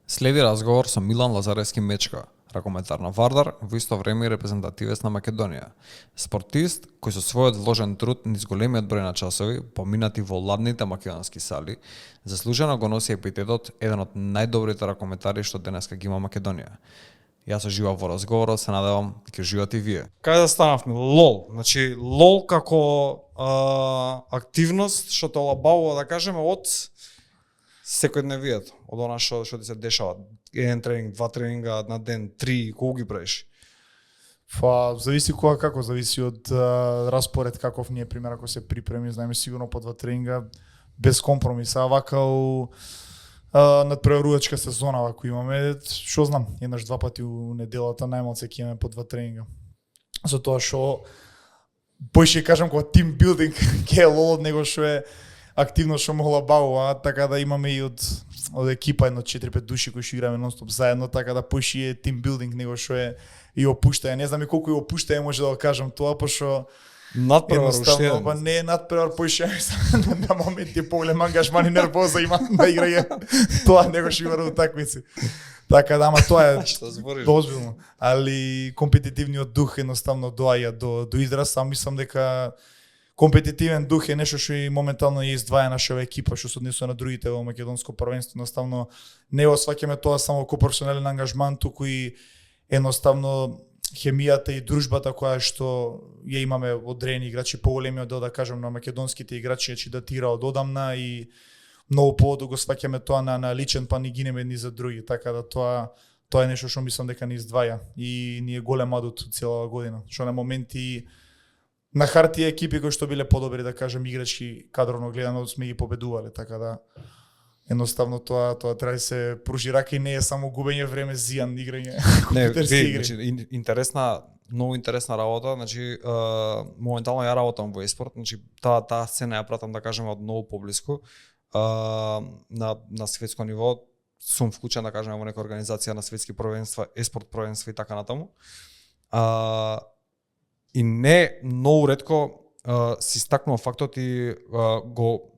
Следи разговор со Милан Лазаревски Мечка, ракометар на Вардар, во исто време и репрезентативец на Македонија. Спортист кој со својот вложен труд низ големиот број на часови, поминати во ладните македонски сали, заслужено го носи епитетот еден од најдобрите ракометари што денеска ги има Македонија. Јас оживав во разговорот, се надевам дека живеете и вие. Каде да станавме? ЛОЛ. Значи, ЛОЛ како активност што те олабавува, да кажеме, од секојдневието, од она што ти се дешава. Еден тренинг, два тренинга на ден, три, колку ги правиш? Зависи кога како, зависи од распоред каков ние, пример, ако се припреми, знаеме сигурно по 2 тренинга, без компромис, а вака надпреварувачка сезона ако имаме, што знам, еднаш два пати у неделата најмалку ќе имаме по 2 тренинга. За тоа што поише кажам кога тим билдинг ке лол од него што е активно што могла бавува, така да имаме и од екипа едно 4-5 души кои што играме нонстоп заедно, така да поише е тим билдинг него што е и опуштање. Не знам и колку и опуштање може да го кажам тоа, пошто Надпревар уште па не е надпревар, поише на моменти поголем ангажман и нервоза има да играње тоа него што игра утакмици. Така да, ама тоа е дозволно, али компетитивниот дух едноставно доаѓа до израз, сам мислам дека компетитивен дух е нешто што и моментално ја издваја нашава екипа што се однесува на другите во македонско првенство. Едноставно не го сваќаме тоа само како професионален ангажман, туку и едноставно хемијата и дружбата која што ја имаме одредени играчи, поголемиот дел да кажам на македонските играчи че датира од одамна и многу поводу го сваќаме тоа на личен план и гинеме едни за други, така да тоа е нешто што мислам дека ни издваја и ни е голем адут цела година, што на моменти на хартија екипи кои што биле подобри, да кажем, играчки кадровно гледано сме ги победувале, така да едноставно тоа треба да се пружи рака и не е само губење време зијан играње. Не, значи интересна, многу интересна работа, значи моментално ја работам во еспорт, значи таа сцена ја пратам, да кажеме, од многу поблиску. На светско ниво сум вклучен, да кажеме, во нека организација на светски првенства, еспорт првенства и така натаму. И не многу ретко се стакнува фактот и го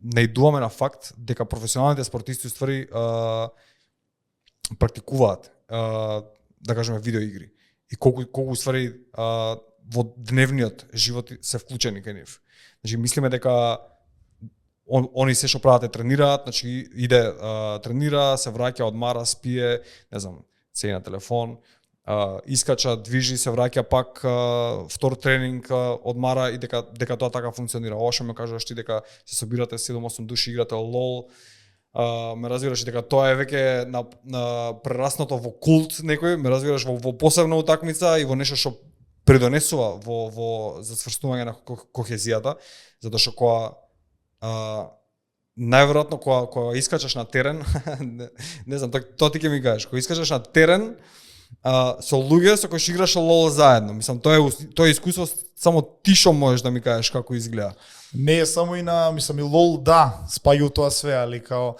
наидуваме на факт дека професионалните спортисти уствари практикуваат да кажеме видеоигри и колку уствари во дневниот живот се вклучени кај нив. Значи мислиме дека они се што прават е тренираат, значи иде тренира, се враќа, одмара, спие, не знам, седи на телефон, искача, движи, се враќа пак, втор тренинг, одмара и дека тоа така функционира. Ова што ме кажуваш ти дека се собирате 7-8 души, играте лол, ме разбираш дека тоа е веќе на прераснато во култ некој, ме разбираш во посебна утакмица и во нешто што придонесува во засврстување на кохезијата, затоа што кога најверојатно кога искачаш на терен, не знам, тоа ти ќе ми кажеш, кога искачаш на терен со луѓе со кои што играш лол заедно. Мислам, тоа е искуство само ти што можеш да ми кажеш како изгледа. Не е само и на, мислам, и лол, да, спаѓа тоа све, али као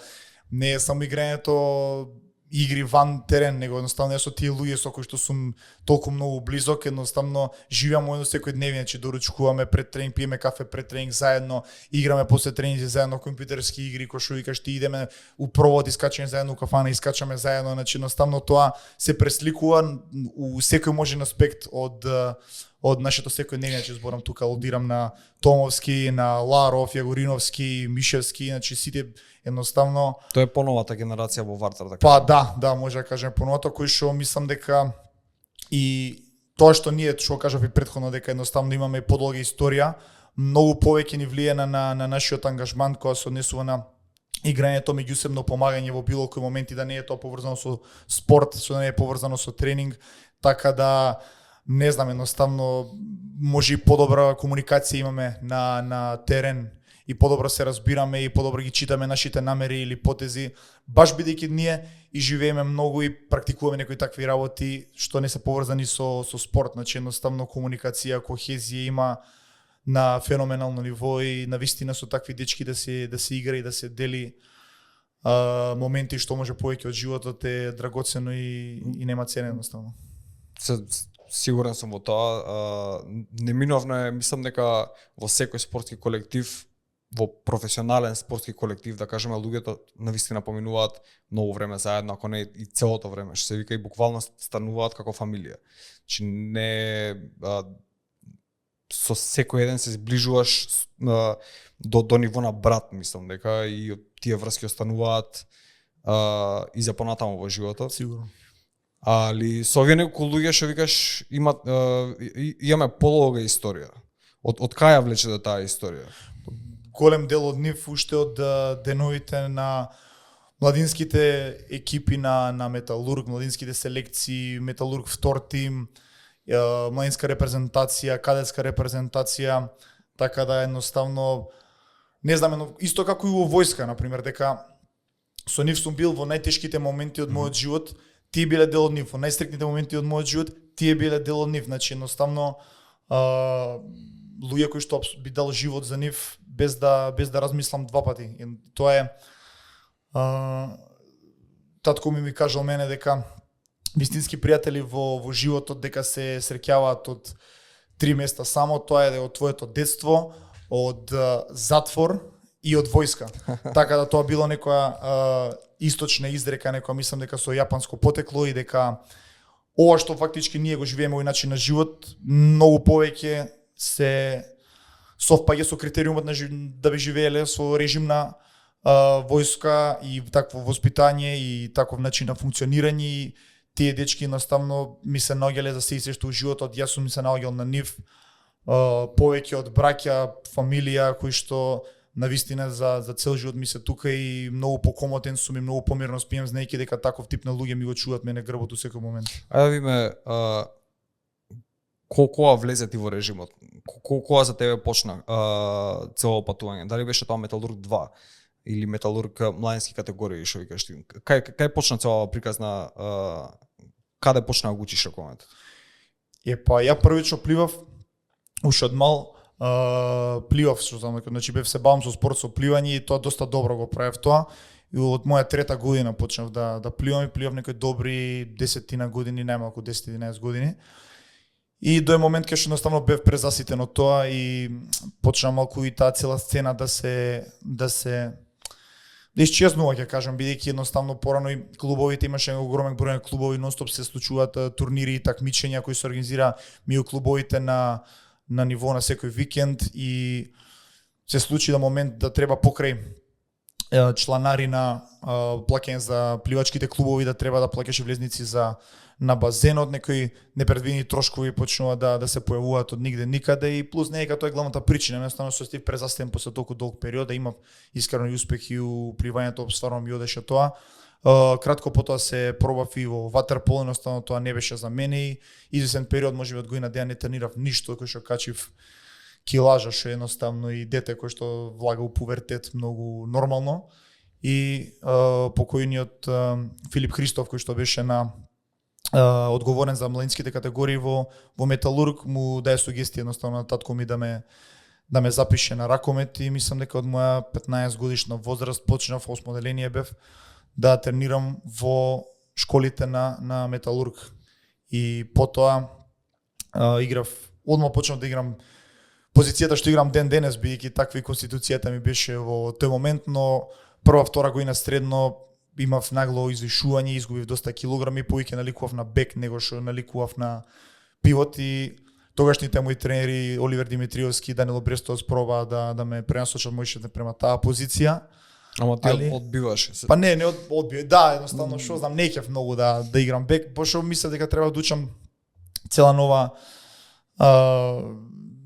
не е само играњето игри ван терен, него едноставно е со тие луѓе со кои што сум толку многу близок, едноставно живеаме едно секојдневие, че доручкуваме пред тренинг, пиеме кафе пред тренинг заедно, играме после тренинзи заедно компјутерски игри, кои што викаш ти идеме у провод, искачаме заедно у кафана, искачаме заедно, значи едноставно тоа се пресликува у секој можен аспект од нашето секојдневие, че зборам тука, алудирам на Томовски, на Ларов, Јагориновски, Мишевски, значи сите едноставно тоа е поновата генерација во Вартар, така. Па да, може да кажем поновата, кој што мислам дека и тоа што ние, што кажав и претходно, дека едноставно имаме подолга историја, многу повеќе ни влие на нашиот ангажман кога се однесува на играњето, меѓусебно помагање во било кој моменти, да не е тоа поврзано со спорт, што не е поврзано со тренинг, така да не знам, едноставно може и подобра комуникација имаме на терен и подобро се разбираме и подобро ги читаме нашите намери или потези, баш бидејќи ние и живееме многу и практикуваме некои такви работи што не се поврзани со спорт, значи едноставно комуникација, кохезија има на феноменално ниво и на вистина со такви дечки да се игра и да се дели моменти што може повеќе од животот е драгоцено и нема цена едноставно. Сигурен сум во тоа. Неминовно е, мислам дека во секој спортски колектив во професионален спортски колектив, да кажеме, луѓето навистина поминуваат многу време заедно, ако не и целото време, што се вика и буквално стануваат како фамилија. Значи не со секој еден се зближуваш до ниво на брат, мислам дека и тие врски остануваат и за понатаму во животот. Сигурно. Али со овие неколку луѓе што викаш имаме полога историја. Од кај ја влече таа историја? Голем дел од нив уште од деновите на младинските екипи на Металург, младинските селекции, Металург втор тим, младинска репрезентација, кадетска репрезентација, така да едноставно не знам, исто како и во војска, например, дека со нив сум бил во најтешките моменти од мојот живот, тие биле дел од нив, во најстрикните моменти од мојот живот, тие биле дел од нив, значи едноставно луѓе кои што би дал живот за нив без да размислам два пати. И тоа е татко ми кажал мене дека вистински пријатели во животот дека се среќаваат од три места само, тоа е од твоето детство, од затвор и од војска. Така да тоа било некоја источна изрека, некоја мислам дека со јапанско потекло и дека ова што фактички ние го живееме овој начин на живот, многу повеќе се совпаѓа со критериумот на да би живееле со режим на војска и такво воспитање и таков начин на функционирање и тие дечки едноставно ми се наоѓале за се што у животот, јас сум ми се наоѓал на нив повеќе од браќа, фамилија кои што навистина за цел живот ми се тука и многу покомотен сум и многу помирно спием знаејќи дека таков тип на луѓе ми го чуваат мене грбот у секој момент. Ајде да видиме кога влезе ти во режимот? Кога за тебе почна цело патување? Дали беше тоа Металург 2 или Металург младински категории, што викаш ти? Кај почна целава приказна, каде почна да го учиш ракомет? Па ја првично пливав уште од мал, пливав, што знам, значи бев се бавам со спорт, со пливање и тоа доста добро го правев тоа. И од моја трета година почнав да пливам и пливав некои добри 10 години, најмалку 10-11 години. И дој момент кај што едноставно бев презаситен од тоа и почна малку и таа цела сцена да исчезнува, ќе кажам, бидејќи едноставно порано и клубовите имаше огромен број на клубови, нонстоп се случуваат турнири и такмичења кои се организира меѓу клубовите на ниво на секој викенд и се случи да момент да треба покрај чланари на плаќање за пливачките клубови да треба да плаќаш влезници на базенот, некои непредвидени трошкови почнува да се појавуваат од нигде никаде и плюс не е тоа е главната причина, едноставно со стив презастен после толку долг период, да имав искрено и успехи у пливањето, стварно ми одеше тоа. Кратко потоа се пробав и во ватерполо, едноставно тоа не беше за мене и извесен период, можеби од година дена не тренирав ништо, кој што качив килажа, што едноставно и дете кој што влага у пубертет многу нормално и покојниот Филип Христоф кој што беше одговорен за младинските категории во Металург му даде сугестија едноставно на татко ми да ме запише на ракомет и мислам дека од моја 15 годишна возраст почнав, 8 оделение бев, да тренирам во школите на Металург. И потоа одма почнав да играм позицијата што играм ден денес, бидејќи таква и конституцијата ми беше во тој момент, но прва, втора година средно имав нагло извишување, изгубив доста килограми, повеќе наликував на бек него што наликував на пивот и тогашните мои тренери Оливер Димитриевски и Данило Брестовец пробаа да ме пренасочат мојшите према таа позиција. Ама ти одбиваш? Па не одбив. Да, едноставно што знам, не ќев многу да играм бек, пошто мислев дека треба да учам цела нова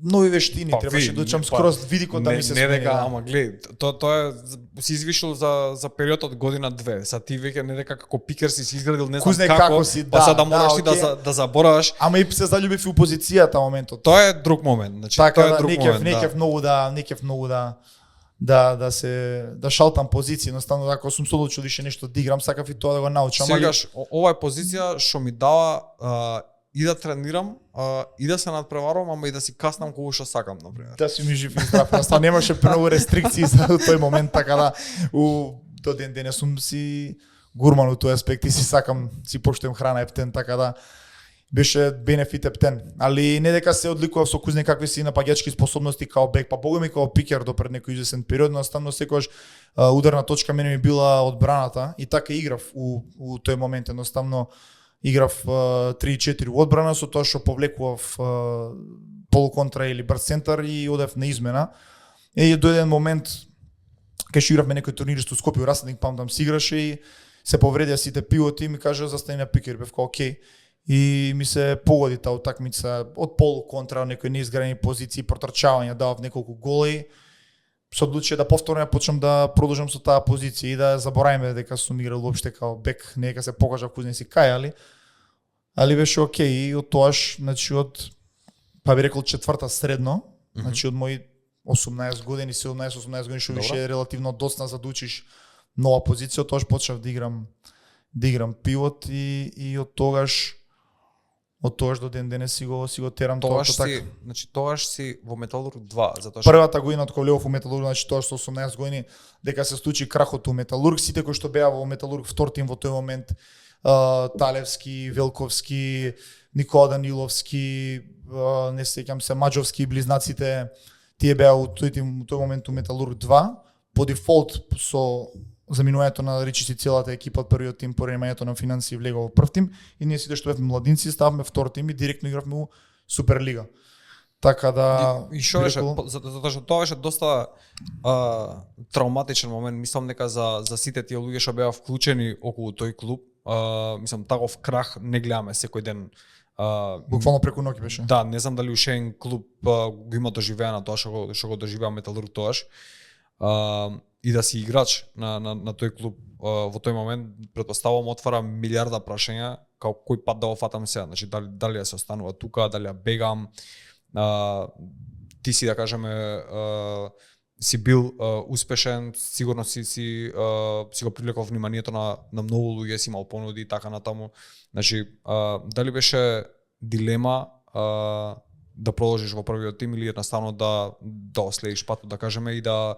нови вештини, требаше да учам скроз видикот да ми се смени. Не дека, ама гледај, тоа си извишил за период од година 2. Са ти веќе не дека како пикер си изградил не знам како, си, па сега да мораш ти да забораваш. Ама и се заљубив и у позицијата моментот. Тоа е друг момент, значи така, тоа е друг момент. Не ќев многу да шалтам позиција, едноставно ако сум се одлучил више нешто да играм, сакав и тоа да го научам. Сегаш, ова е позиција што ми дава и да тренирам, и да се надпреварувам, ама и да си каснам кога што сакам, например. Да си ми жив и здрав. Едноставно немаше премногу рестрикции за тој момент, така да до ден денес сум си гурман у тој аспект и си сакам, си поштуем храна ептен, така да беше бенефит ептен. Али не дека се одликував со кузне какви си напаѓачки способности као бек, па богоми као пикер до пред некој извесен период, наставно секогаш ударна точка мене ми била одбраната и така играв у тој момент, едноставно играв 3-4 одбрана со тоа што повлекував полуконтра или брз центар и одев на измена. И до еден момент кај што игравме некој турнир што Скопје, Расадник, памтам, си играше и се повредија сите пивоти и ми кажа застани на пикер, бев као окей. И ми се погоди таа утакмица од полуконтра, некои неизградени позиции, протрчавања, давав неколку голи. Се одлучи да повторно почнам да продолжам со таа позиција и да забораваме дека сум играл уопште као бек, не дека се покажа кузне си кај, али беше окей и од тоаш, значи од па би рекол четврта средно, значи од мои 18 години, 17-18 години што више е релативно доцна за да учиш нова позиција, тоаш почнав да играм пивот и од тогаш до ден денес си го терам тоа така. Значи тогаш си во Металург 2, затоа што првата година од кога влегов во Металург, значи тоа со 18 години дека се случи крахот у Металург, сите кои што беа во Металург втор тим во тој момент, Талевски, Велковски, Никола Даниловски, не сеќам се Маџовски, близнаците, тие беа у тој момент у Металург 2, по дефолт со заминувањето на речиси целата екипа од првиот тим по ремањето на финансии влегува во прв тим и ние сите што бевме младинци ставме втор тим и директно игравме у Суперлига. Така да и што беше затоа што тоа беше доста травматичен момент, мислам дека за сите тие луѓе што беа вклучени околу тој клуб, мислам таков крах не гледаме секој ден. Буквално преку ноќ беше. Да, не знам дали уште еден клуб го има доживеано тоа што го доживеа Металург тоаш. И да си играч на тој клуб во тој момент, претпоставувам, отвара милиарда прашања како кој пат да го фатам сега, значи дали да се останува тука, дали да бегам. Ти си да кажеме си бил успешен, сигурно си го привлекол вниманието на многу луѓе, си имал понуди и така натаму. Значи дали беше дилема да продолжиш во првиот тим или едноставно да оследиш патот, да кажеме, и да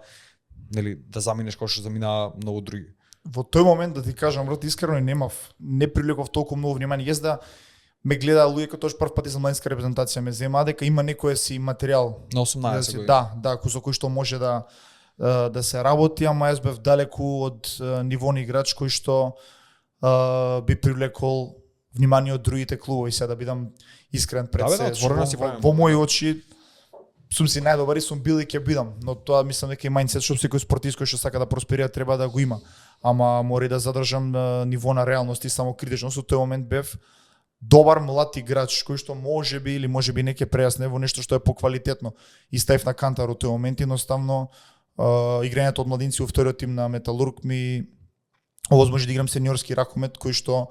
заминеш како што замина многу други? Во тој момент, да ти кажам, брат, искрено не привлеков толку многу внимание. Јас ме гледа луѓе кои тоаш прв пат за младинска репрезентација ме земаа дека има некој си материјал на 18 години. Да, со кој што може да се работи, ама јас бев далеку од ниво на играч кој што би привлекол внимание од другите клубови. Сега да бидам искрен пред се, во мои очи сум си најдобар и сум бил и ќе бидам, но тоа мислам дека и мајндсет што секој спортист кој што сака да просперира треба да го има. Ама мора да задржам ниво на реалност и само критично. Со тој момент бев добар млад играч кој што можеби не ќе прејасне во нешто што е поквалитетно. И ставив на кантар во тој момент, едноставно играњето од младинци во вториот тим на Металург ми овозможи да играм сениорски ракомет кој што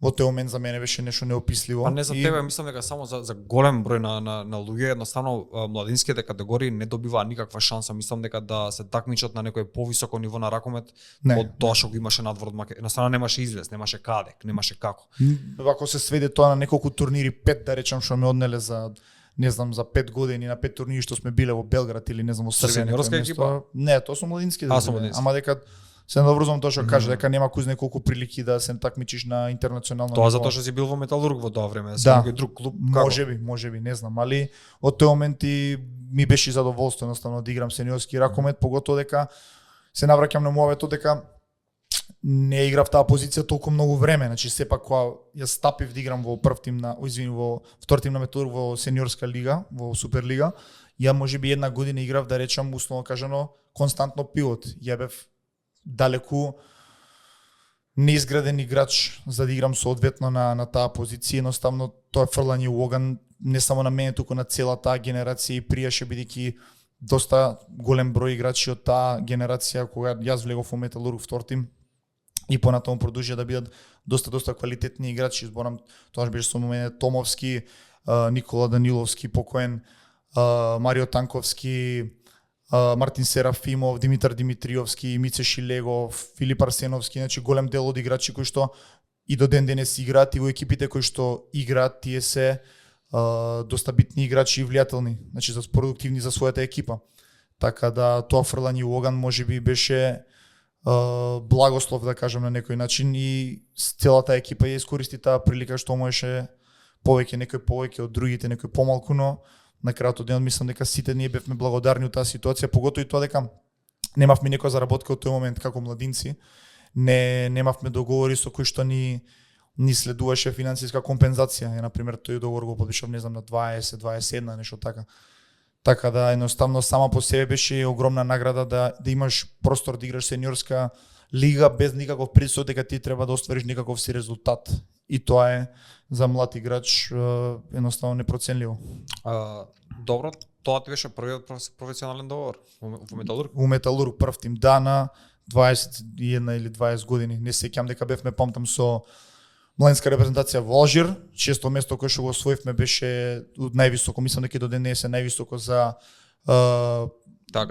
во тој момент за мене беше нешто неописливо. А не за тебе, мислам дека само за голем број на луѓе, едноставно младинските категории не добиваа никаква шанса. Мислам дека да се такмичат на некој повисоко ниво на ракомет од тоа што го имаше надвор од Македонија. Едноставно немаше излез, немаше каде, немаше како. Ако се сведе тоа на неколку турнири, 5 да речам што ме однеле за не знам за 5 години на 5 турнири што сме биле во Белград или не знам во Србија. Сениорска екипа? Не, тоа со младински. Ама дека се наврзувам тоа што кажа дека нема куз неколку прилики да се такмичиш на интернационално ниво. Тоа затоа што си бил во Металург во тоа време, да некој друг клуб. Можеби, не знам, али од тој момент и ми беше задоволство едноставно да играм сениорски ракомет, поготоа дека се навраќам на муавето дека не играв таа позиција толку многу време, значи сепак кога јас стапив да играм во прв тим во втор тим на Металург во сениорска лига, во Суперлига, ја можеби една година играв да речам условно кажано константно пивот. Ја бев далеку неизграден играч за да играм соодветно на таа позиција, едноставно тоа фрлање у оган не само на мене, туку на целата таа генерација и пријаше бидејќи доста голем број играчи од таа генерација кога јас влегов во Металург втор тим и понатаму продолжија да бидат доста квалитетни играчи. Зборам, тоа беше со мене Томовски, Никола Даниловски покоен, Марио Танковски, Мартин Серафимов, Димитар Димитриовски, Мице Шилегов, Филип Арсеновски, значи голем дел од играчи кои што и до ден денес играат и во екипите кои што играат, тие се доста битни играчи и влијателни, значи за продуктивни за својата екипа. Така да тоа фрлање у оган можеби беше благослов да кажам на некој начин и целата екипа ја искористи таа прилика што можеше некој повеќе од другите, некој помалку, но на крајот од денот мислам дека сите ние бевме благодарни од таа ситуација, поготоа и тоа дека немавме некоја заработка од тој момент како младинци, немавме договори со кои што ни следуваше финансиска компензација. На пример, тој договор го подпишав, не знам, на 20-21, нешто така. Така да едноставно сама по себе беше огромна награда да имаш простор да играш сениорска лига без никаков притисок дека ти треба да оствариш некаков си резултат. И тоа е за млад играч едноставно непроценливо. Добро, тоа ти беше првиот професионален договор во Металург? Во Металург прв тим, да, на 21 или 20 години. Не се сеќам дека бевме, памтам, со младинска репрезентација во Алжир. Често место кое што го освоивме беше од највисоко, мислам дека до денес е највисоко за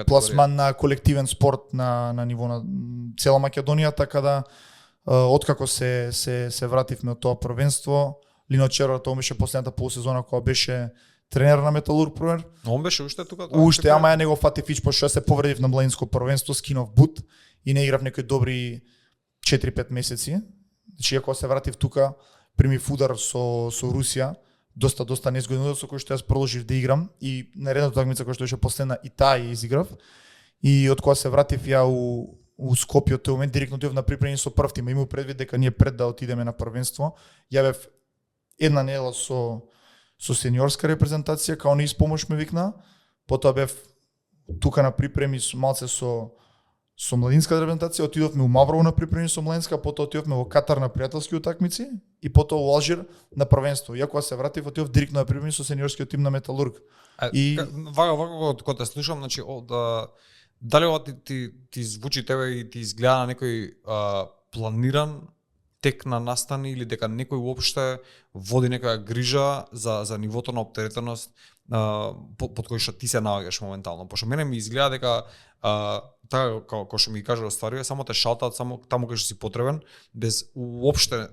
пласман на колективен спорт на ниво на цела Македонија, така да откако се вративме од тоа првенство, Лино Черор, тоа беше последната полусезона кога беше тренер на Металург, пример. Он беше уште тука? Уште, ама ја не го фатив ич, пошто се повредив на младинско првенство, скинов бут и не играв некои добри 4-5 месеци. Значи, ако се вратив тука, примив удар со Русија, доста незгоден, со кој што јас продолжив да играм и наредната такмица која што беше последна и таа ја изиграв. И од кога се вратив ја у Скопје од тој момент директно отидов на припреми со прв тим, имав предвид дека ние пред да отидеме на првенство, ја бев една недела со сениорска репрезентација, као не испомош ме викна, потоа бев тука на припреми малце со младинска репрезентација, отидовме у Маврово на припреми со младинска, потоа отидовме во Катар на пријателски утакмици и потоа во Алжир на првенство. Ја кога се вратив, отидов директно на припреми со сениорскиот тим на Металург. И вака кога те слушам, значи дали ова ти звучи тебе и ти изгледа на некој планиран тек на настани или дека некој уопште води некоја грижа за нивото на оптеретеност под кој што ти се наоѓаш моментално? Пошто мене ми изгледа дека така како што ми кажа остварува, само те шалтаат само таму кај што си потребен, без уопште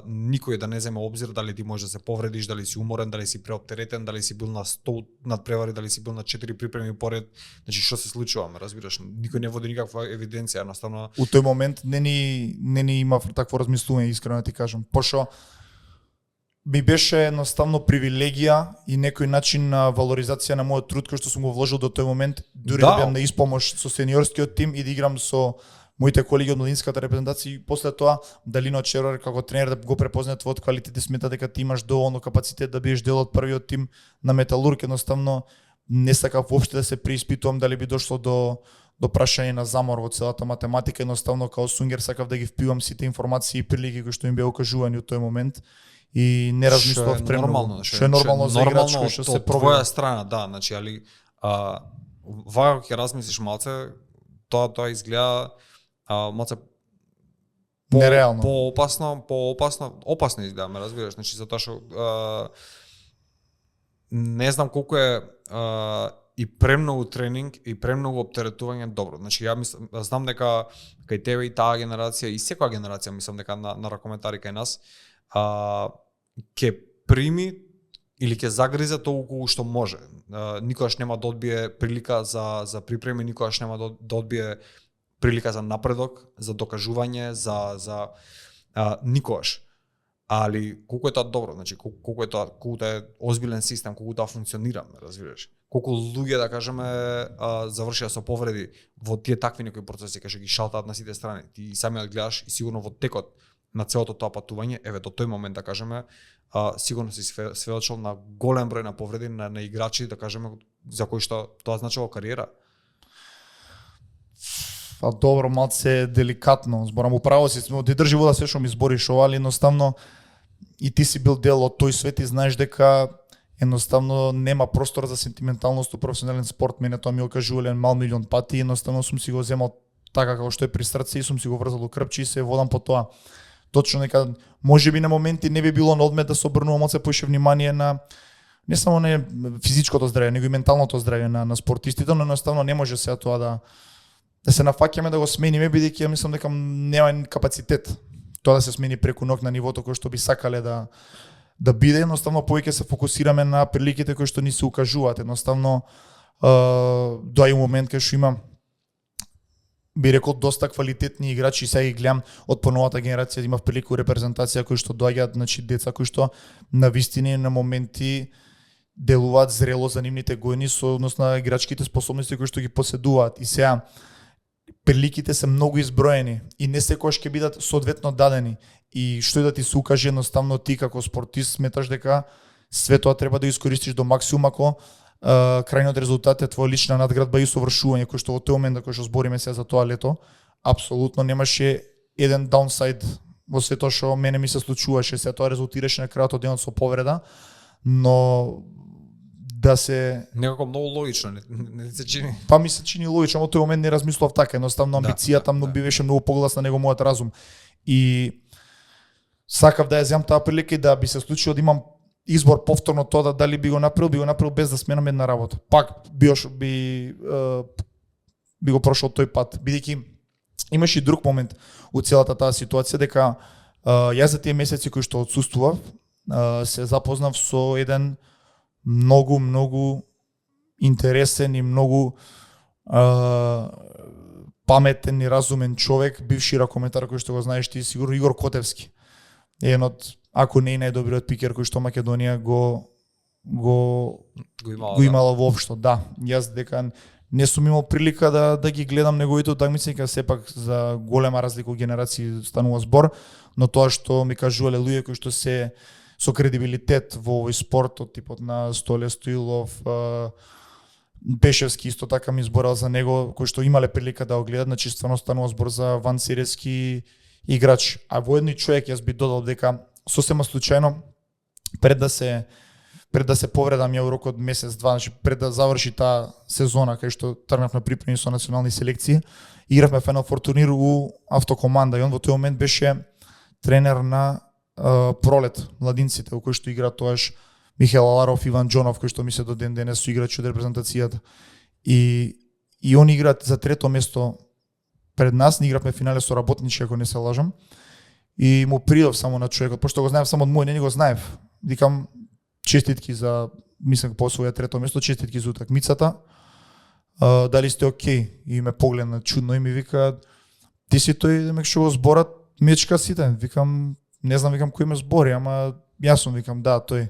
никој да не земе обзир дали ти можеш да се повредиш, дали си уморен, дали си преоптеретен, дали си бил на 100 надпревари, дали си бил на 4 припреми поред. Значи што се случува, ме разбираш? Никој не води никаква евиденција, едноставно. У тој момент не ни имав такво размислување, искрено ти кажам. Пошто ми беше едноставно привилегија и некој начин на валоризација на мојот труд кој што сум го вложил до тој момент, дури да беам на испомош со сениорскиот тим и да играм со моите колеги од младинската репрезентација и после тоа Лино Черор како тренер да го препознае твојот квалитет и смета дека ти имаш доволно капацитет да бидеш дел од првиот тим на Металург, едноставно не сакав воопште да се преиспитувам дали би дошло до прашање на замор во целата математика, едноставно као сунгер сакав да ги впивам сите информации и прилики кои што им беа окажувани од тој момент. И не размислував премногу. Што е нормално за играч кој што се пробува. Од твоја страна, да, значи, али вака ќе размислиш малце, тоа изгледа малце нереално. Опасно изгледа, ме разбираш, значи затоа што не знам колку е и премногу тренинг и премногу оптеретување добро. Значи ја знам дека кај тебе и таа генерација и секоја генерација мислам дека на ракометари кај нас ќе прими или ќе загризе толку што може. Никогаш нема да одбие прилика за припреми, никогаш нема да одбие прилика за напредок, за докажување, за никогаш. Али колку е тоа добро, значи колку е озбилен систем, колку тоа функционира, разбираш? Колку луѓе, да кажеме, завршија со повреди во тие такви некои процеси кај што ги шалтаат на сите страни. Ти самиот гледаш и сигурно во текот на целото тоа патување, еве до тој момент да кажеме, сигурно си сведочил на голем број на повреди на играчи, да кажеме, за кои што тоа значило кариера. Добро, малце деликатно, зборам управо си, ти држи вода се што ми збориш ова, али едноставно и ти си бил дел од тој свет и знаеш дека едноставно нема простор за сентименталност у професионален спорт. Мене тоа ми окажувале мал милион пати, едноставно сум си го земал така како што е при срце и сум си го врзал до крпче и се водам по тоа. Точно нека можеби на моменти не би било на одмет да се обрнува малце поише внимание на не само на физичкото здравје, него и менталното здравје на спортистите, но едноставно не може сега тоа да се нафаќаме да го смениме, бидејќи ја мислам дека нема капацитет тоа да се смени преку ног на нивото кој што би сакале да биде. Едноставно повеќе се фокусираме на приликите кои што ни се укажуваат. Едноставно доаѓа момент кај што има би рекол доста квалитетни играчи, сега ги гледам од поновата генерација, имав прилику репрезентација кои што доаѓаат, значи деца кои што на вистини на моменти делуваат зрело за нивните години со однос на играчките способности кои што ги поседуваат. И сега приликите се многу изброени и не секогаш ќе бидат соодветно дадени. И што и да ти се укаже, едноставно ти како спортист сметаш дека све тоа треба да искористиш до максимум ако крајниот резултат е твоја лична надградба и совршување, кој што во тој момент кој што збориме сега за тоа лето, апсолутно немаше еден даунсайд во сето тоа што мене ми се случуваше, се тоа резултираше на крајот од денот со повреда, но да се некако многу логично, не се чини. Па ми се чини логично, во тој момент не размислував така, едноставно амбицијата многу беше многу погласна него мојот разум. И сакав да ја земам таа прилика и да би се случило да имам избор повторно тоа дали би го направил без да сменам една работа. Пак би го прошол тој пат, бидејќи имаше и друг момент у целата таа ситуација дека јас за тие месеци кои што отсуствував се запознав со еден многу интересен и многу паметен и разумен човек, бивши ракометар кој што го знаеш ти сигурно, Игор Котевски. Еден од, ако не и најдобриот пикер кој што Македонија го имала воопшто. Да, јас дека не сум имал прилика да ги гледам неговите утакмици, дека сепак за голема разлика од генерации станува збор, но тоа што ми кажувале луѓе кои што се со кредибилитет во овој спорт од типот на Столе Стоилов, Пешевски исто така ми зборал за него, кои што имале прилика да го гледат, значи стварно станува збор за вансеријски играч. А во едни човек јас би додал дека сосема случајно пред да се повредам ја у рок од месец-два, значи пред да заврши таа сезона кај што тргнав на припреми со национални селекции, игравме Final Four турнир у автокоманда и он во тој момент беше тренер на Пролет, младинците, во кој што игра тоаш Михаил Аларов, Иван Джонов, кој што ми се до ден денес со играчи од репрезентацијата. И они играат за трето место пред нас, ни игравме финале со Работнички, ако не се лажам. И му придов само на човекот, пошто го знаев само од мој, не го знаев. Викам честитки за, мислам по своја трето место, честитки за утакмицата. Дали сте окей? И ме погледна чудно и ми вика, ти си тој демек што го зборат мечка сите. Викам, не знам, викам кој ме збори, ама јас сум, викам, да, тој.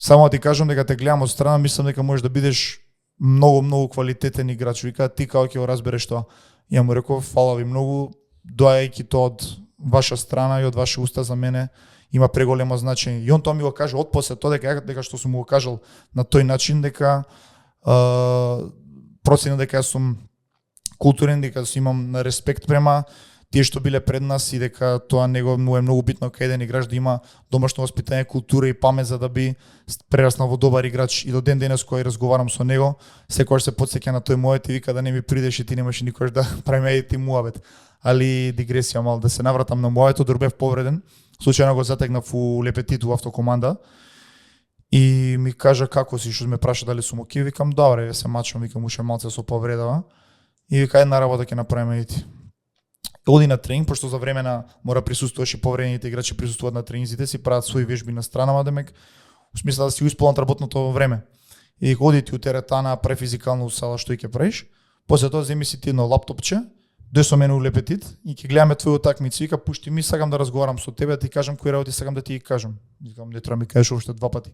Само ти кажам дека те гледам од страна, мислам дека можеш да бидеш многу квалитетен играч. Вика, ти како ќе го разбереш тоа? Ја му реков, фала ви многу, доајајќи тоа од ваша страна и од ваше уста за мене има преголемо значење. И он тоа ми го каже од после тоа дека што сум му го кажал на тој начин дека проценил дека сум културен, дека имам респект према тие што биле пред нас и дека тоа него му е многу битно кај еден играч да има домашно воспитание, култура и памет за да би прераснал во добар играч. И до ден денес кој разговарам со него, секогаш се потсеќа на тој мојот и вика да не ми придеш и ти немаш никош да правиме ти муабет. Али дигресија мал, да се навратам на моето, дорбев повреден. Случајно го затегнав у Лепетит у автокоманда. И ми кажа како си, што ме праша дали сум окей, викам добре, се мачам, викам уште малце со повредава. И вика една работа ќе направиме и ти. Оди на тренинг, пошто за време на мора присуствуваш и повредените играчи присуствуваат на тренинзите, си прават своји вежби на странама, демек, во смисла да си исполнат работното време. И оди ти у теретана, префизикално сала што и ќе правиш, после тоа земи си ти едно лаптопче, дој со мене у Лепетит и ќе гледаме твои утакмици, вика пушти ми, сакам да разговарам со тебе, да ти кажам кои работи сакам да ти ги кажам. Викам, не треба ми кажеш уште два пати.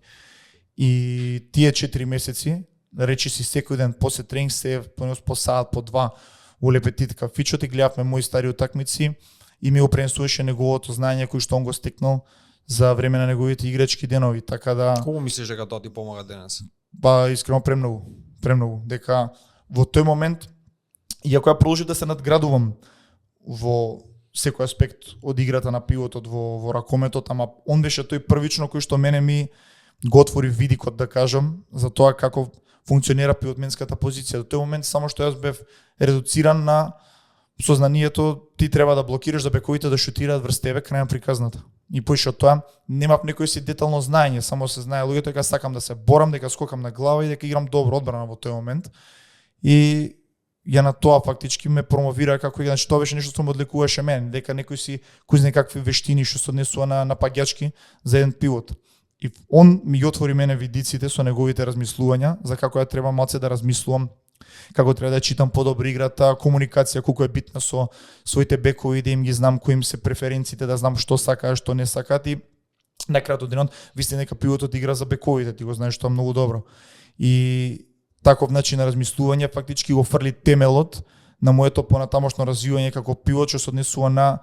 И тие 4 месеци, речи си секој ден после тренинг се по саат, по два, у Лепетит кафичот и гледавме мои стари утакмици и ми го пренесуваше неговото знаење кој што он го стекнал за време на неговите играчки денови, така да. Колку мислиш дека тоа ти помага денес? Па искрено премногу, дека во тој момент иако ја продолжив да се надградувам во секој аспект од играта на пивотот во ракометот, ама он беше тој првично кој што мене ми го отвори видикот, да кажам, за тоа како функционира пивотменската позиција. До тој момент само што јас бев редуциран на сознанието ти треба да блокираш за бековите да шутираат врз тебе крај на приказната. И поише од тоа немав некој си детално знаење, само се знае луѓето дека сакам да се борам, дека скокам на глава и дека играм добро одбрана во тој момент. И ја на тоа фактички ме промовира како играч, тоа беше нешто што ме одлекуваше мене, дека некој си кој знае какви вештини што се однесува на паѓачки за еден пивот. И он ми ги отвори мене видиците со неговите размислувања за како ја треба малце да размислувам како треба да читам подобро играта, комуникација колку е битна со своите бекови, да им ги знам кои им се преференциите, да знам што сакаат, што не сакаат и на крајот од денот вистина дека пивотот игра за бековите, ти го знаеш тоа многу добро. И таков начин на размислување фактички го фрли темелот на моето понатамошно развивање како пивот, што се однесува на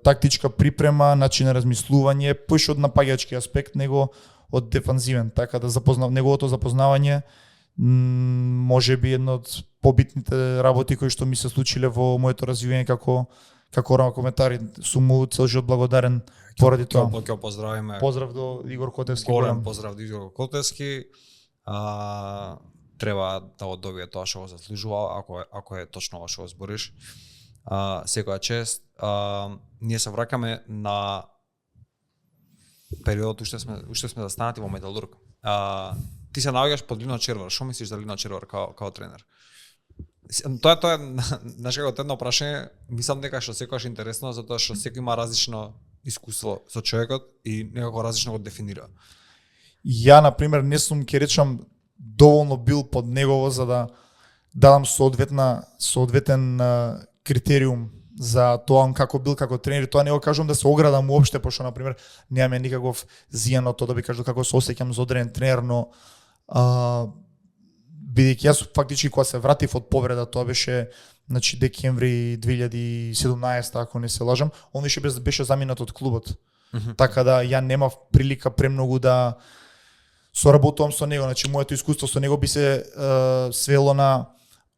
тактичка припрема, начин на размислување, поиш од напаѓачки аспект, него од дефанзивен, така да неговото запознавање може би едно од побитните работи кои што ми се случиле во моето развивање како ракометари. Сум му цел живот благодарен поради тоа. Ќе поздравиме. Поздрав до Игор Котевски. Голем поздрав до Игор Котевски. Треба да го добие тоа што го заслужува, ако е точно ова што го збориш. Секоја чест. Ние се враќаме на периодот уште сме застанати во Металург. Ти се наоѓаш под Лино Червар. Што мислиш за Лино Червар као тренер? Тоа е, знаеш како едно прашање, мислам дека што секогаш интересно, затоа што секој има различно искуство со човекот и некако различно го дефинира. Ја, например, не сум, ќе речам, доволно бил под негово за да дадам соодветен критериум за тоа како бил како тренер. Тоа не го кажувам да се оградам уопште, пошто например немаме никаков зијан од тоа да би кажал како се осеќам за одреден тренер, но бидејќи јас фактички кога се вратив од повреда, тоа беше значи декември 2017, ако не се лажам, он беше заминат од клубот. Така да ја немав прилика премногу да соработувам со него, значи моето искуство со него би се свело на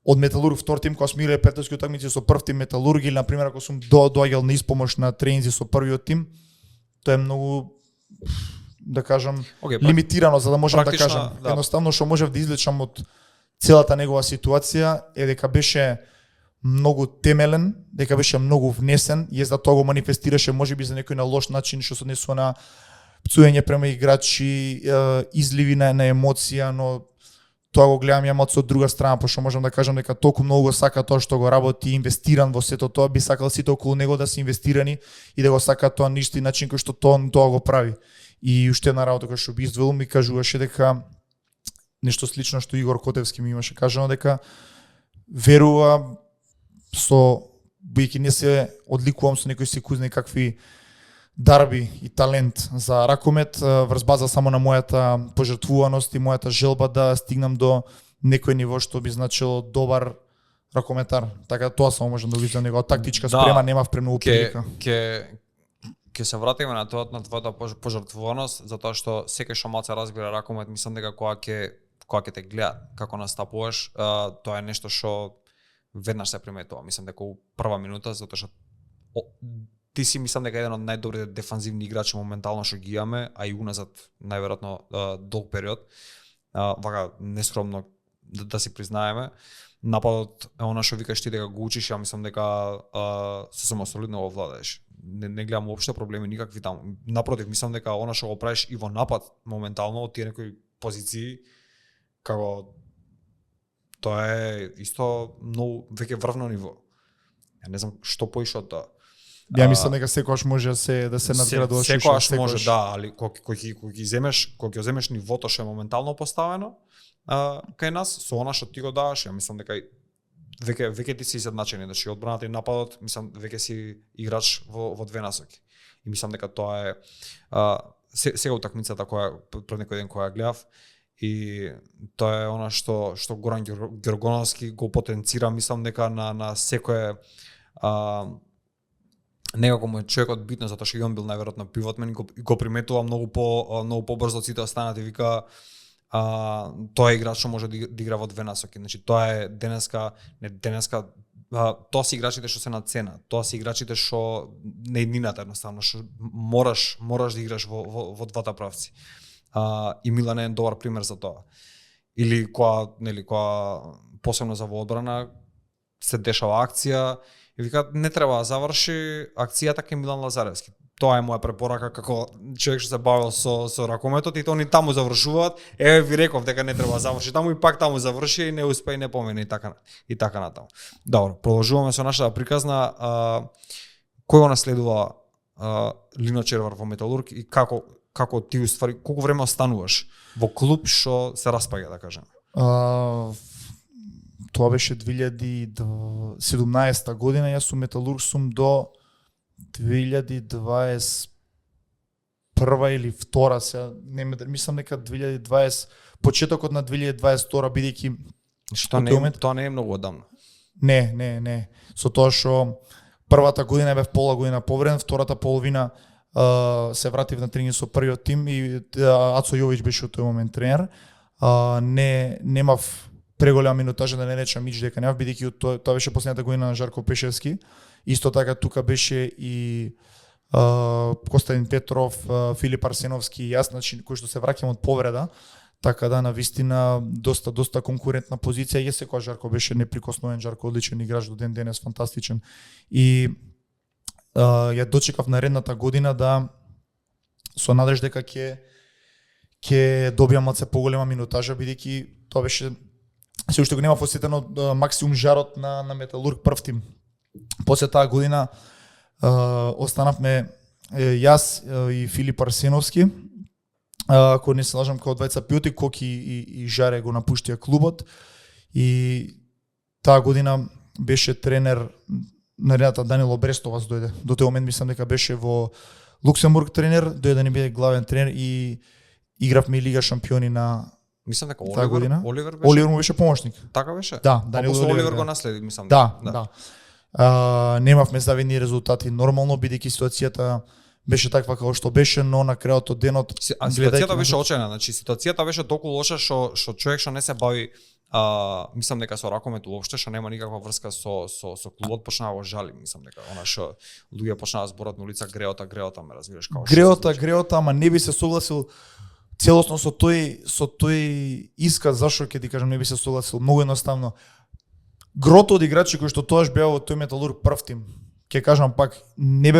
од Металург втор тим кога сме играле пријателјски утакмици со прв тим Металург или на пример ако сум доаѓал на испомош на тренинзи со првиот тим, тоа е многу да кажам лимитирано за да можам да кажам. Да. Едноставно што можев да извлечам од целата негова ситуација е дека беше многу темелен, дека беше многу внесен, и за тоа го манифестираше можеби за некој на лош начин што се однесува на пцуење према играчи, изливи на емоција, но тоа го гледам ја малку од друга страна, пошто можам да кажам дека толку многу го сака тоа што го работи, инвестиран во сето тоа, би сакал сите околу него да се инвестирани и да го сака тоа на исти начин кој што тоа го прави. И уште една работа која што би издвоил ми кажуваше дека нешто слично што Игор Котевски ми имаше кажано, дека верува со бидејќи не се одликувам со некои секузни какви дарби и талент за ракомет, врз база само на мојата пожртвуваност и мојата желба да стигнам до некој ниво што би значило добар ракометар. Така тоа само можам да видам него тактичка спрема, немав премногу прилика. Ќе се вратиме на тоа, на твојата пожртвуваност, затоа што секој што малце разбира ракомет, мислам дека кога ќе те гледа како настапуваш, тоа е нешто што веднаш се приметува. Мислам дека у прва минута, затоа што ти си мислам дека еден од најдобрите дефанзивни играчи моментално што ги имаме, а и уназад најверојатно долг период. Вака нескромно да си признаеме, нападот е она што викаш ти дека го учиш, ја мислам дека сосема солидно го владееш. Не гледам уопште проблеми никакви таму. Напротив, мислам дека она што го правиш и во напад моментално од тие некои позиции како тоа е исто многу веќе врвно ниво. Ја не знам што поише од тоа. Ја мислам дека секогаш може да се надградуваш. Секогаш може, да, али кога ќе земеш нивото што е моментално поставено кај нас, со она што ти го даваш, ја мислам дека веќе ти си изедначени, значи одбраната и нападот, мислам веќе си играч во две насоки. И мислам дека тоа е сега утакмицата која пред некој ден која гледав, и тоа е она што Горан Георгоновски го потенцира, мислам дека на секое некако му е човекот битно, затоа што и он бил најверојатно пивотмен, го приметува многу побрзо од сите останати, вика тоа е играч што може да игра во две насоки. Значи тоа е денеска тоа се играчите што се на цена, тоа се играчите што не иднината едноставно, што мораш да играш во двата правци. И Милан е добар пример за тоа. Или кога посебно за во одбрана се дешава акција и вика не треба да заврши акцијата кај Милан Лазаревски. Тоа е моја препорака како човек што се бавил со ракометот, и тоа они таму завршуваат. Еве ви реков дека не треба да заврши таму, и пак таму заврши и не успеа и не помине и така натаму. Добро, продолжуваме со нашата приказна. Кој го наследува Лино Червар во Металург и како ти уствари колку време остануваш во клуб што се распаѓа, да кажеме? Тоа беше 2017 година, јас сум Металург сум до 2021 или втора, сега мислам дека 2020 почетокот на 2022 бидејќи Тоа не е многу одамна. Не. Со тоа што првата година бев пола година повреден, втората половина се вратив на тренинг со првиот тим и Ацо Јович беше од тој момент тренер. Немав преголема минутажа, да не речам мич дека немав, бидејќи тоа беше последната година на Жарко Пешевски. Исто така тука беше и Костадин Петров, Филип Арсеновски и јас, значи кои што се враќам од повреда. Така да, навистина, доста конкурентна позиција. Је секоја Жарко беше неприкосновен, Жарко одличен играч до ден денес, фантастичен. И ја дочекав наредната година да со надеж дека ќе добиам малце поголема минутажа, бидејќи тоа беше се уште го нема посетено максимум жарот на Металург прв тим. После таа година останавме јас и Филип Арсеновски, ако не се лажам, као двајца пилоти, Коки и Жаре го напуштија клубот, и таа година беше тренер наредната Данило Брестовац дојде. До тој момент мислам дека беше во Луксембург тренер, дојде да ни биде главен тренер и игравме и Лига шампиони на Мислам дека Оливер беше. Му беше помошник. Така беше? Да, Данило Оливер го наследи, мислам. Да. Немавме завидни резултати нормално, бидејќи ситуацијата беше таква како што беше, но на крајот од денот ситуацијата беше очајна, значи ситуацијата беше толку лоша што човек што не се бави мислам дека со ракомет уопште, што нема никаква врска со клубот, почна да го жали, мислам дека она што луѓе почнаа да зборат на улица греота, ме разбираш како греота, ама не би се согласил целосно со тој исказ. Зашо ќе ти кажам не би се согласил? Многу едноставно. Грото од играчи кои што тоаш беа во тој Металург прв тим, ќе кажам пак, не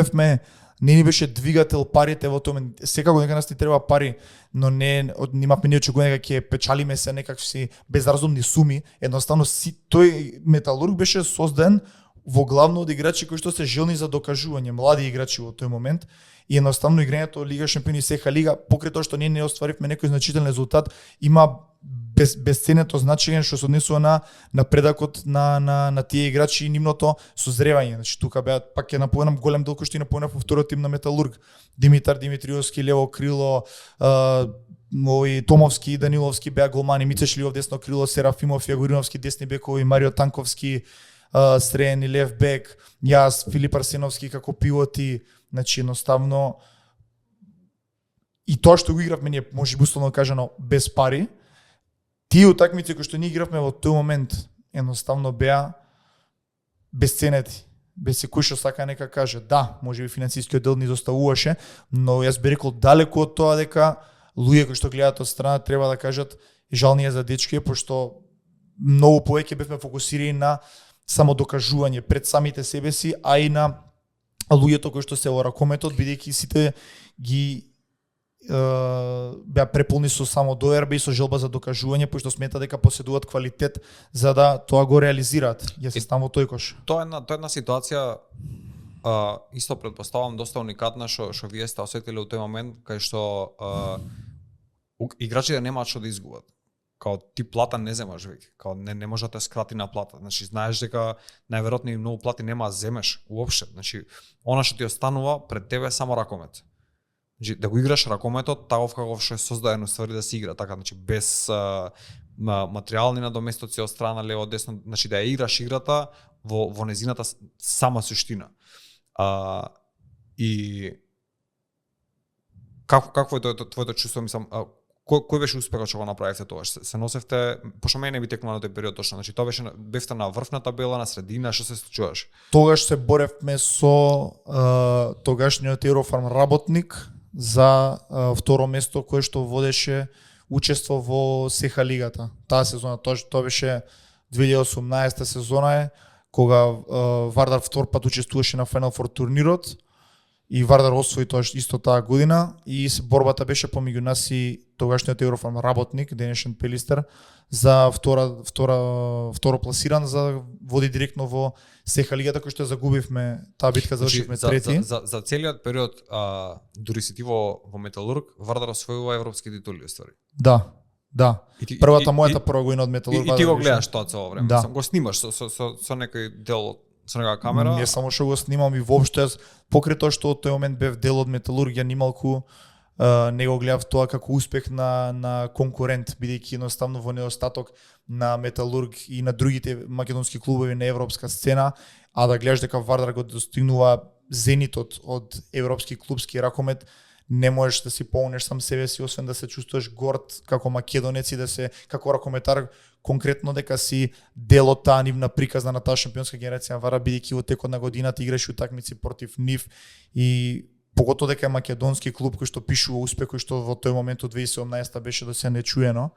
ни беше двигател парите во тој. Секако дека нас ни треба пари, но немавме ни очекување дека ќе печалиме се некакви безразумни суми. Едноставно тој Металург беше создаден во главно од играчи кои што се желни за докажување, млади играчи во тој момент. И едноставно играњето Лига шампиони, СХ Лига, покрај тоа што не остваривме некој значителен резултат, има безценето значење што се однесува на напредокот на тие играчи и нивното созревање. Значи тука беа, пак ќе напоменам голем дел кој што и напоменав во вториот тим на Металург. Димитар Димитриовски лево крило, Томовски и Даниловски беа голмани, Мица Шливов десно крило, Серафимов, Јагориновски десни бекови, Марио Танковски среден и лев бек, јас, Филип Арсеновски како пилоти. Значи едноставно и тоа што го игравме ние, може би условно кажано, без пари, тие утакмици кои што ние игравме во тој момент едноставно беа безценети. Без секој што сака нека каже. Да, може би финансискиот дел ни доставуваше, но јас би рекол далеку од тоа дека луѓе кои што гледаат од страна треба да кажат жалнија за дечки, пошто многу повеќе бевме фокусирани на само докажување пред самите себе си, а и на луѓето кои што се во ракометот, бидејќи сите ги беа преполни со само доверба и со желба за докажување, пошто смета дека поседуваат квалитет за да тоа го реализираат. Јас се ставам во тој кош. Тоа е една ситуација исто претпоставам доста уникатна што вие сте осетиле во тој момент кај што играчите немаат што да изгубат. Као ти плата не земаш веќе, као не може да те скрати на плата. Значи знаеш дека најверојатно и многу плати нема да земеш уопште. Значи она што ти останува пред тебе е само ракомет. Значи да го играш ракометот таков каков што е создаден уствари да се игра, така значи без материјални надоместоци од страна лево десно, значи да ја играш играта во незината сама суштина. И какво е твоето чувство, мислам, кој беше успехот што го направивте тогаш? Се носевте, пошто мене не би текнало на тој период точно, значи тоа бевте на врв на табела, на средина, што се случуваше? Тогаш се боревме со тогашниот Еврофарм работник за второ место кое што водеше учество во СХ лигата. Таа сезона, тоа беше 2018 сезона е, кога Вардар втор пат учествуваше на Final Four турнирот и Вардар освои тоа исто таа година и борбата беше помеѓу нас и тогашниот Еврофарм работник, денешен Пелистер, за второ пласиран за води директно во СХ лигата, кој што загубивме таа битка, завршивме трети. За целиот период дури си ти во Металург, Вардар освојува европски титули уствари. Да. Да. Првата мојата прва година од Металург. И ти го гледаш тоа цело време. Да. Мислам, го снимаш со некој дел со некоја камера. Не само што го снимам и воопшто јас покрај тоа што од тој момент бев дел од Металург, ја нималку не го гледав тоа како успех на конкурент, бидејќи едноставно во недостаток на Металург и на другите македонски клубови на европска сцена, а да гледаш дека Вардар го достигнува зенитот од европски клубски ракомет, не можеш да си полнеш сам себе си, освен да се чувствуваш горд како македонец и да се како ракометар конкретно дека си дел од таа нивна приказна на таа шампионска генерација на Вардар, бидејќи во текот на годината играш утакмици против нив и поготоа дека е македонски клуб кој што пишува успех, кој што во тој момент од 2017 беше да се нечуено.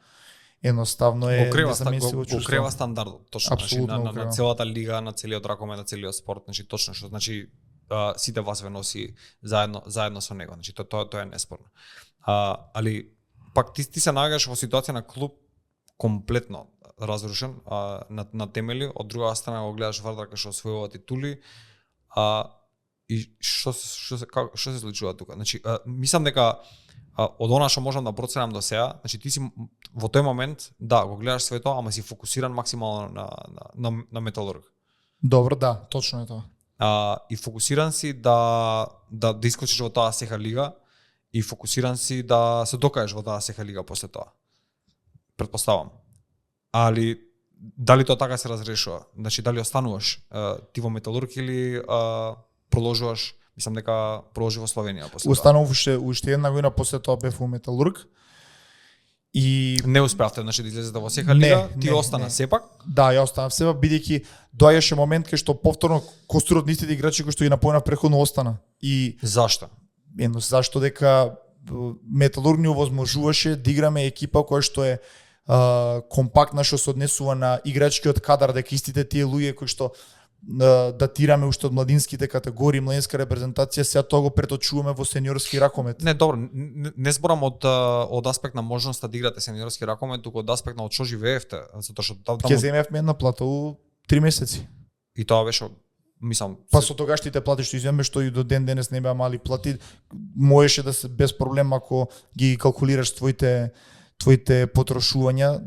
Едноставно е незамисливо чувство. Го крива стандардот, точно, Апсолутно, значи, на целата лига, на целиот ракомет, на целиот спорт, значи точно што значи сите вас ве носи заедно со него. Значи тоа е неспорно. Али пак ти се наоѓаш во ситуација на клуб комплетно разрушен на темели, од друга страна го гледаш Вардар кој што освојува титули, и што се случува тука? Значи мислам дека од она што можам да проценам до сега, значи ти си во тој момент, да, го гледаш све тоа, ама си фокусиран максимално на Металург. Добро, да, точно е тоа. И фокусиран си да искочиш во таа сеха лига и фокусиран си да се докажеш во таа сеха лига после тоа. Претпоставам. Али дали тоа така се разрешува? Значи дали остануваш ти во Металург или продолжуваш? Мислам дека продолжи во Словенија после тоа. Останав уште една година после тоа бев во Металург. И не успеавте, значи да излезете во сеха лига, ти остана сепак? Да, ја останав сепак, бидејќи доаѓаше момент кај што повторно костурот на истите играчи кои што ги напојнав претходно остана. И зашто? Зашто дека Металург ни овозможуваше да играме екипа која што е компактна, што се однесува на играчкиот кадар, дека истите тие луѓе кои што датираме уште од младинските категории, младинска репрезентација, сега тоа го преточуваме во сениорски ракомет. Не, добро, не зборам од аспект на можноста да играте сениорски ракомет, туку од аспект на од што живеевте, затоа што таму ќе земевме една плата у 3 месеци. И тоа беше, мислам, па со тогашните плати што иземме, што и до ден денес не беа мали плати, можеше да се без проблем ако ги калкулираш твоите потрошувања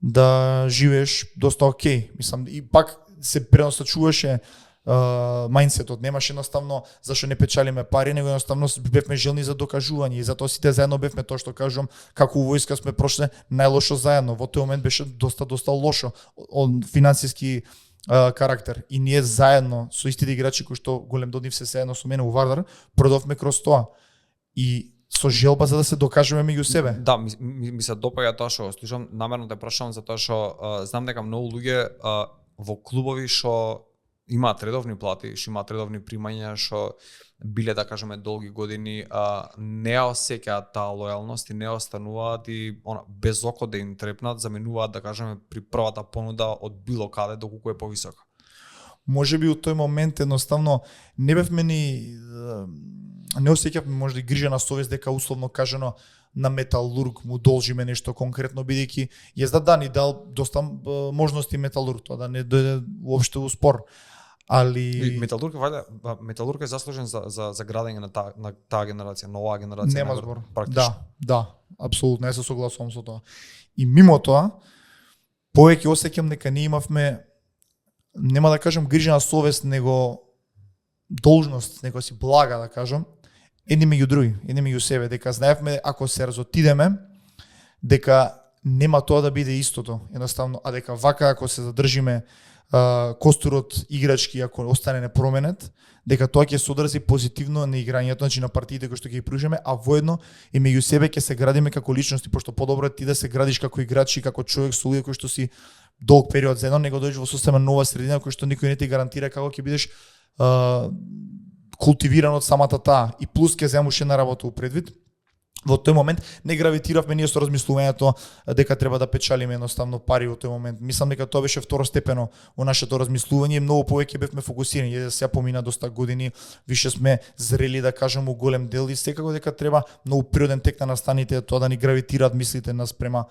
да живееш доста окей. Мислам, и пак се пренасочуваше мајндсетот, немаше едноставно зашто не печалиме пари, него едноставно бевме желни за докажување и затоа сите заедно бевме, тоа што кажувам, како у војска сме прошли најлошо заедно. Во тој момент беше доста лошо од финансиски карактер и ние заедно со истите играчи кои што голем до нив се заедно со мене у Вардар продовме кроз тоа и со желба за да се докажеме меѓу себе. Да, ми се допаѓа тоа што слушам, намерно те прашувам затоа што знам дека многу луѓе во клубови што имаат редовни плати, што имаат редовни примања, што биле да кажеме долги години, не осеќаат таа лојалност и не остануваат и без око да им трепнат, заменуваат да кажеме при првата понуда од било каде доколку е повисока. Може би у тој момент едноставно не бевме не осеќавме може да грижа на совест дека условно кажано на Металург му должиме нешто конкретно, бидејќи јас ни дал доста можности Металург, тоа да не дојде уопште у спор. Али Металург е заслужен за градење на таа генерација, нова генерација. Нема збор. Да, апсолутно, јас се согласувам со тоа. И мимо тоа, повеќе осеќам дека ние имавме, нема да кажам грижа на совест, него должност, него си блага да кажам, едни меѓу други, едни меѓу себе, дека знаевме ако се разотидеме, дека нема тоа да биде истото, едноставно, а дека вака ако се задржиме костурот играчки, ако остане непроменет, дека тоа ќе се одрази позитивно на играњето, значи на партиите кои што ќе ги пружиме, а воедно и меѓу себе ќе се градиме како личности, пошто подобро е ти да се градиш како играч и како човек со луѓе кои што си долг период заедно, него дојдеш во сосема нова средина кој што никој не ти гарантира како ќе бидеш култивиран од самата таа и плюс ќе земуш една работа у предвид. Во тој момент не гравитиравме ние со размислувањето дека треба да печалиме едноставно пари во тој момент. Мислам дека тоа беше второстепено во нашето размислување и многу повеќе бевме фокусирани. Ја сега помина доста години, више сме зрели да кажам у голем дел и секако дека треба многу природен тек на настаните тоа да ни гравитираат мислите нас према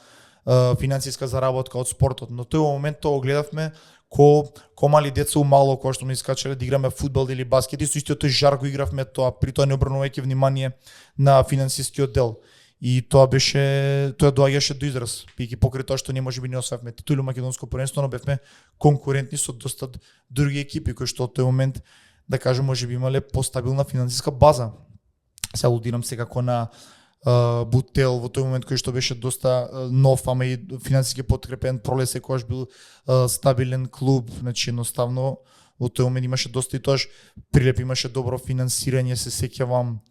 финансиска заработка од спортот. Но тој момент тоа гледавме ко мали деца у мало, кога што ми искачале да играме фудбал или баскет и со истиот тој жар го игравме тоа, при тоа не обрнувајќи внимание на финансискиот дел. И тоа доаѓаше до израз. Бидејќи покрај тоа што ние можеби не освоевме титули македонско првенство, но бевме конкурентни со доста други екипи кои што од тој момент да кажем можеби имале постабилна финансиска база. Се алудирам секако на Бутел во тој момент кој што беше доста нов, ама и финансиски подкрепен, Пролес секогаш бил стабилен клуб, значи едноставно во тој момент имаше доста и тоаш Прилеп имаше добро финансирање, се сеќавам.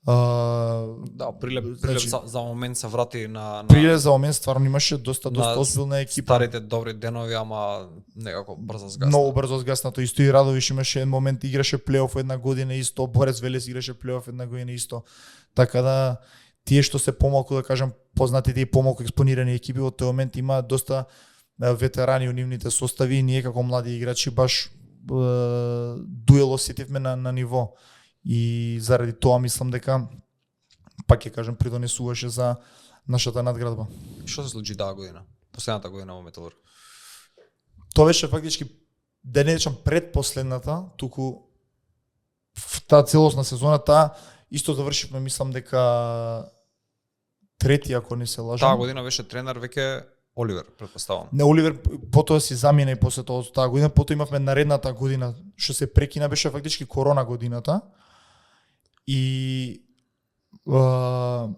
Да, Прилеп значи, за момент се врати на Прилеп за момент стварно имаше доста озбилна екипа. Старите добри денови, ама некако брзо згасна. Многу брзо згаснато. Исто и Радовиш имаше еден момент играше плейоф една година исто, Борец Велес играше плейоф една година исто. Така да тие што се помалку да кажам познатите и помалку експонирани екипи во тој момент има доста ветерани у нивните состави и ние како млади играчи баш дуел осетивме на ниво. И заради тоа мислам дека пак ќе кажам придонесуваше за нашата надградба. Што се случи таа година? Последната година во Металург? Тоа беше фактички да не речам предпоследната, туку таа целосна сезона, таа исто завршивме, мислам дека трети, ако не се лажам. Таа година беше тренер веќе Оливер, претпоставам. Не, Оливер потоа си замина и после тоа таа година, потоа имавме наредната година, што се прекина, беше фактички корона годината. И во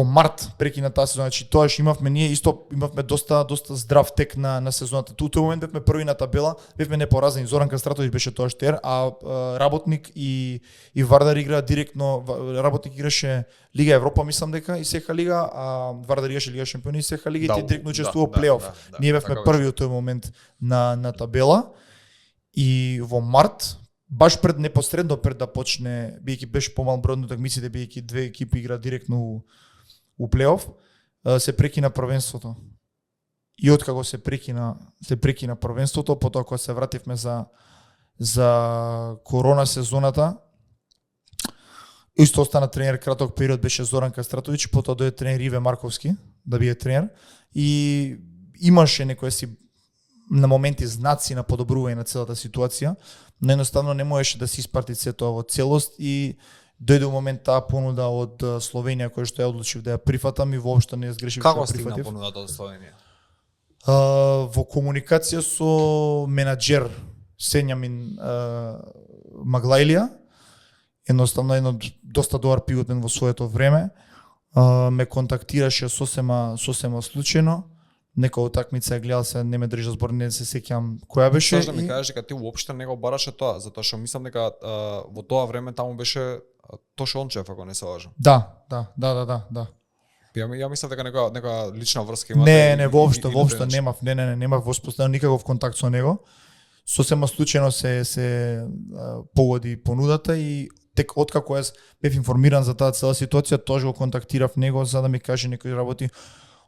март прекина таа сезона, значи тоаш ние исто имавме доста здрав тек на сезоната. Тој момент бевме први на табела, бевме непоразени. Зоран Кастратович беше тоаш тер, а Работник и Вардар игра директно. Работник играше Лига Европа, мислам дека, и сеха лига, а Вардар играше Лига Шампиони и сеха лига, и тие директно учествува плейоф. Ние бевме први од тој момент на табела. И во март, баш непосредно пред да почне, биејќи беше помал број на такмиците, биејќи две екипи игра директно у плейоф, се прекина првенството. И откако се прекина првенството, потоа кога се вративме за корона сезоната, исто остана тренер краток период беше Зоран Кастратович, потоа дојде тренер Иве Марковски да биде тренер и имаше некои си на моменти знаци на подобрување на целата ситуација, но едноставно не можеше да се испрати се тоа во целост и дојде момент таа понуда од Словенија која што ја одлучив да ја прифатам и воопшто не ја сгрешив што прифатив. Како стигна понудата од Словенија? Во комуникација со менаџер Сенјамин Маглајлија, едноставно едно доста добар пивотен во своето време, ме контактираше сосема случајно. Некоја утакмица ја гледал, се не ме држи за збор, не се сеќавам која беше. Што да ми кажеш дека ти уопште не го бараше тоа, затоа што мислам дека во тоа време таму беше Тоше Ончев, ако не се лажам. Да. Ја мислам дека некоја лична врска имате. Не, воопшто немав воспоставен никаков контакт со него. Сосема случајно се погоди понудата и тек откако јас бев информиран за таа цела ситуација, тоа го контактирав него за да ми каже некои работи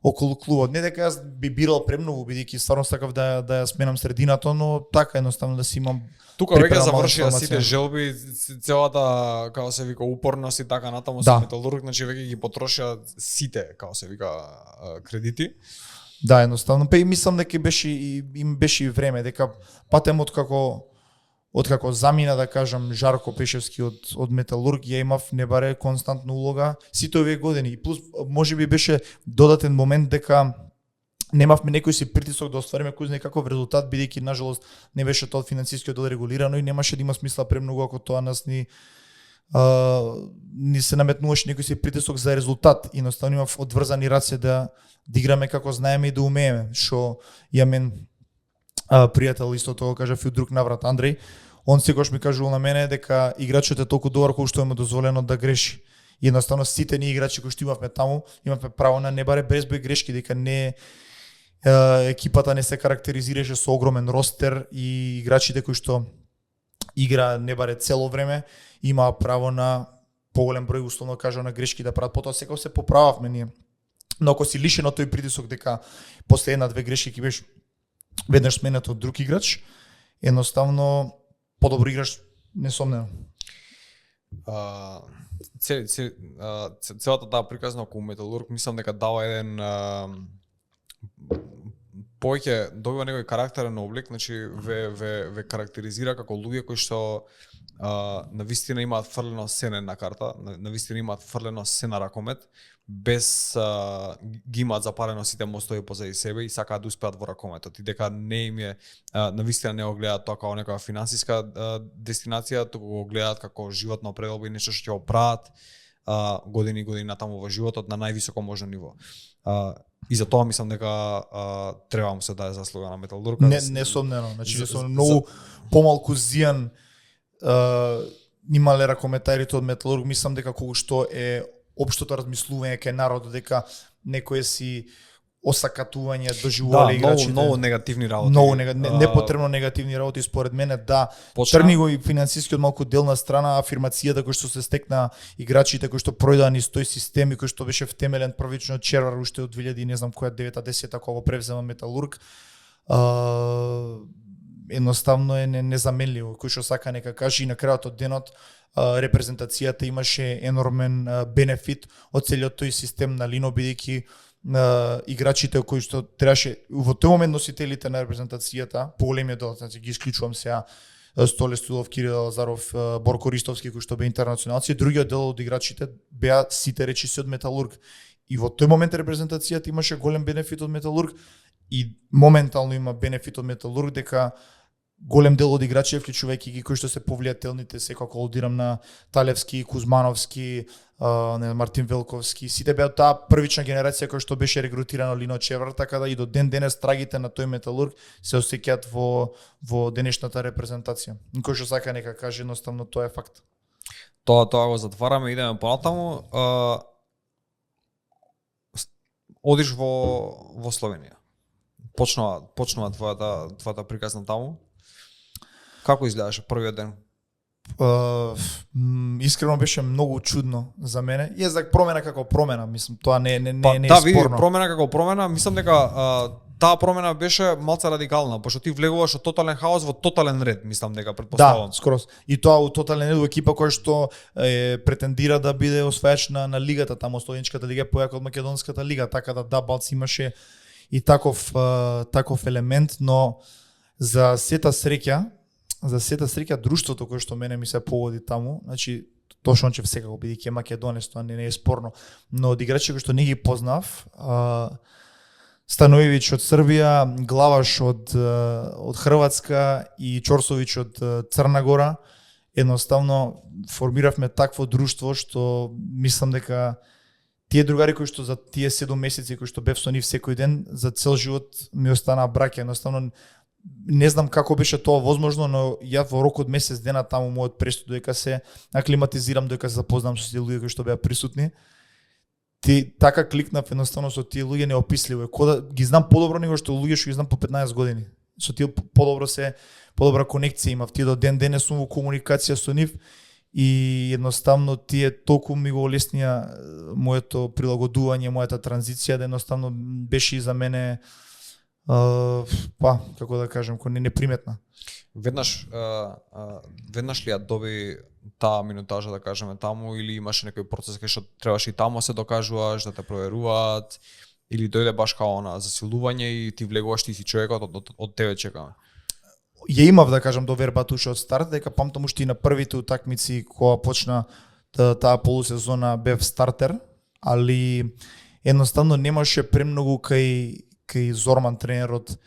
околу клубот. Не дека јас би бирал премногу, бидејќи стварно сакав да ја сменам средината, но така едноставно да си имам. Тука веќе завршија сите желби, целата како се вика упорност и така натаму со Металург, значи веќе ги потрошија сите, како се вика, кредити. Да, едноставно, па и мислам дека беше и време, дека патем откако замина, да кажам, Жарко Пешевски од Металург, ја имав не баре константна улога сите овие години. И плюс можеби беше додатен момент дека немавме некој си притисок да оствариме кој знае каков резултат, бидејќи нажалост не беше тоа финансискиот дел регулирано и немаше да има смисла премногу ако тоа нас ни се наметнуваше некој си притисок за резултат. Едноставно имав одврзани раце да играме како знаеме и да умееме, што ја мен пријател исто тоа кажа и друг наврат Андреј, он секогаш ми кажувал на мене дека играчот е толку добар колку што е му дозволено да греши. И едноставно сите ние играчи кои што имавме таму, имавме право на не баре безброј грешки, дека не екипата не се карактеризираше со огромен ростер и играчите кои што игра не баре цело време имаа право на поголем број, условно кажа, на грешки да прават. Потоа секогаш се поправавме ние. Но ако си лишен од тој притисок дека после една-две грешки ќе беше веднаш сменет од друг играч, едноставно подобро играш несомнено. Целата таа приказна околу Металург мислам дека дава еден повеќе добива некој карактерен облик, значи ве карактеризира како луѓе кои што навистина имаат фрлено се на една карта, навистина имаат фрлено се на ракомет, без ги имаат запалено сите мостови позади себе и сакаат да успеат во ракометот. И дека не им е, навистина не го гледаат тоа како некоја финансиска дестинација, туку го гледаат како животна определба и нешто што ќе го прават години и години натаму во животот на највисоко можно ниво. И за тоа мислам дека треба му се даде заслуга на Металург. Несомнено, значи многу помалку зијан имале ракометарите од Металург, мислам дека колку што е општото размислување кај народот дека некои си осакатување доживувале играчите. Многу негативни работи. Многу непотребно негативни работи според мене, да. Тргни го и финансискиот малку дел на страна, афирмацијата кој што се стекна играчите кои што пројдоа низ тој систем и кој што беше втемелен првично од Червар уште од 2000 не знам која 9-10 кога го превзема Металург. Едноставно е незаменливо. Кој што сака нека каже и на крајот од денот репрезентацијата имаше енормен бенефит од целиот тој систем на Лино, бидејќи играчите кои што требаше во тој момент носителите на репрезентацијата, поголемиот дел, значи ги исклучувам сега Столе Студов, Кирил Лазаров, Борко Ристовски кои што беа интернационалци, другиот дел од играчите беа сите речиси од Металург. И во тој момент репрезентацијата имаше голем бенефит од Металург и моментално има бенефит од Металург дека голем дел од играчи, вклучувајќи ги кои што се повлијателните, секако алудирам на Талевски, Кузмановски, Мартин Велковски, сите беа таа првична генерација која што беше регрутирана Лино Чевар, така да и до ден денес трагите на тој Металург се осеќаат во денешната репрезентација. Кој што сака нека каже, едноставно тоа е факт. Тоа го затвараме, идеме понатаму. Одиш во Словенија. Почнува твојата приказна таму. Како изгледаше првиот ден? Искрено беше многу чудно за мене. Јазак промена како промена, мислам, тоа не е да, спорно. Види, промена како промена, мислам дека таа промена беше малце радикална, пошто ти влегуваш од тотален хаос во тотален ред, мислам дека претпоставувам. Да, скроз. И тоа у тотален ред во екипа која што претендира да биде освајач на лигата, таму Словеничката лига појака од Македонската лига, така да Балц имаше и таков елемент, но за сета среќа друштвото кое што мене ми се погоди таму, значи Тошончев секако бидејќи е македонец, тоа не е спорно, но од играчи кои што не ги познав, Станоевич од Србија, Главаш од Хрватска и Чорсович од Црна Гора, едноставно формиравме такво друштво што мислам дека тие другари кои што за тие 7 месеци кои што бев со нив секој ден, за цел живот ми останаа браќа. Едноставно не знам како беше тоа возможно, но ја во рок од месец дена таму мојот престуд дека се аклиматизирам, дека се запознам со тие луѓе кои што беа присутни. Така кликнав едноставно со тие луѓе неописливо. Кода ги знам подобро него што луѓе што ги знам по 15 години. Со тие подобра конекција имав. Тие до ден денес сум во комуникација со нив и едноставно тие толку ми го олеснија моето прилагодување, мојата транзиција, да едноставно беше и за мене како да кажем, неприметна. Веднаш ли ја доби таа минутажа, да кажеме, таму, или имаше некој процес кај што требаше и таму се докажуваш, да те проверуваат, или дојде баш као на засилување и ти влегуваш, ти си човекот, од тебе чекаме? Ја имав, да кажам, довербата уште од старт, дека памтам уште и на првите утакмици кога почна таа полусезона бев стартер, али едноставно немаше премногу кај Зорман тренерот,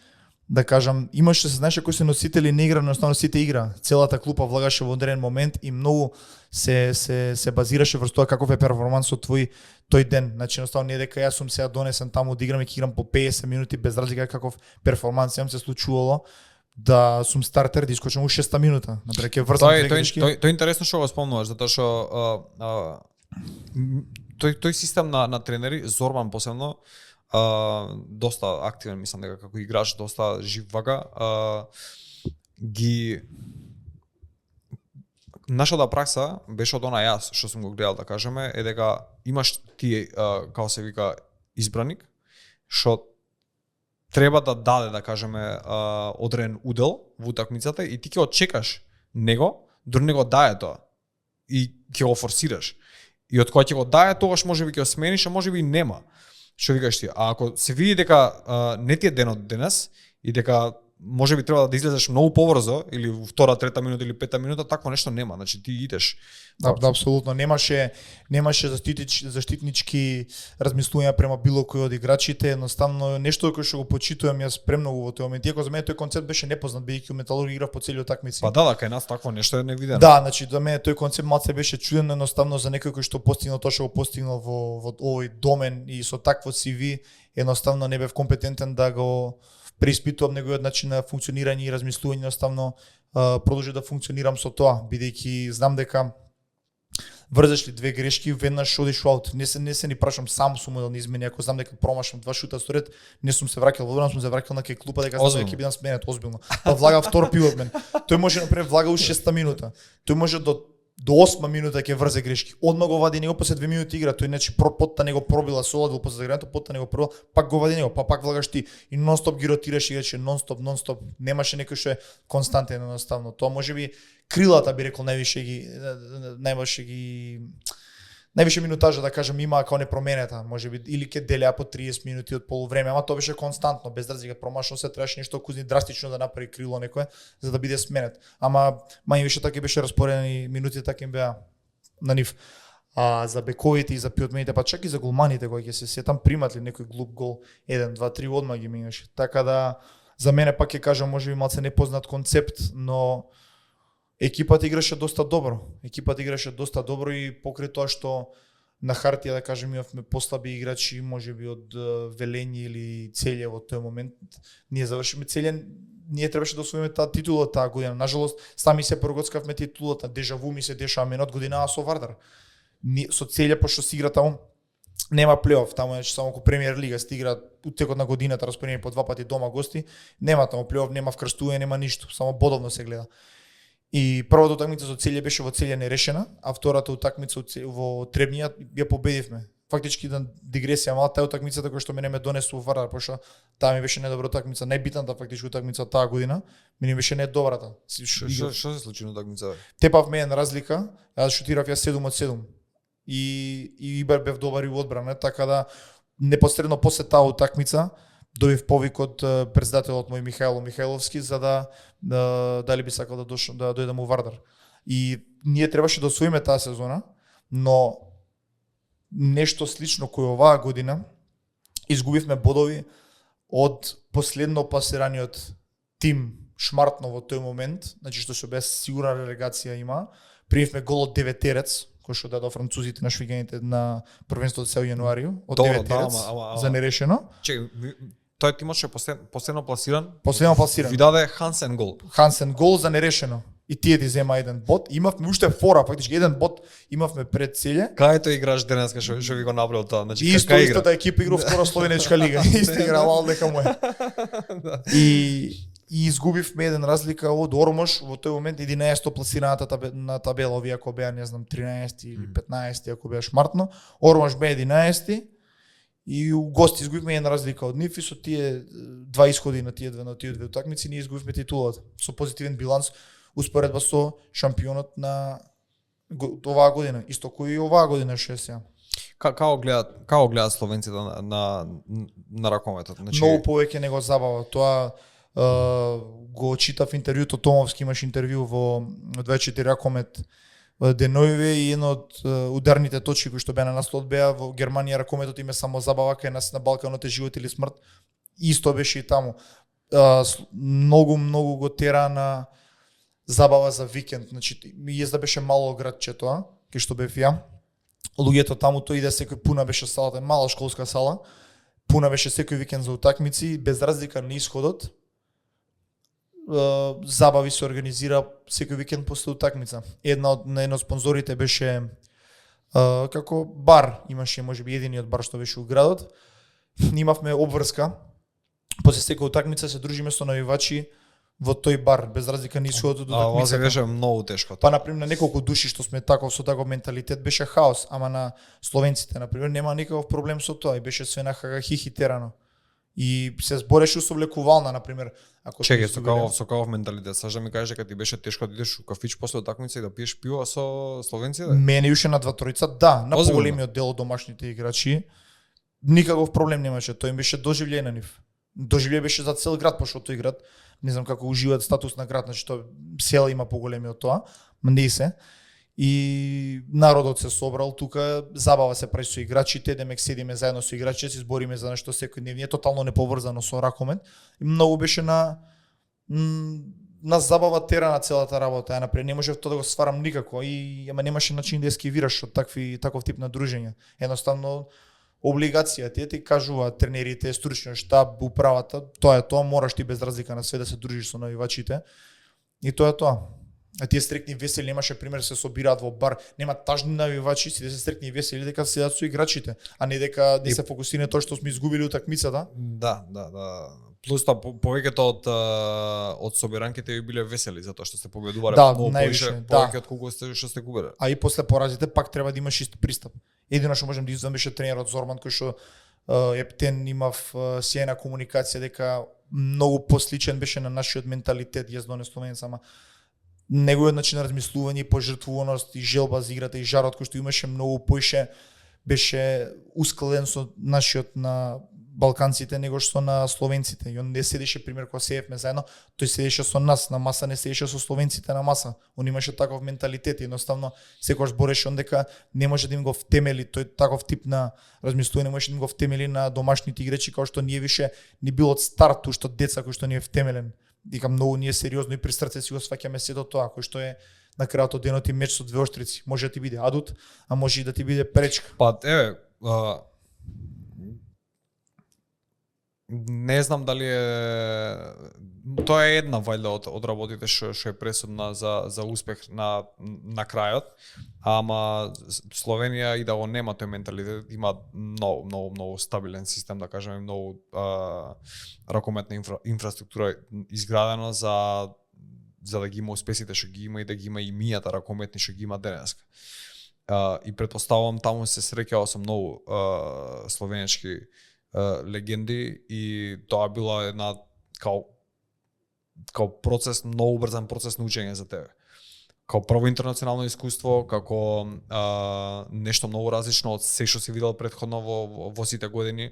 да кажам, имаше се знаеше кои се носители на игра, едноставно сите игра. Целата клупа влагаше во одреден момент и многу се базираше врз тоа каков е перформансот тој ден. Значи едноставно не дека јас сум сега донесен таму да играм и ќе играм по 50 минути без разлика каков перформанс јам се случувало да сум стартер да искочам у 6 минута. Например ќе врзам две грешки. Тоа е интересно што го спомнуваш, затоа што тој систем на тренери, Зорман посебно, доста активен, мислам дека како играч, доста жив вага, нашата пракса беше од она јас што сум го гледал, да кажеме, е дека имаш ти како се вика избраник што треба да даде, да кажеме, одреден удел во утакмицата и ти ќе очекаш него, дури не го даде тоа и ќе го форсираш. И од кога ќе го даде, тогаш можеби ќе го смениш, а можеби и нема. Што викаш ти? А ако се види дека не ти е денот денес и дека можеби треба да излезеш многу побрзо или во втора, трета минута или пета минута, такво нешто нема. Значи ти идеш. Да, апсолутно немаше заштитнички размислувања према било кој од играчите, едноставно нешто кој што го почитувам јас премногу во тој момент. Иако за мене тој концепт беше непознат, бидејќи Металург играв по целиот такмици. Па да, кај нас такво нешто е невидено. Да, значи за мене тој концепт малце беше чуден, едноставно за некој кој што постигнал тоа што го постигнал во овој домен и со такво CV, едноставно не бев компетентен да го преиспитувам неговиот начин на функционирање и размислување, едноставно продолжи да функционирам со тоа, бидејќи знам дека врзеш ли две грешки, веднаш одиш аут. Не се ни прашам сам сум да измени, ако знам дека промашам 2 шута сторет, не сум се враќал во одбрана, сум се враќал на кај клупа дека знам дека ќе бидам сменет озбилно. Па влага втор пивот мен. Тој може например влага у 6-та минута. Тој може до 8 минута ќе врзе грешки. Одма го вади него после 2 минути игра, тој значи потта него пробила со одбил после загрането, потта него пробила, пак го вади него, па пак влагаш ти и нонстоп ги ротираш играчи, нонстоп, немаше некој што е константен едноставно. Тоа можеби крилата би рекол највише минутажа да кажам има како непроменета, можеби или ќе делеа по 30 минути од полувреме, ама тоа беше константно, без разлика, промашно се требаше нешто кузни драстично да направи крило некое за да биде сменет. Ама мајвише така беше распоредени минутите така им беа на нив. А за бековите и за пиотмените, па чак и за голманите кои ќе се сетам примат ли некој глуп гол 1, 2, 3 одма ги минаше. Така да за мене пак ќе кажам можеби малце непознат концепт, но екипата играше доста добро. Екипата играше доста добро и покрај тоа што на хартија да кажем имавме послаби играчи, можеби од Велење или Целје во тој момент. Ние завршиме Целје, ние требаше да освоиме таа титула таа година. Нажалост, сами се прогоцкавме титулата, дежаву ми се дешава менот годинава со Вардар. Со Целје пошто се игра таму нема плейоф, таму е само ко премиер лига се игра утекот на годината распределени по 2 пати дома гости, нема таму плейоф, нема вкрстување, нема ништо, само бодовно се гледа. И првата утакмица со Целје беше во Целје нерешена, а втората утакмица во Требнија ја победивме. Фактички да дигресија мала, таа утакмицата која што мене ме донесу во Вардар, пошто таа ми беше недобра утакмица, најбитната фактички утакмица таа година, ми беше недобрата. Што се случи на утакмицата? Тепавме една разлика, јас шутирав 7 од 7. И Ибар бев добар и во одбрана, така да непосредно после таа утакмица добив повик од председателот мој Михајло Михајловски за дали би сакал да дојдам во Вардар. И ние требаше да освоиме таа сезона, но нешто слично кој оваа година изгубивме бодови од последно пласираниот тим Шмартно во тој момент, значи што се без сигурна релегација има. Примивме гол од 9-терец, кој што дадо французите на швиганите на првенството од 7 јануари, од 9-терец за нерешено. Тој тимот што последно пласиран. Ви даде Хансен гол. Хансен гол за нерешено. И тие ти зема еден бот. Имавме уште фора, фактички еден бот имавме пред Целје. Кај тој играш денеска што ви го направил тоа? Значи истата екипа игра втора словенечка лига. Исто играла дека мој. И изгубивме еден разлика од Ормош во тој момент 11-то пласираната на табела, овие ако беа не знам 13 или 15 ако беа Шмартно. Ормош бе 11 и у гости изгубивме една разлика од нив и со тие два исходи на тие две утакмици ние изгубивме титулата со позитивен биланс успоредба со шампионот на оваа година, исто кој и оваа година ше сега. Како гледаат словенците на ракометот? Значи многу повеќе него забава. Тоа го читав интервјуто Томовски, имаш интервју во 24 ракомет деноиве и едно од ударните точки кои што беа на наслов беа во Германија ракометот име само забава, кај нас на Балканот е живот или смрт. Исто беше и таму. Многу го тера на забава за викенд. Значи језда беше мало градче тоа, кај што бев ја. Луѓето таму тоа иде секој пуна беше салата, мала школска сала. Пуна беше секој викенд за утакмици, без разлика на исходот. Забави се организира секој викенд после утакмица. Една од спонзорите беше како бар, имаше можеби единиот бар што беше у градот. Имавме обврска. После секоја утакмица се дружиме со навивачи во тој бар, без разлика на исходот од утакмицата. Ова се беше многу тешко. Па на пример на неколку души што сме со таков менталитет беше хаос, ама на словенците на пример нема никаков проблем со тоа и беше све на хихи терано. И се збореше со влекувална на пример, ако чекај со каков менталитет, саш да ми кажеш дека ти беше тешко да идеш у кафич после утакмица и да пиеш пиво со словенците? Мене уште на 2-3, да, на поголемиот дел од домашните играчи никаков проблем немаше, тој им беше доживљај на нив. доживле беше за цел град, пошто тој град, не знам како уживаат статус на град, значи тоа села има поголеми од тоа, не се. И народот се собрал тука, забава се прави со играчите, демек седиме заедно со играчите, се збориме за нешто секојдневно, е тотално неповрзано со ракомет. И многу беше на забава терана целата работа. Ја напред не можев тоа да го сварам никако и ама немаше начин да ескивираш од таков тип на дружења. Едноставно облигација ти кажуваат тренерите, стручниот штаб, управата, тоа е тоа, мораш ти без разлика на све да се дружиш со навивачите. И тоа е тоа. А тие стрекни весели немаше пример се собираат во бар, нема тажни навивачи, сите се стрекни весели дека седат со играчите, а не дека не се фокусира тоа што сме изгубили утакмицата. Да. Плюс тоа повеќето од собиранките ви биле весели затоа што сте победувале многу повеќе од колку што сте губеле. А и после поразите пак треба да имаш ист пристап. Едино што можем да извадам беше тренерот Зорман кој што ептен имав сјајна комуникација дека многу посличен беше на нашиот менталитет јаздоне словенец, ама неговиот начин на размислување и пожртвуваност и желба за играта и жарот кој што имаше многу поише беше ускладен со нашиот на балканците него што на словенците. И он не седеше пример кога седевме заедно, тој седеше со нас на маса, не седеше со словенците на маса. Он имаше таков менталитет и едноставно секогаш бореше он дека не може да им го втемели тој таков тип на размислување, не може да им го втемели на домашните играчи како што ние више ни било од старт уште деца кој што ни е втемелен. Дека многу ние сериозно и при срце си го сваќаме сето тоа кој што е на крајот од денот и меч со двеоштрици. Може да ти биде адут, а може и да ти биде пречка. Па не знам дали тоа е една вајда од работите што е пресудна за успех на крајот, ама Словенија и да го нема тој менталитет, има многу стабилен систем, да кажеме, многу ракометна инфраструктура изградена за да ги има успесите што ги има и да ги има и мијата ракометни што ги има денеска. И претпоставувам таму се среќавал со многу словенечки легенди и тоа била една као процес, многу брзан процес на учење за тебе. Као прво интернационално искуство, како нешто многу различно од се што си видел претходно во сите години.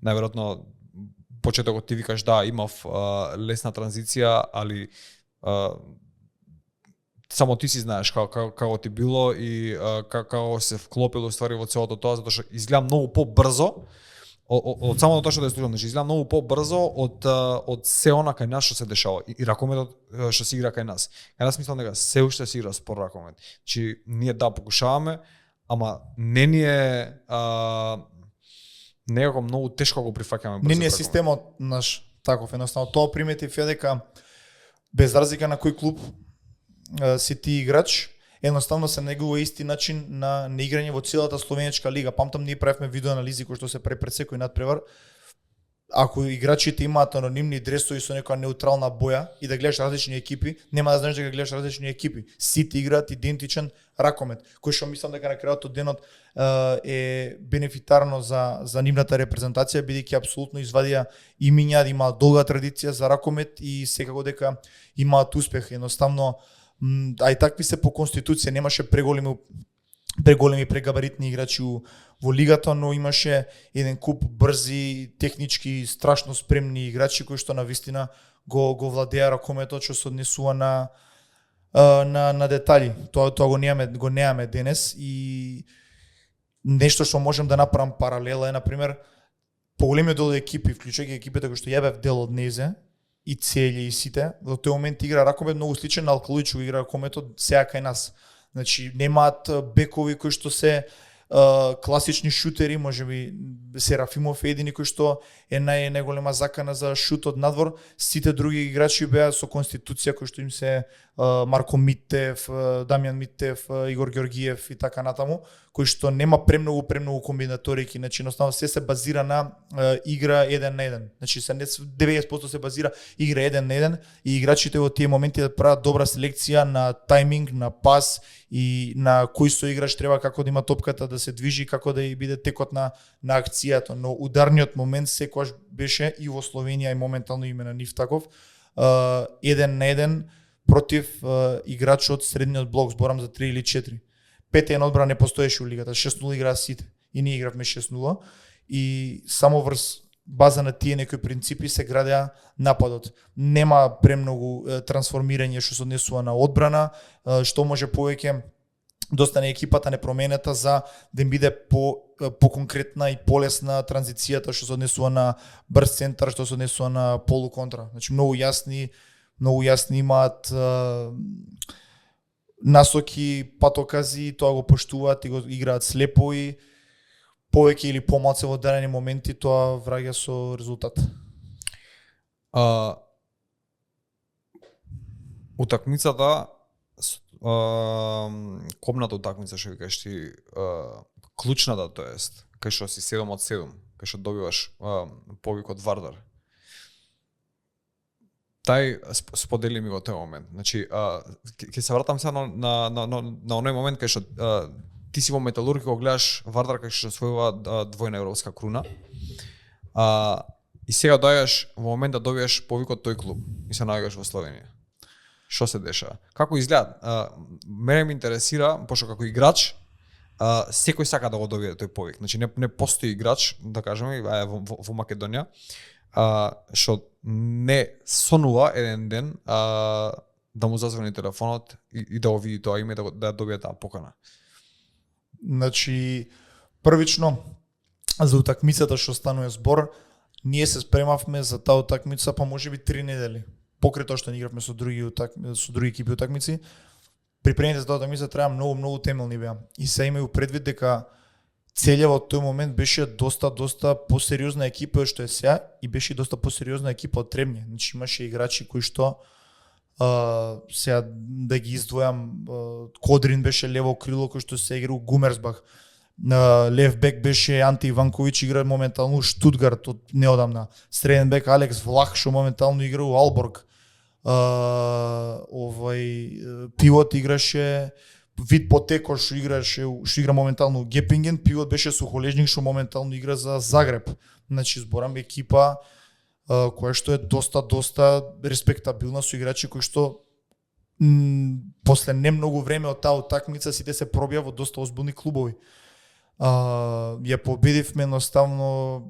Најверојатно почетокот ти викаш да, имав лесна транзиција, али само ти си знаеш како ти било и како се вклопило ствари во целото тоа, затоа што изгледа многу побрзо од самото тоа што да е слушам, изгледа многу побрзо од се она кај нас што се дешава и ракометот што се игра кај нас. Кај нас мислам дека се уште се игра спор ракомет. Чи ние да покушаваме, ама не ни е некако многу тешко го прифаќаме. Не ни е системот наш таков, едноставно тоа приметив е дека без разлика на кој клуб си ти играч, едноставно се негува исти начин на играње во целата словенечка лига. Памтам ние правевме видеоанализи кои што се прави пред секој надпревар. Ако играчите имаат анонимни дресови со некоја неутрална боја и да гледаш различни екипи, нема да знаеш дека гледаш различни екипи. Сите играат идентичен ракомет, кој што мислам дека на крајот од денот е бенефитарно за нивната репрезентација, бидејќи апсолутно извадија имиња, има долга традиција за ракомет и секако дека имаат успех. Едноставно, а и такви се по конституција, немаше преголеми прегабаритни играчи во лигата, но имаше еден куп брзи, технички, страшно спремни играчи кои што навистина го владеа ракометот, што се однесува на детали. Тоа го немаме денес и нешто што можем да направам паралела е, например, поголемиот дел од екипи, вклучувајќи екипите кои што ја бев дел од незе, и Целје и сите, во тој момент игра ракомет многу сличен на Алкалуич игра ракометот сега кај нас. Значи немаат бекови кои што се класични шутери, можеби Серафимов е едини кој што е најголема закана за шут од надвор, сите други играчи беа со конституција кои што им се Марко Митев, Дамјан Митев, Игор Ѓоргиев и така натаму, кои што нема премногу комбинаторики, значи едноставно се базира на игра 1 на 1. Значи 90% се базира игра 1 на 1 и играчите во тие моменти да прават добра селекција на тајминг, на пас и на кој соиграч треба како да има топката да се движи, како да биде текот на акцијата, но ударниот момент секогаш беше и во Словенија и моментално име на нив таков 1 на 1 против играч од средниот блок, зборам за 3 или 4. 5-1 одбрана не постоеше у лигата, 6-0 играа сите и ние игравме 6-0 и само врз база на тие некои принципи се градеа нападот. Нема премногу трансформирање што се однесува на одбрана, што може повеќе достане екипата непроменета за да им биде по конкретна и полесна транзицијата што се однесува на брз центар, што се однесува на полуконтра. Значи многу јасни имаат насоки, патокази, тоа го поштуваат и го играат слепо и повеќе или помалку во дадени моменти тоа враќа со резултат. Утакмицата копната утакмица што викаш ти, клучната тоест, кај што си 7 од 7, кај што добиваш повик од Вардар. Тај сподели ми го тој момент. Значи, ќе се вратам сега на оној момент кај што ти си во Металург го гледаш Вардар кај што освојува двојна европска круна. И сега доаѓаш во момент да добиеш повик од тој клуб и се наоѓаш во Словенија. Што се дешава? Како изгледа? Мене ме интересира, пошто како играч, секој сака да го добие тој повик. Значи не постои играч, да кажеме, во Македонија, што не сонува еден ден да му зазвони телефонот и да го види тоа име, да добие таа покана. Значи, првично, за утакмицата што станува збор, ние се спремавме за таа утакмица па можеби 3 недели. Покрај тоа што не игравме со други екипи утакмици, припремите за таа утакмица треба многу темелни беа. И се имају предвид дека Целјава од тој момент беше доста посериозна екипа што е сега и беше доста посериозна екипа од Требње. Значи имаше играчи кои што сега да ги издвојам, Кодрин беше лево крило кој што се игра у Гумерсбах. Лев бек беше Анти Иванковиќ, игра моментално у Штутгарт од неодамна. Среден бек Алекс Влах што моментално игра у Алборг. Пивот играше Вид Потеко што игра моментално у Гепинген, пивот беше Сухолежник што моментално игра за Загреб. Значи зборам екипа која што е доста респектабилна со играчи кои што после не многу време од таа утакмица сите се пробија во доста озбилни клубови. Ја победивме едноставно,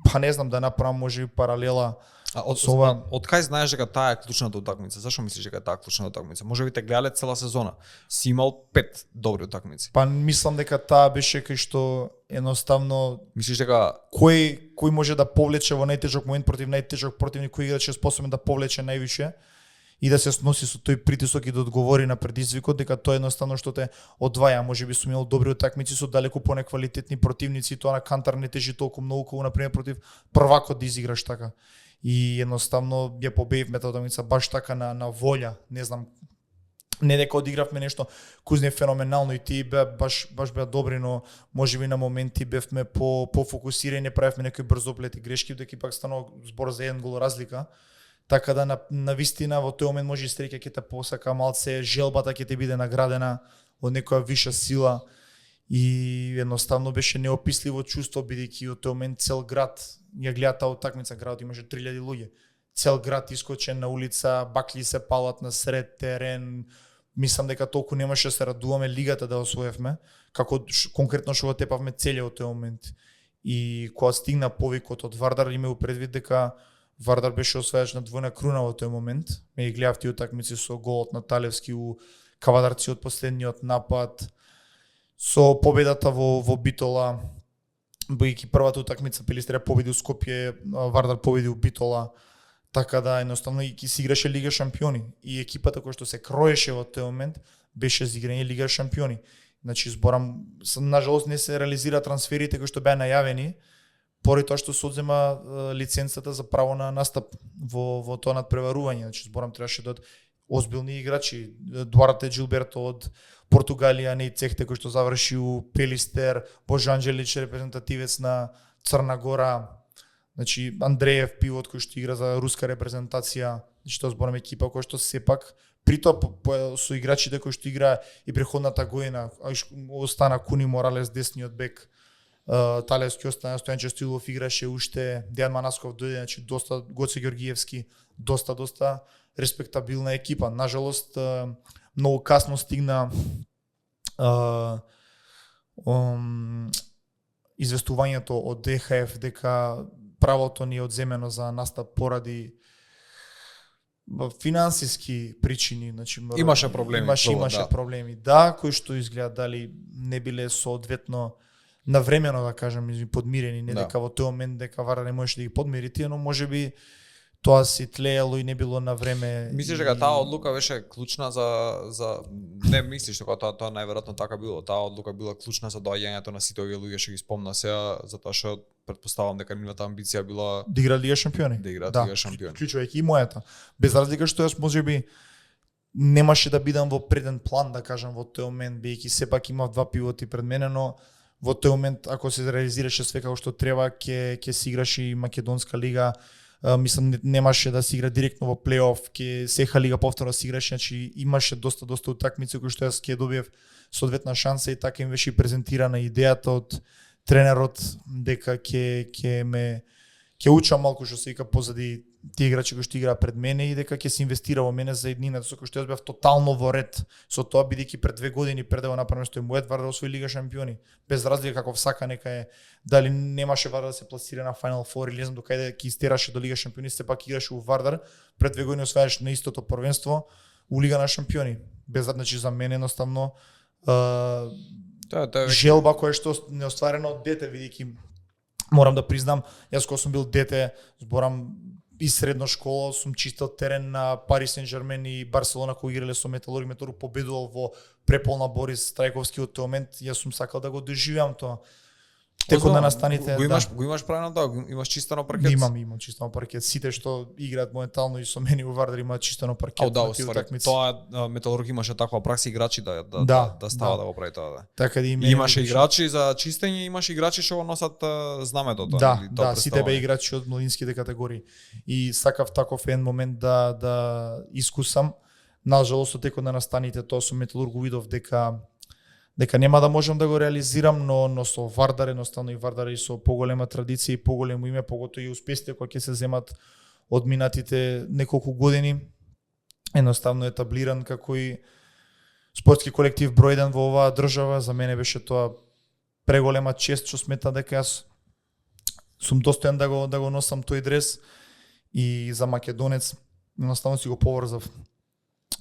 па не знам да направам можеби паралела. Од кај знаеш дека таа е клучната утакмица? Зашо мислиш дека таа е клучната утакмица? Можеби те гледале цела сезона. Си имал 5 добри утакмици. Па мислам дека таа беше кај што едноставно мислиш дека кој може да повлече во најтежок момент против најтежок противник, кој играч е способен да повлече највише и да се сноси со тој притисок и да одговори на предизвикот, дека тоа едноставно што те одваја. Можеби сум имал добри утакмици со далеку понеквалитетни противници, тоа на кантар не тежи толку многу колку на пример против првакот да изиграш така. И едноставно ја победивме таа утакмица баш така на волја, не знам. Не дека одигравме нешто кузне феноменално и тие баш беа добри, но можеби на моменти бевме по фокусирани, правевме некои брзоплети грешки, дека пак станува збор за еден гол разлика. Така да на вистина во тој момент може и среќа ќе те посака малце, желбата ќе те биде наградена од некоја виша сила и едноставно беше неописливо чувство, бидејќи од тој момент цел град ја гледа таа утакмица, градот имаше 3000 луѓе. Цел град искочен на улица, бакли се палат на сред терен. Мислам дека толку немаше се радуваме лигата да освоевме, како конкретно што го тепавме целиот тој момент. И кога стигна повикот од Вардар, имеју предвид дека Вардар беше освајач на двојна круна во тој момент. Ме ги гледав тие утакмици со голот на Талевски у Кавадарци од последниот напад, со победата во Битола, бидејќи првата утакмица Пелистрија победи у Скопје, Вардар победи у Битола. Така да едноставно и си играше Лига шампиони и екипата која што се кроеше во тој момент беше за играње Лига шампиони. Значи зборам, нажалост не се реализира трансферите кои што беа најавени, поради тоа што се одзема лиценцата за право на настап во тоа надпреварување. Значи зборам требаше да озбилни играчи, Дуарте Джилберто од Португалија, не и Цехте кој што заврши у Пелистер, Боже Анџелич репрезентативец на Црна Гора, значи Андреев пивот кој што игра за руска репрезентација, значи тоа зборам екипа која што сепак при тоа со играчите кои што игра и преходната година, остана Куни Моралес десниот бек, Талевски остана, Стојанче Стоилов играше уште, Дејан Манасков дојде, значи доста Гоце Ѓоргиевски, доста респектабилна екипа. Нажалост многу касно стигна известувањето од ДХФ дека правото ни е одземено за настап поради финансиски причини, значи Имаше проблеми, имаше да. проблеми, да, кои што изгледа дали не биле соодветно навремено, да кажем, подмирени, не Да. дека во тој момент дека Вардар не можеше да ги подмири тие, но можеби тоа си тлеело и не било на време. Мислиш дека таа одлука беше клучна за не мислиш дека тоа најверојатно така било. Таа одлука била клучна за доаѓањето на сите овие луѓе што ги спомна сега, затоа што претпоставам дека нивната амбиција била да играат Лига шампиони. да играат Лига шампиони. Вклучувајќи и мојата. Без разлика што јас можеби немаше да бидам во преден план, да кажам, во тој момент, бидејќи сепак имав два пивоти пред мене, но во тој момент ако се реализираше све како што треба, ќе се играше и Македонска лига. Мислам немаше да се игра директно во плейоф, ќе сеха лига повторно се играше, значи имаше доста утакмици кои што јас ќе добиев соодветна шанса и така им беше и презентирана идејата од тренерот дека ќе учам малку што се вика позади тие играчи кои што играат пред мене и дека ќе се инвестира во мене за еднината, со кој што јас бев тотално во ред со тоа, бидејќи пред 2 години пред да го направиме тој мојот Вардар освои Лига шампиони. Без разлика каков сака нека е, дали немаше Вардар да се пласира на Final Four или не знам до каде ќе истераше до Лига шампиони, сепак играше у Вардар, пред 2 години освајаш на истото првенство у Лига на шампиони. Без значи за мене едноставно Тоа желба која што не остварена од дете, видејќи морам да признам, јас кога сум бил дете, зборам и средна школа, сум чистил терен на Пари Сен-Жермен и Барселона кои играле со Металург. Металург победувал во преполна Борис Трајковски од тој момент, јас сум сакал да го доживеам тоа. Текот на настаните, го имаш правено да, имаш чистено паркет. Имам чистено паркет. Сите што играат моментално и со мене у Вардар имаат чистено паркет. Да, тоа Металург имаше таква пракса играчи да става да го прави тоа. Така да имаше играчи за чистење, имаше играчи што го носат знамето тоа. Да, сите беа играчи од младинските категории. И сакав таков еден момент да искусам. Нажалост со текот на настаните тоа со Металург видов дека нема да можам да го реализирам, но со Вардар едноставно и Вардар и со поголема традиција и поголемо име, поготоа и успесите кои ќе се земат од минатите неколку години, едноставно етаблиран како и спортски колектив број 1 во оваа држава. За мене беше тоа преголема чест, што сметам дека јас сум достоен да го носам тој дрес, и за македонец едноставно си го поврзав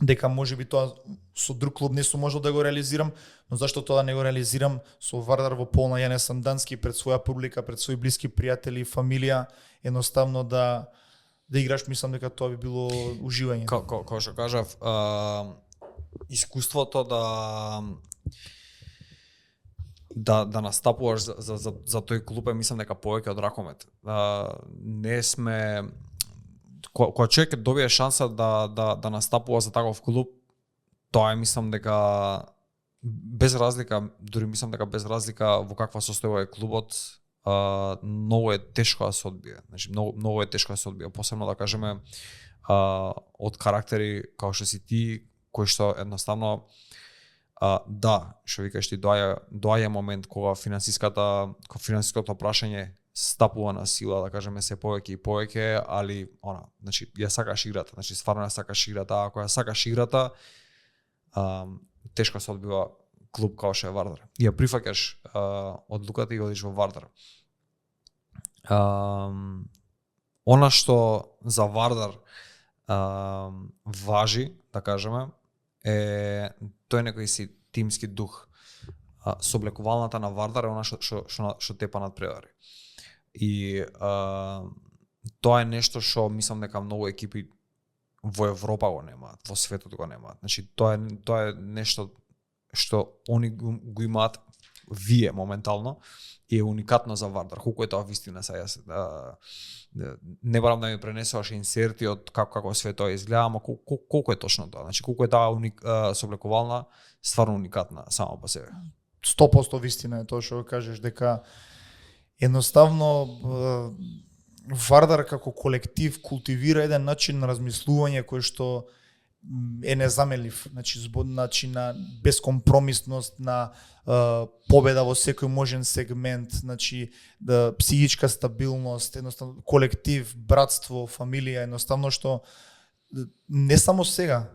дека можеби тоа со друг клуб не сум можел да го реализирам, но зашто тоа да не го реализирам со Вардар во полна Јане Сандански пред своја публика, пред своји блиски пријатели и фамилија, едноставно да играш, мислам дека тоа би било уживање. Како што кажав, искуството да настапуваш за тој клуб, мислам дека повеќе од ракомет. Не сме кога човек добие шанса да настапува за таков клуб, тоа е, мислам дека без разлика, дури мислам дека без разлика во каква состојба е клубот, многу е тешко да се одбие. Значи многу е тешко да се одбие, посебно да кажеме од карактери како што си ти, кои што едноставно што викаш ти, доаѓа момент кога финансиското прашање стапува на сила, да кажеме, се повеќе и повеќе, али значи ја сакаш играта, значи стварно ја сакаш играта, ако ја сакаш играта, тешко се одбива клуб како што е Вардар. И ја прифаќаш одлуката и одиш во Вардар. Она што за Вардар важи, да кажеме, е тој некој си тимски дух. Соблекувалната на Вардар е она што тепа надпревари. И тоа е нешто што мислам дека многу екипи во Европа го немаат, во светот го немаат. Значи тоа е нешто што они го имаат вие моментално и е уникатно за Вардар. Колку е тоа вистина сега не барам да ми пренесуваш инсерти од како све тоа изгледа, ама колку е точно тоа? Значи колку е таа соблекувална стварно уникатна само по себе. 100% вистина е тоа што кажеш, дека едноставно Вардар како колектив култивира еден начин на размислување кој што е незаменлив, значи на бескомпромисност, на победа во секој можен сегмент, значи психичка стабилност, едноставно колектив, братство, фамилија, едноставно што не само сега,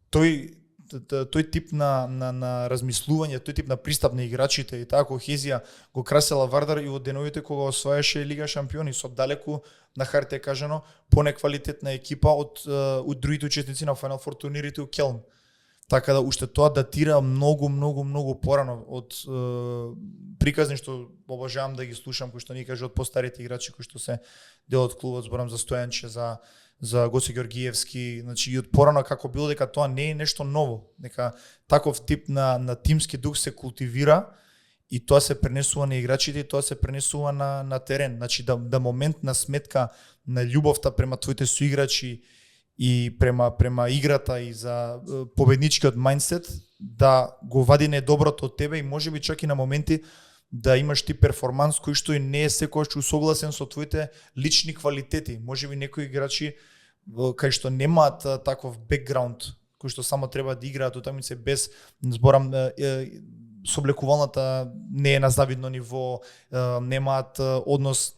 тој тој тип на размислување, тој тип на пристап на играчите и таа кохезија го красела Вардар и во деновите кога освајаше Лига шампиони со далеку на хартија кажано понеквалитетна екипа од другите учесници на Final Four турнирите у Келн. Така да уште тоа датира многу порано од приказни што обожавам да ги слушам, кои што ни кажа од постарите играчи кои што се дел од клубот, зборам за Стојанче, за Гоце Георгиевски, значи и од порано како било дека тоа не е нешто ново, дека таков тип на тимски дух се култивира и тоа се пренесува на играчите и тоа се пренесува на терен. Значи да моментна сметка на љубовта према твоите соиграчи и према играта и за победничкиот мајндсет да го вади недоброто од тебе и можеби чак и на моменти да имаш ти перформанс кој што и не е секогаш усогласен со твоите лични квалитети. Можеби некои играчи кај што немаат таков бекграунд, кои што само треба да играат утакмици без, зборам, соблекувалната не е на завидно ниво, немаат однос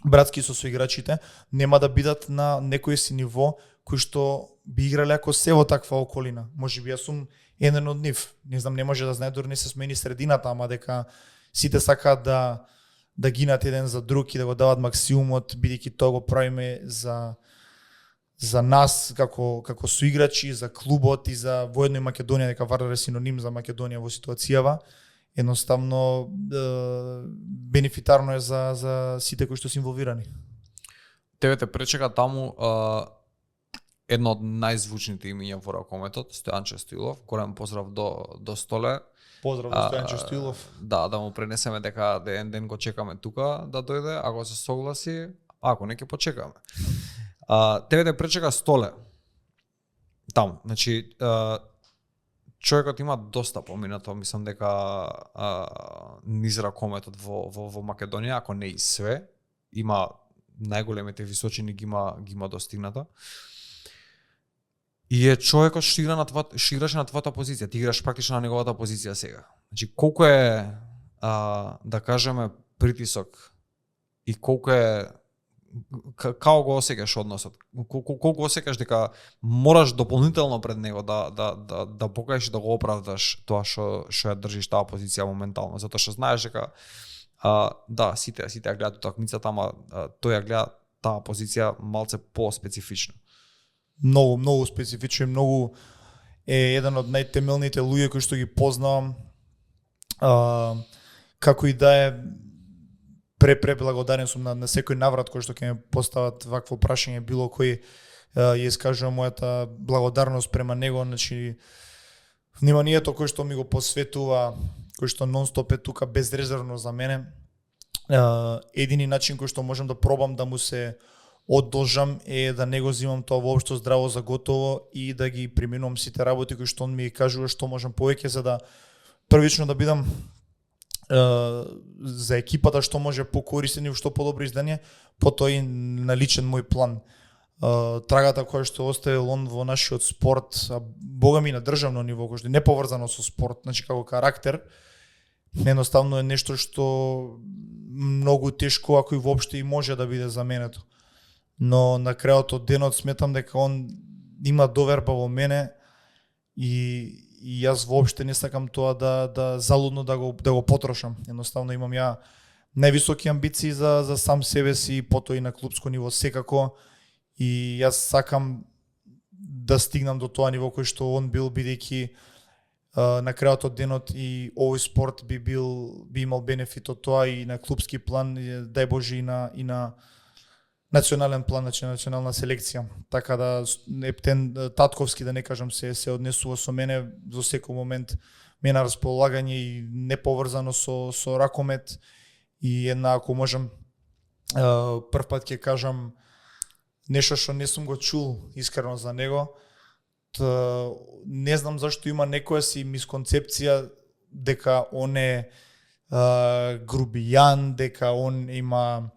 братски со соиграчите, нема да бидат на некој си ниво кој што би играле ако се во таква околина. Можеби јас сум еден од нив. Не знам, не може да знае, дори не се смени средината, ама дека сите сакаат да гинат еден за друг и да го дават максимумот, бидејќи тоа го правиме за нас како соиграчи, за клубот и за воедно и Македонија, дека Вардар е синоним за Македонија во ситуацијава. Едноставно бенефитарно е за сите кои што се инволвирани. Тебе те пречека таму едно од најзвучните имиња во ракометот, Стојанче Стоилов. Голем поздрав до Столе. Поздрав до Стојанче Стоилов. Да му пренесеме дека еден ден го чекаме тука да дојде, ако се согласи, ако не ќе почекаме. Тебе те пречека Столе. Таму, значи човекот има доста поминато, мислам дека низ ракометот во Македонија, ако не и све, има најголемите височини ги има достигната. И е човекот што играше на твојата позиција, ти играш практично на неговата позиција сега. Значи колку е да кажеме притисок и колку е како го осеќаш односот? Колку осеќаш дека мораш дополнително пред него да покажеш и да го оправдаш тоа што ја држиш таа позиција моментално, затоа што знаеш дека да, сите ја гледаат утакмицата, ама тој ја гледа таа позиција малце по-специфично. Многу специфичен, многу е еден од најтемелните луѓе кои што ги познавам. Како и да е, преблагодарен сум на секој наврат кој што ќе ме постават вакво прашање, било кој ја искажувам мојата благодарност према него, значи вниманието кој што ми го посветува, кој што нон-стоп е тука безрезервно за мене. Едини начин кој што можам да пробам да му се одолжам е да не го земам тоа воопшто здраво за готово и да ги применувам сите работи кои што он ми кажува што можам повеќе, за да првично да бидам за екипата што може покористен и што подобро издание, потоа и на личен мој план. Трагата која што оставил он во нашиот спорт, бога ми на државно ниво, кој што не поврзано со спорт, значи како карактер, едноставно е нешто што многу тешко, ако и воопште и може да биде заменето. Но на крајот од денот сметам дека он има доверба во мене и јас воопште не сакам тоа да залудно да го потрошам. Едноставно имам ја највисоки амбиции за сам себе си, потоа и на клубско ниво секако, и јас сакам да стигнам до тоа ниво кој што он бил, бидејќи на крајот од денот и овој спорт би имал бенефит од тоа и на клубски план, дај Боже и на национален план, значи национална селекција. Така да Ептен татковски, да не кажам, се однесува со мене во секој момент, ме на располагање и не поврзано со ракомет. И ако можам прв пат ќе кажам нешто што не сум го чул искрено за него. Не знам зашто има некоја си мисконцепција дека он е грубијан, дека он има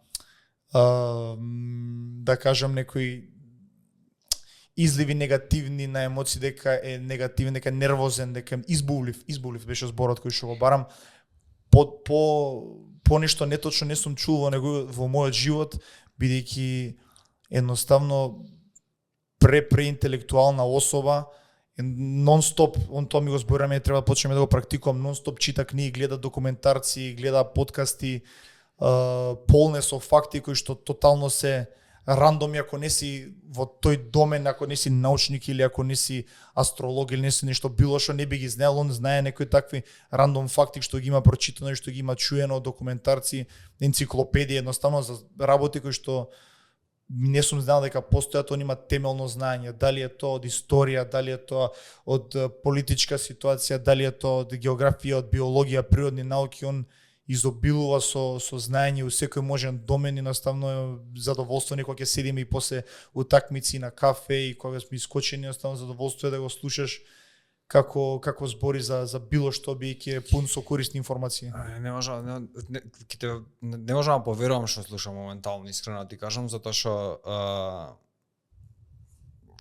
да кажам некои изливи негативни на емоции, дека е негативен, дека е нервозен, дека е избувлив беше зборот кој што го барам. По нешто неточно не сум чул во мојот живот, бидејќи едноставно преинтелектуална особа, нон-стоп, он тоа ми го збораме, треба да почнеме да го практикувам, нон-стоп чита книги, гледа документарци, гледа подкасти, полне со факти кои што тотално се рандоми, ако не си во тој домен, ако не си научник или ако не си астролог или не си нешто било што не би ги знаел, он знае некои такви рандом факти што ги има прочитано и што ги има чуено, документарци, енциклопедии, едноставно за работи кои што не сум знал дека постојат, он има темелно знаење, дали е тоа од историја, дали е тоа од политичка ситуација, дали е тоа од географија, од биологија, природни науки, он изобилува со знаење у секој можен домен, и наставно задоволство кога ќе седиме и после утакмици на кафе и кога сме искочени, наставно задоволство е да го слушаш како збори за било што, бидејќи е пун со корисни информации. Не можам да поверувам што слушам моментално, искрено ти кажам, затоа што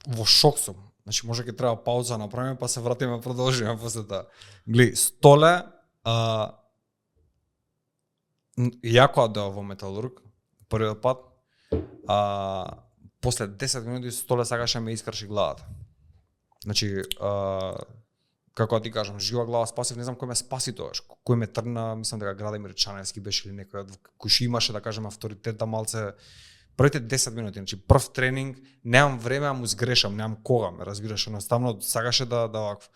во шок сум. Значи може ќе треба пауза направиме, па се вратиме, продолжиме после тоа. Гледи, Столе јако одеа во Металург првиот пат, после 10 минути Столе сакаше ме искрши главата. Значи, како ти кажам, жива глава спасив, не знам кој ме спаси тогаш, кој ме тргна, мислам дека Градимир Чаневски беше или некој кој што имаше, да кажем, авторитет малце. Првите 10 минути, значи прв тренинг, немам време да му сгрешам, немам кога, ме разбираш, едноставно сакаше да вакво.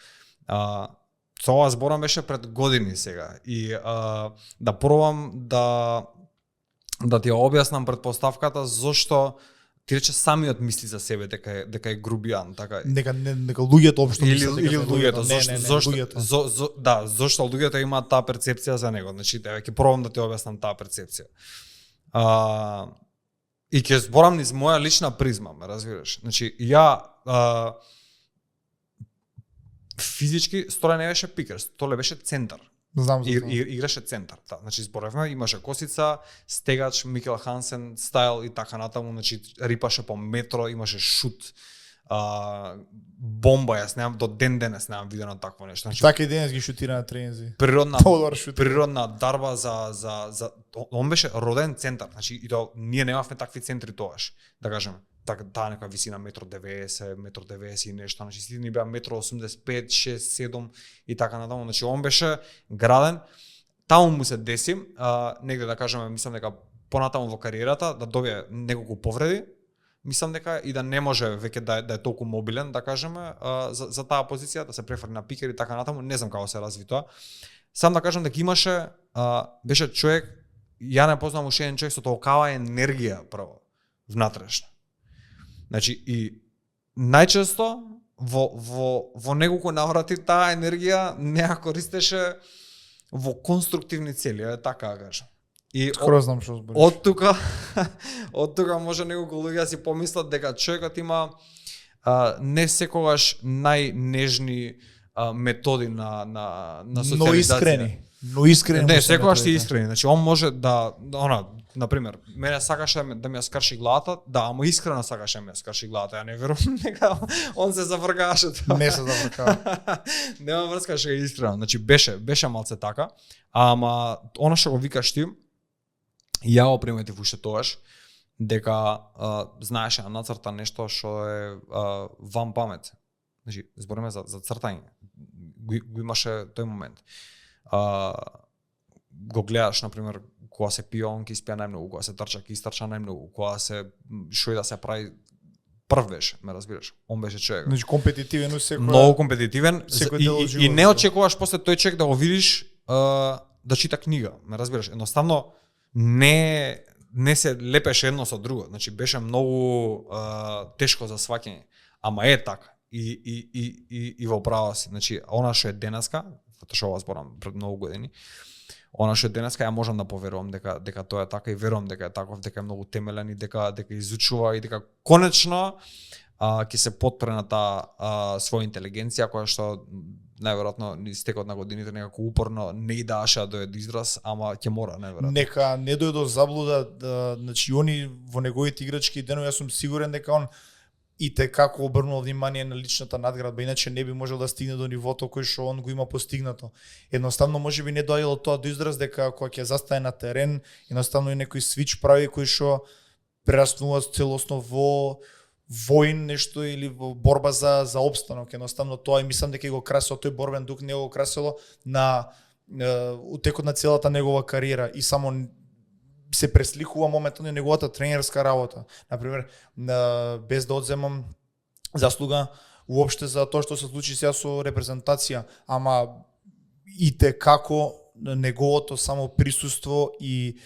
Ова зборам беше пред години сега и да пробам да ти ја објаснам претпоставката зошто ти рече самиот мисли за себе дека е грубијан, така е. Нека луѓето општо мислат дека луѓето, зошто луѓето имаат таа перцепција за него. Значи ќе пробам да ти објаснам таа перцепција. И ќе зборам низ моја лична призма, ме разбираш. Значи ја физички Столе не беше пикер, Столе беше центар. Знам за тоа. тоа. Играше центар, да. Значи зборевме, имаше косица, стегач, Микел Хансен стайл и така натаму, значи рипаше по метро, имаше шут, бомба, јас немам до ден денес немам видено такво нешто. Значи, така и денес ги шутира на тренинзи. Природна дарба за он беше роден центар, значи и тоа ние немавме такви центри тогаш, да кажеме. Така таа нека висина 1,90 м, 1,90 м и нешто, значи сите ни беа 1,85 м, 6, 7 и така натаму. Значи он беше граден, таму му се деси, негде да кажеме, мислам дека понатаму во кариерата да добие неколку повреди, мислам дека и да не може веќе да е толку мобилен, да кажеме, за таа позиција, да се префрли на пикер и така натаму, не знам како се разви тоа. Сам да кажам дека имаше, беше човек, ја не познавам уште еден човек со толкава енергија прво, внатрешна. Значи и најчесто во неколку наврати таа енергија не ја користеше во конструктивни цели, така да кажам. И скоро знам што збориш. Од тука може неколку луѓе си помислат дека човекот има не секогаш најнежни методи на социализација. Но искрени. Не, секогаш си искрени. Значи он може да на пример, мене сакаше да ми ја скрши главата, да, ама искрено сакаше да ми ја скрши главата. Ја не верувам дека он се завркаваше тоа. Не се завркава. Нема врска, што е искрено. Значи беше малце така, ама она што го викаш ти, ја го приметив уште тогаш, дека знаеше на нацрта нешто што е ван памет. Значи, збориме за цртање. Го имаше тој момент. Го гледаш, например, кога се пие, он ке испија најмногу, кога се трча, ке истрча најмногу, кога се шо и да се прави, прв беше, ме разбираш. Он беше човек. Значи компетитивен секој. Многу компетитивен и не очекуваш после тој човек да го видиш да чита книга, ме разбираш. Едноставно не се лепеше едно со друго. Значи беше многу тешко за сваќање, ама е така. И во права си. Значи она што е денеска, затоа што ова зборам пред многу години, она што е денеска ја можам да поверувам дека тоа е така и верувам дека е таков, дека е многу темелен и дека изучува и дека конечно ќе се потпре на таа своја интелигенција која што најверојатно низ текот на годините некако упорно не и дааше да дојде израз, ама ќе мора најверојатно. Нека не дојде до заблуда, значи они во неговите играчки денови, јас сум сигурен дека он и те како обрнува внимание на личната надградба, иначе не би можел да стигне до нивото кој што он го има постигнато. Едноставно можеби не доаѓало тоа до израз дека кога ќе застане на терен, едноставно и некој свич прави кој што прераснува целосно во воин нешто или во борба за опстанок. Едноставно тоа и мислам дека го красило тој борбен дух, не го красило на утекот на целата негова кариера и само се пресликува моментално неговата тренерска работа. Например, без да одземам заслуга уопште за тоа што се случи сега со репрезентација, ама и те како неговото само присуство и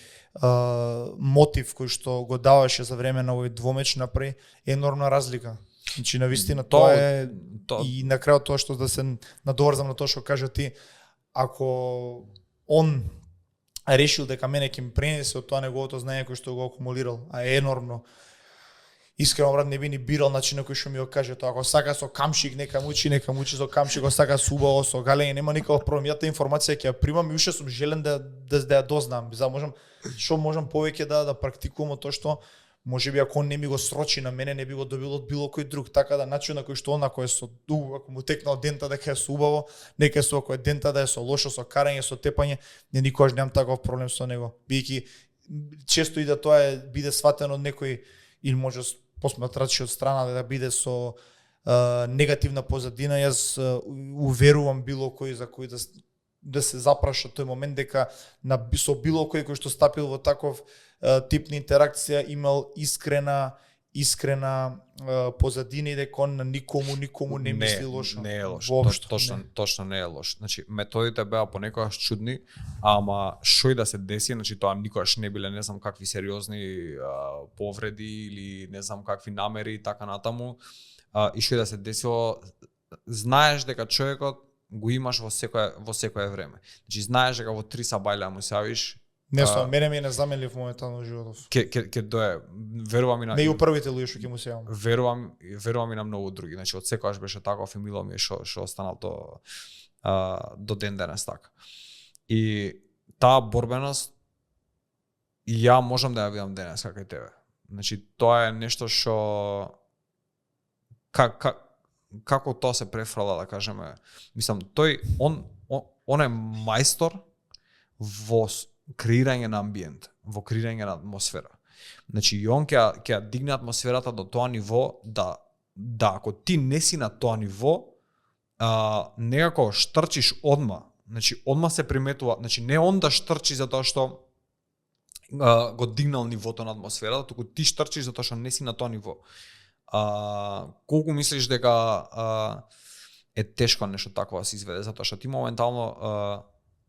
мотив кој што го даваше за време на овој двомеч направи енормна разлика. Значи навистина тоа е и на крајот тоа што да се надоврзам на тоа што кажа ти, ако он решил дека мене ќе ми пренесе од тоа неговото знаење кој што го акумулирал, а е енормно. Искрено брат не би ни бирал начинот кој што ми го каже тоа. Ако сака со камшик нека мучи со камшик, ако сака со убаво со галење, нема никаков проблем. Ја таа информација ќе ја примам и уште сум желен да ја дознам. За можам повеќе да практикувам тоа што можеби ако он не ми го срочи на мене, не би го добил од било кој друг. Така да начинот на кој што онако е со ако му текна од дента дека е со убаво, нека е со ако е дента да е со лошо, со карање, со тепање, не никогаш немам таков проблем со него. Бијќи често и да тоа биде сватено од некој или може посматрачи од страна да биде со негативна позадина, јас уверувам било кој за кој да се запраша тој момент дека со било кој што стапил во таков тип на интеракција имал искрена позадина и дека он на никому не мисли лошо. Не е лош. Точно не е лош. Значи методите беа понекогаш чудни, ама што и да се деси, значи тоа никогаш не биле не знам какви сериозни повреди или не знам какви намери и така натаму. И што и да се десило, знаеш дека човекот го имаш во секое време. Значи знаеш дека во 3 сабајле му се јавиш. Не со мене ми е незаменлив моментално животов. Ке дое, верувам и на не и првите луѓе што ќе му се јавам. Верувам и на многу други. Значи од секогаш беше таков и мило ми е што останал до ден денес така. И таа борбеност ја можам да ја видам денес како и тебе. Значи тоа е нешто што како тоа се префрла, да кажеме. Мислам, он е мајстор во креирање на амбиент, во креирање на атмосфера. Значи, и он ќе дигне атмосферата до тоа ниво да ако ти не си на тоа ниво, некако штрчиш одма. Значи, одма се приметува, значи не он да штрчи затоа што го дигнал нивото на атмосферата, туку ти штрчиш затоа што не си на тоа ниво. Колку мислиш дека е тешко нешто такво да се изведе, затоа што ти моментално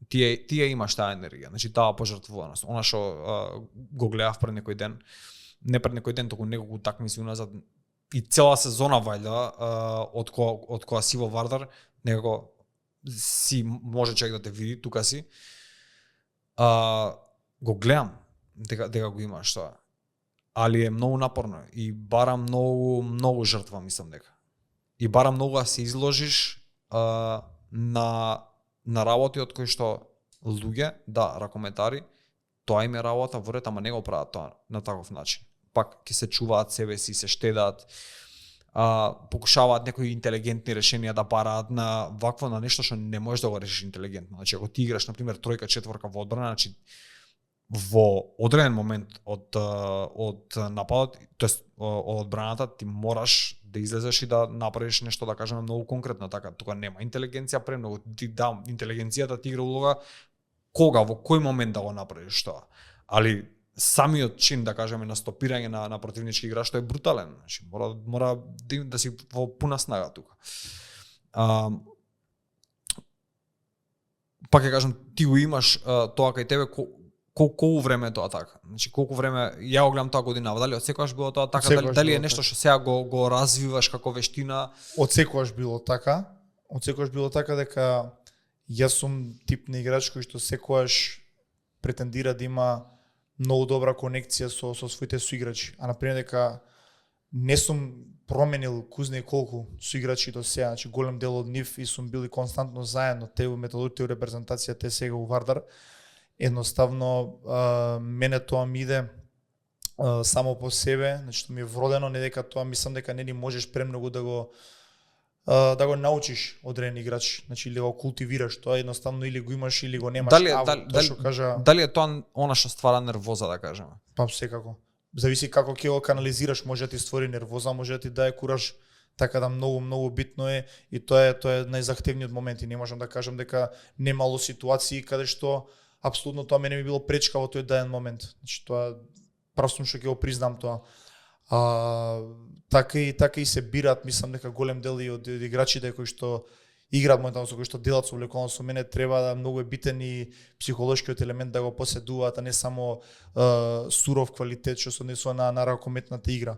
ти имаш таа енергија, значи таа пожртвуваност. Она што го гледав пред некој ден, не пред некој ден, току неколку такмици уназад и цела сезона вајда од кога си во Вардар, некако си може човек да те види, тука си. Го гледам дека го имаш тоа. Али е многу напорно и бара многу жртва, мислам дека. И бара многу да се изложиш на работи од кои што луѓе, ракометари, тоа им е работа во ред, ама не го прават тоа на таков начин. Пак ќе се чуваат себе си, се штедаат, покушаваат некои интелигентни решенија да бараат на вакво на нешто што не можеш да го решиш интелигентно. Значи ако ти играш на пример тројка, четворка во одбрана, значи во одреден момент од нападот, тоест од одбраната, ти мораш да излезеш и да направиш нешто, да кажеме, многу конкретно, така, тука нема интелигенција премногу, интелигенцијата ти игра улога кога, во кој момент да го направиш тоа. Али самиот чин, да кажеме, на стопирање на противнички играч, тоа е брутален, значи мора да си во пуна снага тука. Пак ќе кажам, ти го имаш тоа кај тебе, колку време е тоа така? Значи колку време ја го гледам тоа годинава, дали од секогаш било тоа така, дали е нешто што сега го развиваш како вештина? Од секогаш било така. Од секогаш било така дека јас сум тип на играч кој што секогаш претендира да има многу добра конекција со своите соиграчи. А например дека не сум променил кузне колку соиграчи до сега, значи голем дел од нив и сум били константно заедно, те во методите и репрезентација, те сега во Вардар. Едноставно мене тоа ми иде само по себе, значи што ми е вродено, не дека тоа мислам дека не ни можеш премногу да го научиш одреден играч, значи или го култивираш, тоа едноставно или го имаш или го немаш. Дали е тоа она што ствара нервоза, да кажеме? Па секако. зависи како ќе го канализираш, може да ти створи нервоза, може да ти даде кураж. Така да многу битно е и тоа е најзахтевниот момент и не можам да кажам дека немало ситуации каде што апсолутно тоа мене ми било пречка во тој даден момент. Значи тоа прав сум што ќе го признам тоа. Така и се бираат, мислам дека голем дел и од играчите кои што играат моментално со кои што делат со влековно со мене треба да многу е битен и психолошкиот елемент да го поседуваат, а не само суров квалитет што се однесува на ракометната игра.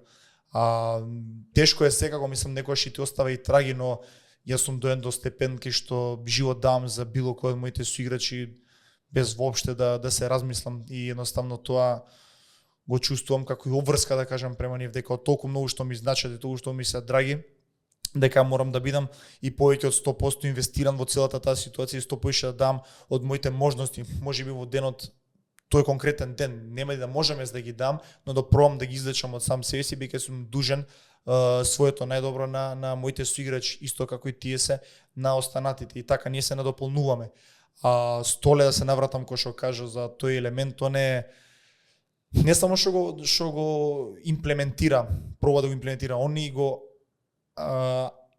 Тешко е секако, мислам некогаш и ти остава и траги, но јас сум доен до степен кај што живот давам за било кој од моите соиграчи без воопште да се размислам и едноставно тоа го чувствувам како и обврска, да кажам, према нив, дека од толку многу што ми значат и толку што ми се драги, дека морам да бидам и повеќе од 100% инвестиран во целата таа ситуација и 100% да дам од моите можности, можеби во денот тој конкретен ден нема да можеме да ги дам, но да пробам да ги извлечам од сам себе си, бидејќи сум дужен своето најдобро на моите соиграчи, исто како и тие се на останатите и така ние се надополнуваме. Столе да се навратам кој што кажа за тој елемент, тоа не само што го имплементира, проба да го имплементира, он и го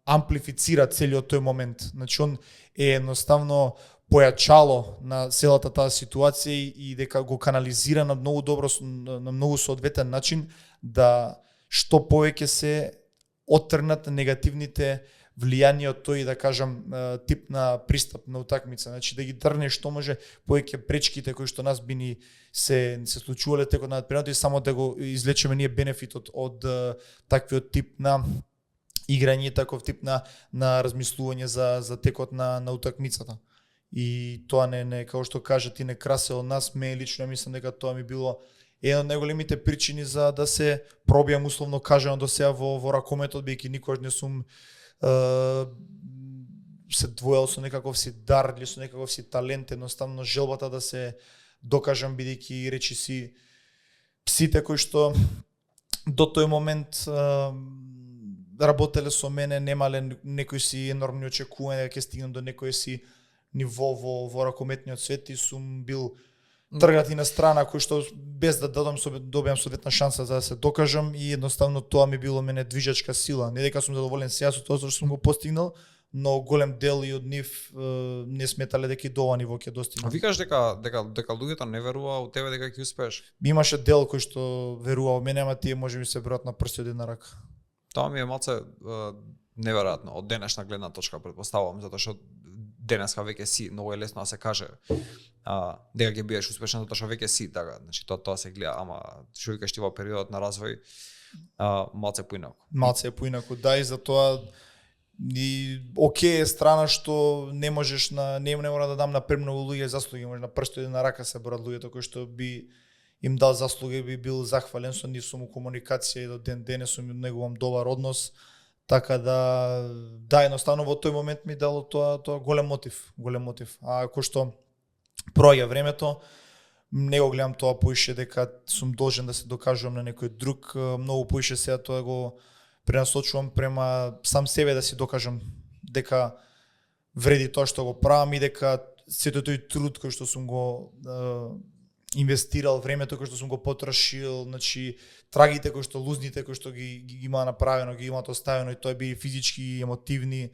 амплифицира целиот тој момент. Значи он е едноставно појачало на целата таа ситуација и дека го канализира на многу добро, на многу соодветен начин да што повеќе се оттргнат негативните влијање од тој, да кажам, тип на пристап на утакмица. Значи да ги трне што може повеќе пречките кои што нас би ни се случувале текот на надпреварата и само да го извлечеме ние бенефитот од таквиот тип на играње, таков тип на размислување за текот на утакмицата. И тоа не како што кажа ти не красе од нас, ме лично мислам дека тоа ми било една од најголемите причини за да се пробијам условно кажано до сега во ракометот, бидејќи никогаш не сум се двоел со некаков си дар или со некаков си талент, едноставно желбата да се докажам, бидејќи речи си псите кои што до тој момент работеле со мене, немале некои си енормни очекувања дека ќе стигнам до некој си ниво во ракометниот свет и сум бил тргнат и на страна кој што без да добиам соодветна шанса за да се докажам и едноставно тоа ми било мене движачка сила. Не дека сум задоволен сега со тоа што сум го постигнал, но голем дел и од нив не сметале дека и до ова ниво ќе достигнам. Викаш дека луѓето не верува у тебе дека ќе успееш? Имаше дел кој што верува во мене, ама тие можеби се бројат на прсти од една рака. Тоа ми е малце неверојатно од денешна гледна точка, претпоставувам, затоа што денеска веќе си, многу е лесно да се каже дека ќе бидеш успешен затоа што веќе си, така, значи тоа се гледа, ама што викаш ти во периодот на развој малце поинаку. Малце е поинаку, да, и затоа и окей е страна што не можеш не мора да дам на премногу луѓе заслуги, може на прсти на рака се броат луѓето кои што би им дал заслуги, би бил захвален, со нив сум у комуникација и до ден денес сум и неговам добар однос. Така да, едноставно во тој момент ми дало тоа голем мотив. А кој што проаѓа времето, не го гледам тоа поише дека сум должен да се докажувам на некој друг, многу поише сега тоа го пренасочувам према сам себе да си докажам дека вреди тоа што го правам и дека сето тој труд кој што сум го инвестирал, времето кој што сум го потрошил, значи трагите кои што лузните кои што ги има направено, ги имаат оставено и тоа би физички, емотивни,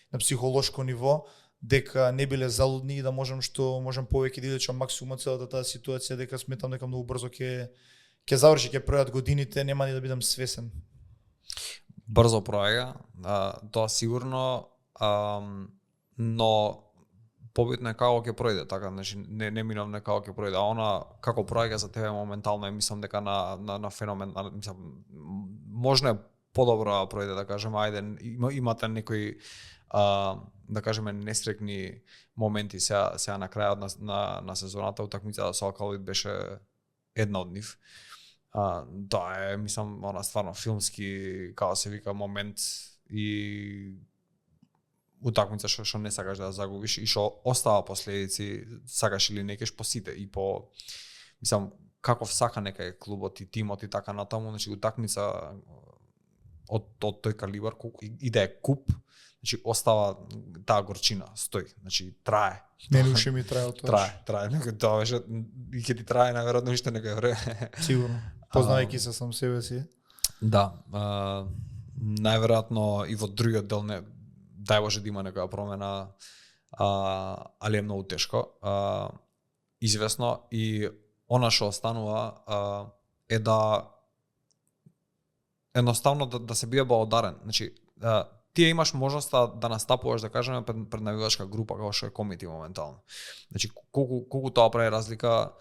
на психолошко ниво, дека не биле залудни и да можам повеќе да извлечам максимум од целата таа ситуација, дека сметам дека многу брзо ќе заврши, ќе пројдат годините, нема ни да бидам свесен. Брзо проаѓа, тоа сигурно, но побитно е како ќе пројде, така, значи не минавме како ќе пројде, а она како проаѓа за тебе моментално е, мислам дека на феномен, мислам можно е подобро да пројде, да кажеме, ајде имате некои да кажеме несрекни моменти сега на крајот на сезоната, утакмицата со Алкалоид беше една од нив. Тоа е, мислам, она стварно филмски, како се вика, момент и утакмица што не сакаш да загубиш и што остава последици, сакаш или не, кеш по сите и по, мислам, каков сака нека е клубот и тимот и така натаму, значи утакмица од тој калибар и да е куп, значи остава таа горчина, стои, значи трае. Мене уште ми трае од тоа. Трае, тоа беше и ќе ти трае наверојатно уште некој време. Сигурно. Познавајќи се сам себе си. Да, најверојатно и во другиот дел не дај Боже да има некоја промена, али е многу тешко. Извесно и она што останува е да едноставно да се биде благодарен. Значи, тие имаш можноста да настапуваш, да кажеме, пред навивачка група како што е Комити моментално. Значи, колку тоа прави разлика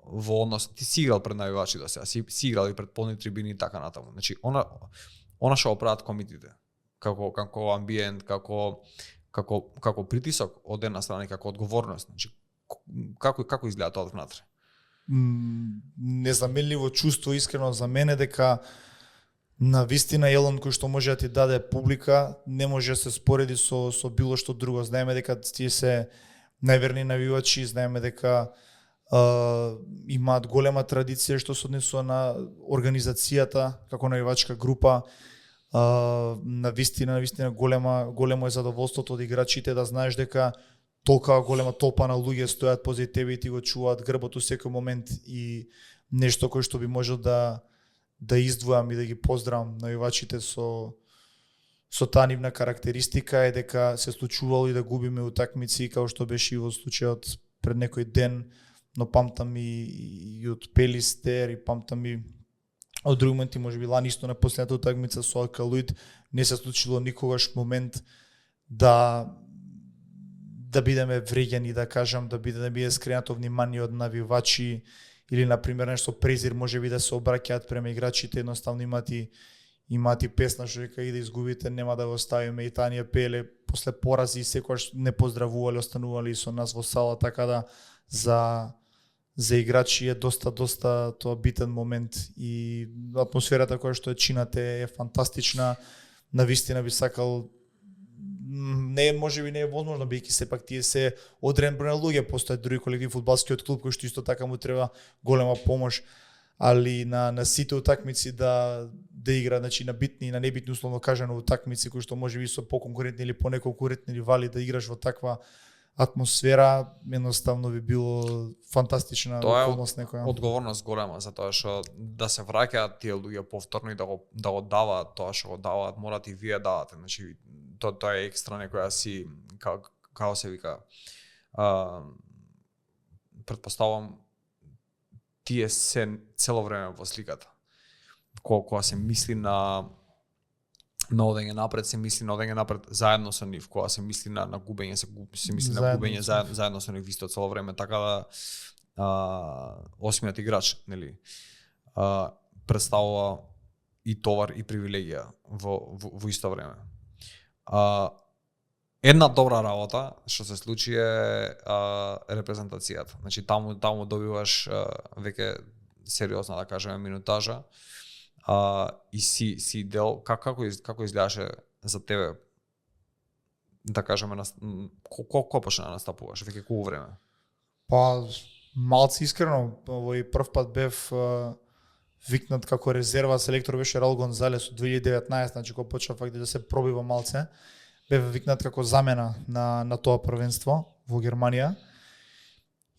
во однос, ти си играл пред навивачи до сега, си играл и пред полни трибини и така натаму. Значи, она што прават комитите, како амбиент, како притисок од една страна и како одговорност. Значи, како изгледа тоа внатре? Незаменливо чувство искрено за мене дека на вистина елон кој што може да ти даде публика не може да се спореди со било што друго. Знаеме дека тие се најверни навивачи, знаеме дека имаат голема традиција што се однесува на организацијата како навивачка група. На вистина големо е задоволството од играчите да знаеш дека толка голема толпа на луѓе стојат позади тебе и ти го чуваат грбот у секој момент. И нешто кој што би можел да издвојам и да ги поздравам навивачите со таа нивна карактеристика е дека се случувало и да губиме утакмици како што беше и во случајот пред некој ден, но памтам и од Пелистер и памтам и од други моменти, може би лани исто на последната утакмица со Алкалуид не се случило никогаш момент да бидеме вреѓани, да кажам, да биде скренато внимание од навивачи или на пример нешто презир можеби да се обраќаат према играчите, едноставно имаат и песна што вика и да изгубите нема да го оставиме, и таа ни пееле после порази и секогаш не поздравувале, останувале со нас во сала, така да за играчи е доста тоа битен момент и атмосферата која што е чинате е фантастична. Навистина би сакал, не можеби не е возможно бидејќи сепак тие се одреден број на луѓе, постојат други колективи, фудбалскиот клуб кој што исто така му треба голема помош, али на сите утакмици да игра, значи на битни и на небитни условно кажано утакмици кои што можеби со поконкурентни или понеконкурентни ривали да играш во таква атмосфера, едноставно би било фантастична околност некоја. Тоа е одговорност голема за тоа што да се враќаат тие луѓе повторно и да го даваат тоа што го даваат, морат и вие давате. Значи тоа е екстра некоја си како се вика. Претпоставувам тие се цело време во сликата. Кога се мисли на одење напред, се мисли на одење напред заедно со нив, кога се мисли на губење, се мисли на губење заедно со нив исто цело време, така да осмиот играч, нели, представува и товар и привилегија во исто време. Една добра работа што се случи е репрезентацијата. Значи таму добиваш веќе сериозна, да кажеме, минутажа. И си дел како изгледаше за тебе, да кажеме, колку почна да настапуваш, веќе колку време? Па малци искрено, овој прв пат бев викнат како резерва, селектор беше Раул Гонзалес од 2019, значи кога почна факт да се пробива малце, бев викнат како замена на тоа првенство во Германија.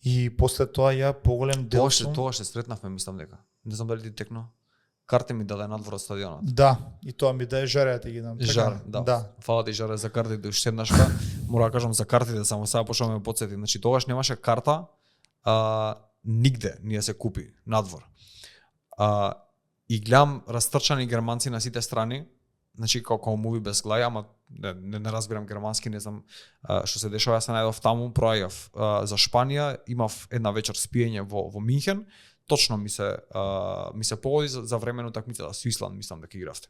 И после тоа ја поголем дел тоа што сретнавме, мислам дека. Не знам дали ти текно. Карте ми даде надвор од стадионот. Да, и тоа ми даде Жаре, ти ги дам. Жар, да. Фала ти Жаре за картите, уште еднашка. Мора да кажам за картите, само сега почнувам да ме потсети. Значи тогаш немаше карта нигде ние се купи надвор. И гледам растрчани германци на сите страни, значи како муви без глави, ама не разбирам германски, не знам што се дешава, се најдов таму, проаѓав за Шпанија, имав една вечер спиење во Минхен. Точно ми се погоди за време на утакмицата со Исланд, мислам дека игравте.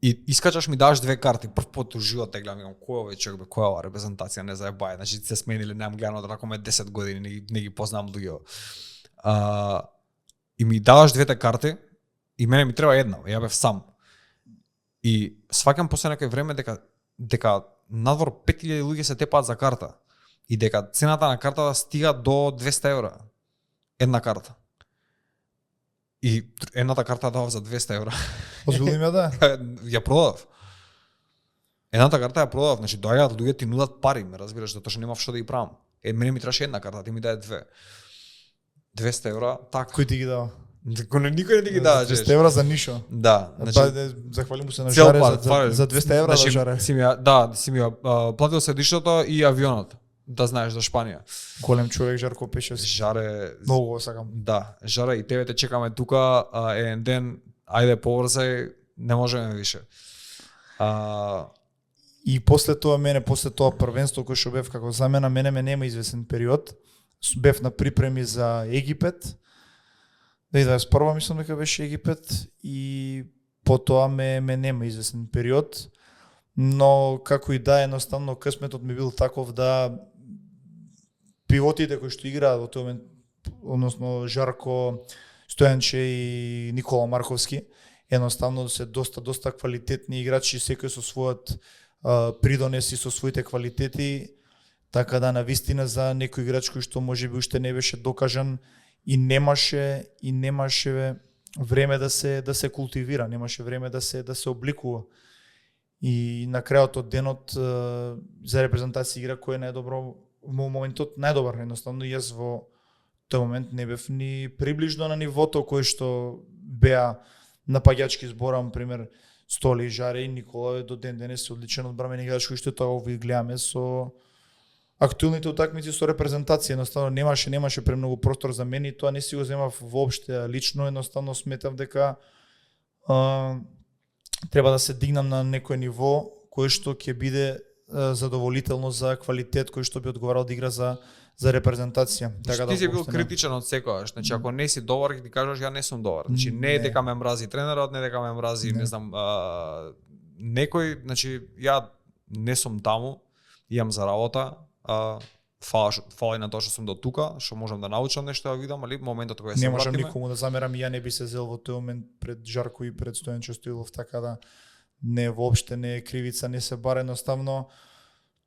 И искачаш ми даваш две карти, прв пат у живот те гледам, кој овој човек бе, која ова репрезентација, не заебај, значи се смениле, немам гледано да ракоме 10 години, не ги познам луѓе. И ми даваш двете карти и мене ми треба една, ја бев сам. И сваќам после некој време дека надвор 5000 луѓе се тепаат за карта. И дека цената на картата стига до 200 евра. Една карта. И едната карта дава за 200 евра. Озбилно ми да? Ја продав. Едната карта ја продав, значи доаѓаат луѓе ти нудат пари, ме разбираш, затоа што немав што да ги правам. Мене ми требаше една карта, ти ми даде две. 200 евра, така. Кој ти ги дава? Никој не ти ги дава, 200 евра за нишо. Да, Значи, захвали му се на цел жаре плат, за 200 евра значи, да жаре. си ми платил се дишото и авионот. Да знаеш за Шпанија. Голем човек Жарко Пешевски. Жаре, Многу го сакам. да, Жаре и тебе те чекаме тука, еден ден, ајде побрзај, не можеме више. И после тоа првенство кој што бев како за мене ме нема извесен период. Бев на припреми за Египет. 2021 мислам дека беше Египет и потоа ме нема извесен период. Но како и да, едноставно късметот ми бил таков да пивотите кои што играат во тој момент, односно Жарко Стојанче и Никола Марковски, едноставно се доста квалитетни играчи, секој со својот придонес и со своите квалитети, така да навистина за некој играч кој што можеби уште не беше докажан и немаше време да се култивира, немаше време да се обликува. И на крајот од денот за репрезентација игра кој е најдобро во моментот, најдобар едноставно. Јас во тој момент не бев ни приближно на нивото кој што беа напаѓачки зборам, пример Столи, Жаре и Никола до ден денес се одличен одбранбен играч кој што тоа го гледаме со актуелните утакмици со репрезентација. Едноставно немаше премногу простор за мене и тоа не си го земав воопште лично, едноставно сметав дека треба да се дигнам на некој ниво кој што ќе биде задоволително за квалитет кој што би одговарал да игра за репрезентација. Така да ти си бил критичен од секогаш. Значи ако не си добар, ќе ти кажеш ја не сум добар. Значи не е дека ме мрази тренерот, не дека ме мрази, не знам, некој, значи ја не сум таму, имам за работа, фала и на тоа што сум до тука, што можам да научам нешто, да видам, али моментот кога се вратиме. Не можам вратиме, никому да замерам, ја не би се зел во тој момент пред Жарко и пред Стојанче Стоилов, така да не воопште не е кривица, не се бар, едноставно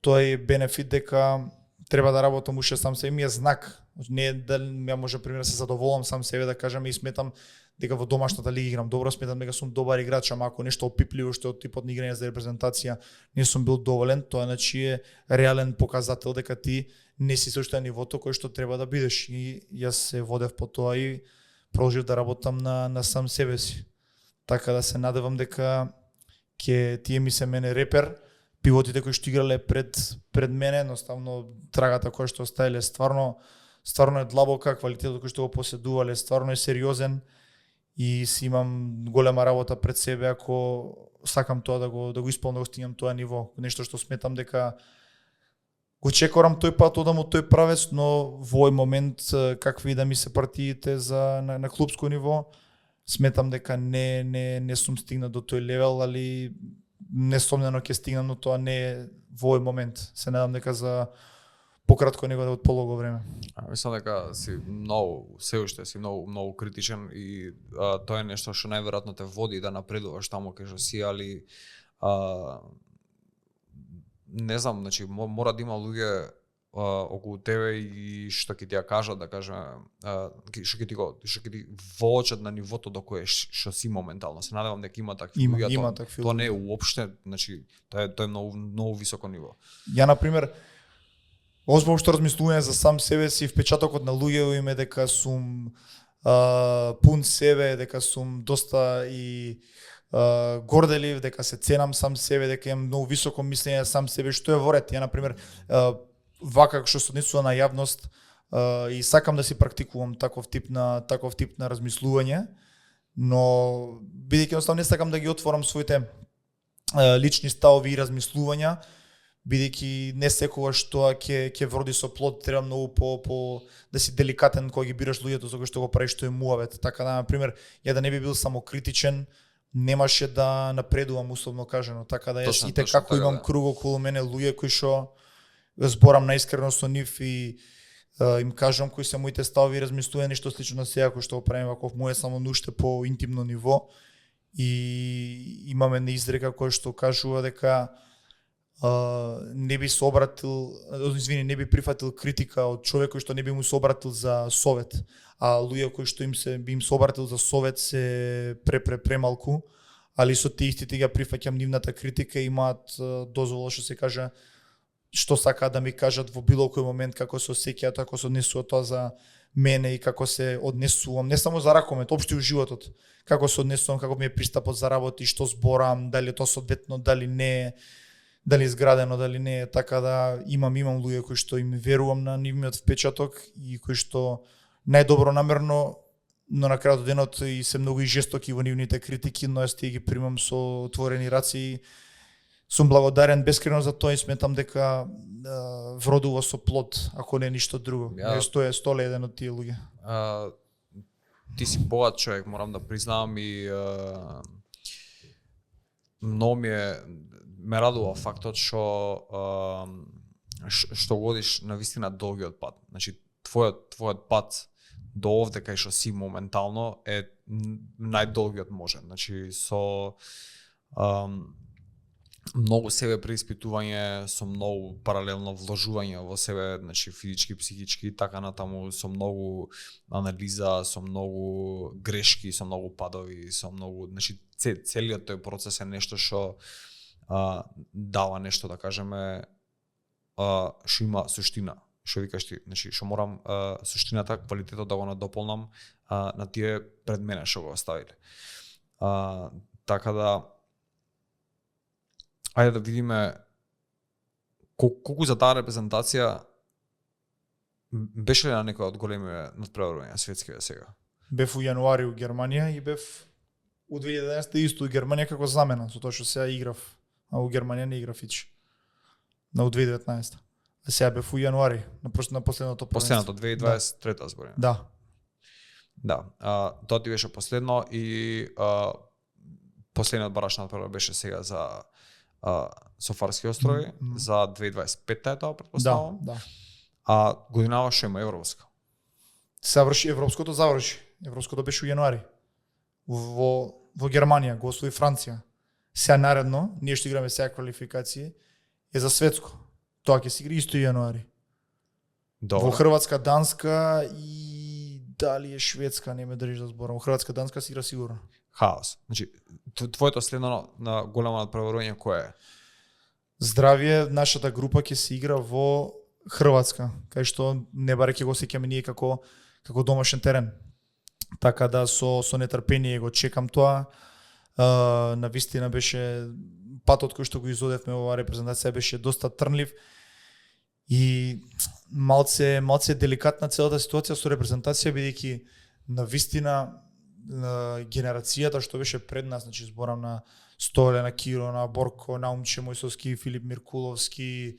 тој бенефит дека треба да работам уште сам себе, ми е знак. Не е да ја може пример се задоволам сам себе да кажам и сметам дека во домашната лига играм добро, сметам дека сум добар играч, ама ако нешто опипливо што од типот на играње за репрезентација не сум бил доволен, тоа значи е реален показател дека ти не си со нивото кој што треба да бидеш. И јас се водев по тоа и продолжив да работам на сам себе си. Така да се надевам дека ќе тие ми се мене репер, пивотите кои што играле пред мене, едноставно трагата која што оставиле стварно е длабока, квалитетот кој што го поседувале стварно е сериозен и си имам голема работа пред себе ако сакам тоа да го исполнам, да го стигнам тоа ниво. Нешто што сметам дека го чекорам тој пат, одам од тој правец, но во овој момент какви да ми се партиите на клубско ниво, сметам дека не сум стигнат до тој левел, али несомнено ќе стигнам, но тоа не е во овој момент. Се надам дека за пократко него од полого време. Мислам дека си се уште си многу критичен и тоа е нешто што најверојатно те води да напредуваш таму кај што си, али не знам, значи мора да има луѓе околу тебе и што ќе ти ја кажат, да кажеме, што ќе ти волочат на нивото до кое што си моментално. Се надевам дека има такви луѓе. Има такви. Тоа не е уопште, значи тоа е многу високо ниво. Ја на пример озбилно што размислување за сам себе си, впечатокот на луѓе име дека сум пун себе, дека сум доста и горделив, дека се ценам сам себе, дека имам многу високо мислење сам себе, што е во ред. Ја на пример вака што се однесува на јавност и сакам да си практикувам таков тип на размислување, но бидејќи едноставно не сакам да ги отворам своите лични ставови и размислувања, бидејќи не секогаш тоа ќе вроди со плод, треба многу по да си деликатен кога ги бираш луѓето за кои што го правиш што е муавет. Така да на пример ја да не би бил самокритичен, немаше да напредувам условно кажано. Така да јас и како имам круг околу мене луѓе кои што зборам наискрено со нив и им кажам кои се моите ставови и размислувања, нешто слично на сега кој што го правим ваков моје само нуште по интимно ниво и имаме една изрека која што кажува дека не би прифатил критика од човек кој што не би му се обратил за совет, а луѓе кои што би им се обратил за совет се премалку, али со тие истите ја прифаќам нивната критика и имаат дозвола што се кажа што сакаат да ми кажат во било кој момент, како се осеќаат, како се однесуваат тоа за мене и како се однесувам, не само за ракомет, општо и во животот. Како се однесувам, како ми е пристапот за работа и што зборам, дали е тоа соодветно, дали не е, дали изградено, дали не е, така да имам луѓе кои што им верувам на нивниот впечаток и кои што најдобро намерно, но на крајот денот и се многу и жестоки во нивните критики, но јас тие ги примам со отворени раци и сум благодарен бескрено за тоа и сметам дека вродува со плод, ако не ништо друго. Тоа е Столе еден од тие луѓе. Ти си богат човек, морам да признавам и многу ме радува фактот што годиш навистина долгиот пат. Значи твојот пат до овде кај што си моментално е најдолгиот можен. Значи со многу себе преиспитување, со многу паралелно вложување во себе, значи физички, психички и така натаму, со многу анализа, со многу грешки, со многу падови, со многу, значи целиот тој процес е нешто што дава нешто, да кажеме, што има суштина. Што викаш ти, значи што морам суштината, квалитетот да го надополнам на тие пред мене што го оставиле. Така да ајде да видиме колку за таа репрезентација беше ли на некој од големи надпреварувања светски сега? Бев у јануари у Германија и бев у 2011 исто у Германија како замена, со тоа што сега играв, а у Германија не играв ич. На у 2019. А сега бев у јануари, на последното првенство. Последното 2023 зборим. Да. Да, тоа ти беше последно и последниот бараш надпревар беше сега за Софарски острови, за 2025 е тоа претпоставувам. Да. А годинава што има европска? Европското заврши. Европското беше у јануари. Во Германија, го освои Франција. Сега наредно, ние што играме сега квалификации, е за светско. Тоа ќе се игри исто и јануари. Добро. Во Хрватска, Данска и дали е Шведска, не ме држиш да зборам. Во Хрватска, Данска се игра сигурно. Хаос. Значи, твоето следно на големо надпреварување кое е? Здравје, нашата група ќе се игра во Хрватска, кај што не баре ќе го сеќаме ние како домашен терен. Така да со нетрпение го чекам тоа. Навистина беше патот кој што го изодевме во оваа репрезентација беше доста трнлив и малце деликатна целата ситуација со репрезентација, бидејќи навистина генерацијата што беше пред нас, значи зборам на Столе, на Киро, на Борко, на Умче Мојсовски, Филип Миркуловски,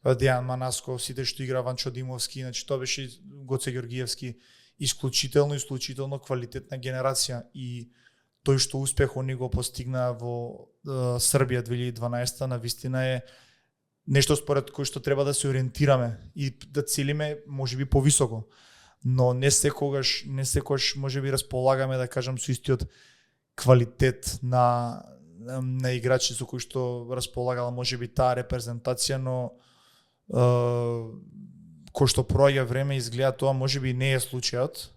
Дејан Манасков, сите што игра Ванчо Димовски, значи тоа беше Гоце Ѓоргиевски, исклучително квалитетна генерација и тој што успех они го постигна во Србија 2012 навистина е нешто според кој што треба да се ориентираме и да целиме можеби повисоко. Но не секогаш можеби располагаме, да кажам, со истиот квалитет на играчи со кои што располагала можеби таа репрезентација, но кој што проаѓа време изгледа тоа можеби не е случајот.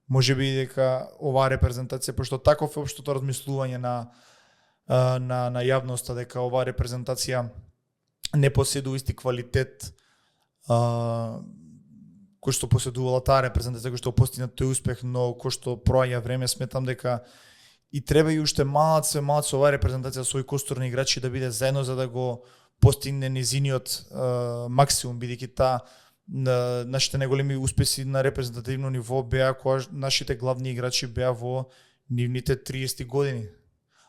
Можеби дека оваа репрезентација, пошто таков е општото размислување на јавноста, дека оваа репрезентација не поседува исти квалитет кој што поседувала таа репрезентација, кој што постигна тој успех, но кој што проаѓа време, сметам дека и треба и уште малце оваа репрезентација свој костур на играчи да биде заедно за да го постигне низиниот максимум, бидејќи нашите најголеми успеси на репрезентативно ниво беа кога нашите главни играчи беа во нивните 30 години.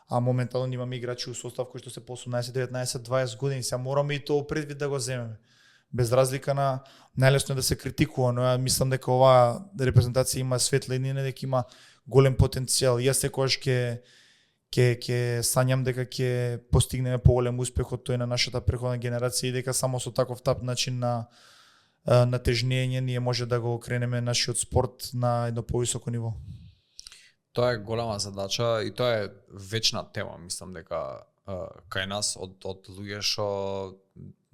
А моментално имаме играчи у состав кои што се по 18, 19, 20 години. Сега мораме и тоа предвид да го земеме. Без разлика на најлесно е да се критикува, но ја мислам дека оваа репрезентација има светлина, дека има голем потенцијал. Јас секогаш ќе сањам дека ќе постигнеме поголем успех од тој на нашата претходна генерација и дека само со таков начин на тежнење ние може да го окренеме нашиот спорт на едно повисоко ниво. Тоа е голема задача и тоа е вечна тема, мислам дека кај нас од луѓе што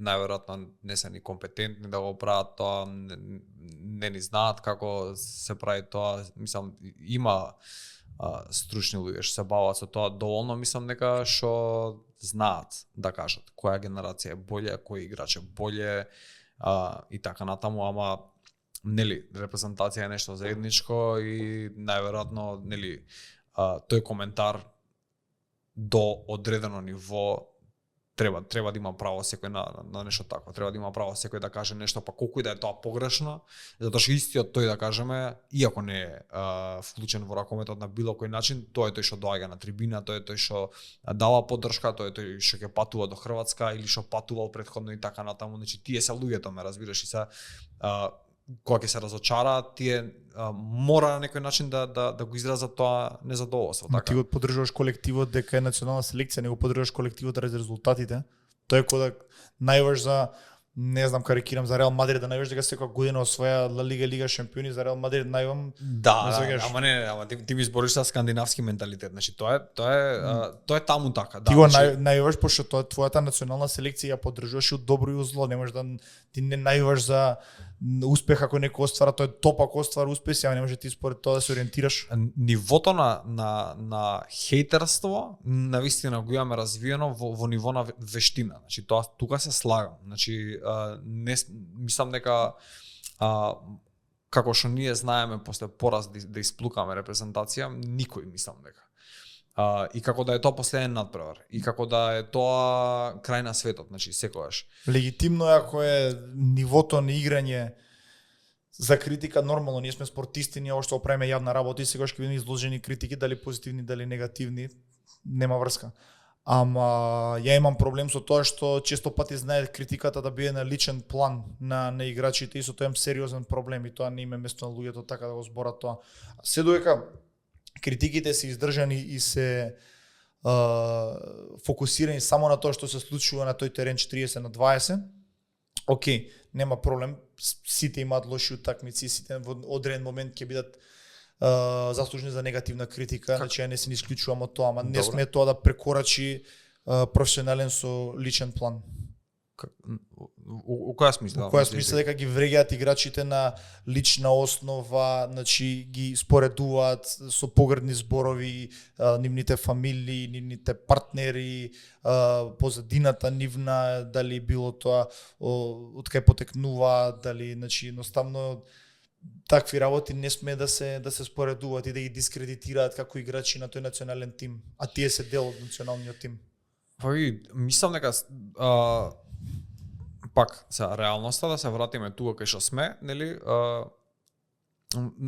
најверојатно не се ни компетентни да го прават тоа, не ни знаат како се прави тоа, мислам има стручни луѓе што се бават со тоа доволно, мислам дека што знаат да кажат која генерација е болја, кој играч е болje и така натаму, ама нели репрезентација е нешто заедничко и најверојатно нели тој коментар до одредено ниво треба да има право секој на нешто такво. Треба да има право секој да каже нешто, па колку и да е тоа погрешно, затоа што истиот тој да кажеме, иако не е вклучен во ракометот на било кој начин, тој е тој што доаѓа на трибина, тој е тој што дава поддршка, тој е тој што ќе патува до Хрватска или што патувал претходно и така натаму. Значи тие се луѓето, ме разбираш, и се кога ќе се разочара, тие мора на некој начин да го изразат тоа незадоволство. Така. Ти го поддржуваш колективот дека е национална селекција, не го поддржуваш колективот заради резултатите. Тоа е кога најваш за, не знам, карикирам за Реал Мадрид, да најваш дека секоја година освоја Ла Лига, Лига шампиони, за Реал Мадрид највам. Ама ти ми збориш за скандинавски менталитет. Значи тоа е таму така, да. Ти го најваш пошто тоа твојата национална селекција ја поддржуваш и од добро и од зло, немаш да ти не најваш за успех ако некој оствара, тој е топ ако оствара успеси, а не може ти според тоа да се ориентираш. Нивото на хејтерство навистина го имаме развиено во ниво на вештина. Значи тоа тука се слагам. Значи не мислам дека како што ние знаеме после пораз да исплукаме репрезентација, никој мислам дека. И како да е тоа последен надпревар, и како да е тоа крај на светот, значи секогаш. Легитимно е ако е нивото на играње за критика, нормално, ние сме спортисти, ние още оправиме јавна работа и сегаш ќе бидеме изложени критики, дали позитивни, дали негативни, нема врска. Ама ја имам проблем со тоа што често пати знае критиката да биде на личен план на играчите и со тоа имам сериозен проблем и тоа не има место на луѓето така да го зборат тоа. Се додека критиките се издржани и се фокусирани само на тоа што се случува на тој терен 40-20, окей, нема проблем, сите имаат лоши утакмици, сите во одреден момент ќе бидат заслужени за негативна критика, значи ја не се ни исклучувам од тоа, ама не сме тоа да прекорачи професионален со личен план. У која смисла? У која смисла дека ги вреѓаат играчите на лична основа, значи ги споредуваат со погрдни зборови, нивните фамилии, нивните партнери, позадината нивна, дали било тоа од кај потекнува, дали, значи, едноставно такви работи не сме да се споредуваат и да ги дискредитираат како играчи на тој национален тим, а тие се дел од националниот тим. Мислам дека пак за реалноста да се вратиме тука кај што сме, нели,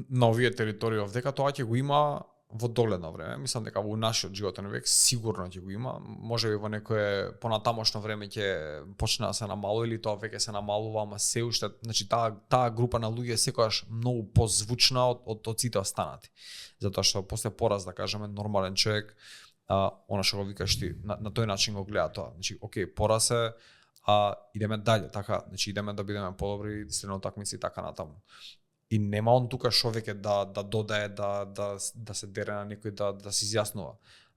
на овие територии овдека, тоа ќе го има во догледно време. Мислам дека во нашиот животен век сигурно ќе го има. Можеби во некое понатамошно време ќе почне да се намалува или тоа веќе се намалува, ама се уште, значи таа група на луѓе секогаш многу позвучна од сите останати. Затоа што после пораз, да кажеме, нормален човек, она што го викаш ти, на тој начин го гледа тоа. Значи, окей, пораз е, идеме дале, така, значи идеме да бидеме подобри, следно такмици и така натаму. И нема он тука што веќе да додае, да се дере на некој, да се изјаснува.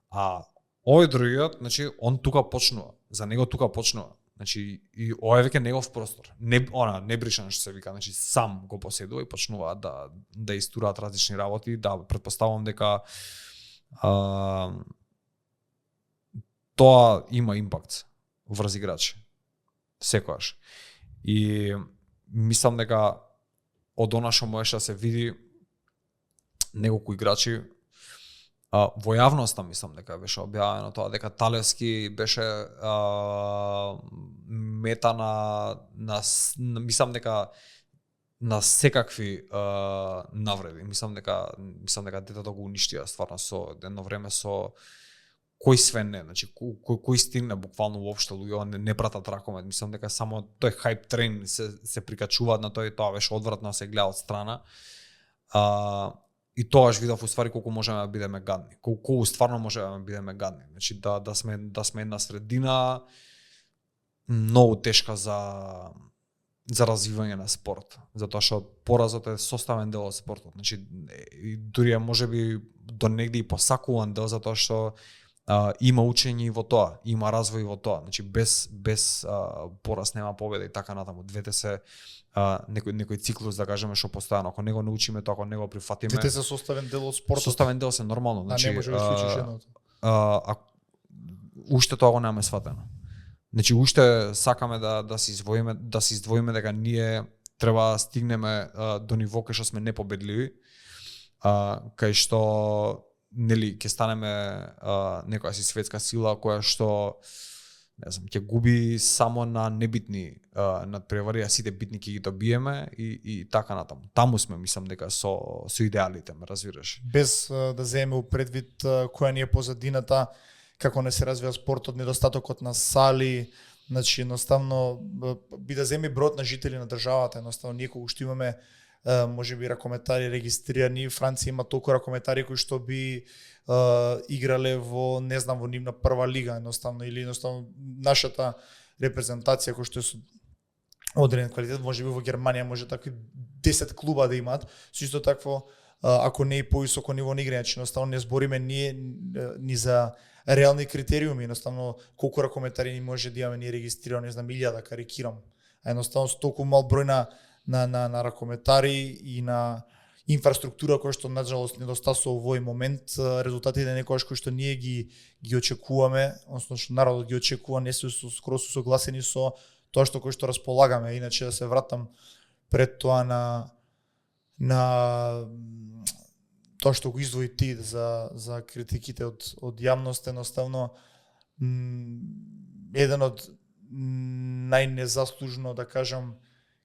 А овој другиот, значи, он тука почнува. За него тука почнува. Значи, и ова е веќе негов простор. Не бришан што се вика, значи, сам го поседува и почнува да истураат различни работи. Да, претпоставувам дека тоа има импакт врз играчи. Секојаш. И мислам дека од она што можеше да се види неколку играчи во јавноста, мислам дека беше објавено тоа дека Талевски беше мета на мислам дека на секакви навреди. Мислам дека детето го уништија стварно со едно време со кој све не, значи кој стигне буквално воопшто луѓе не пратат ракомет. Мислам дека само тој хайп трен се прикачуваат на тој, тоа беше одвратно се гледа од страна. И тоаш видов уствари колку можеме да бидеме гадни. Колку стварно можеме да бидеме гадни. Значи да сме една средина многу тешка за развивање на спорт, затоа што поразот е составен дел од спортот. Значи дури е можеби до негде и посакуван дел, затоа што има учење и во тоа, има развој во тоа. Значи без пораз нема победа и така натаму. Двете се некој циклус, да кажеме, што постојано. Ако не го научиме тоа, ако не го прифатиме. Двете се составен дел од спортот. Составен дел се нормално, значи не може да исклучиш едното. Уште тоа го немаме сватено. Значи уште сакаме да се издвоиме дека ние треба да стигнеме до ниво кај што сме непобедливи, кај што нели ќе станеме некоја си светска сила која што не знам, ќе губи само на небитни надпревари, а сите битни ќе ги добиеме и така натаму. Таму сме, мислам дека со идеалите, ме разбираш. Без да земеме у предвид која ни е позадината, како не се развива спортот, недостатокот на сали, значи едноставно би да земе бројот на жители на државата, едноставно ние кога што имаме можеби ракометари регистрирани, Франција има толку ракометари кои што би играле во, не знам, во нивна прва лига, едноставно, или едноставно нашата репрезентација кој што е со одреден квалитет, можеби во Германија може такви 10 клуба да имаат, со исто такво, ако не и повисоко ниво на играње, едноставно не збориме ние ни за реални критериуми, едноставно колку ракометари ни може да имаме ние регистрирано, не знам, 1000, карикирам. А едноставно со толку мал број на ракометари и на инфраструктура која што најжалост недостасува во овој момент, резултатите некогаш кои што ние ги очекуваме, односно што народот ги очекува, не се скоро согласени со тоа што кој што располагаме. Иначе да се вратам пред тоа на тоа што го издвои ти за критиките од јавност, едноставно еден од најнезаслужно, да кажам,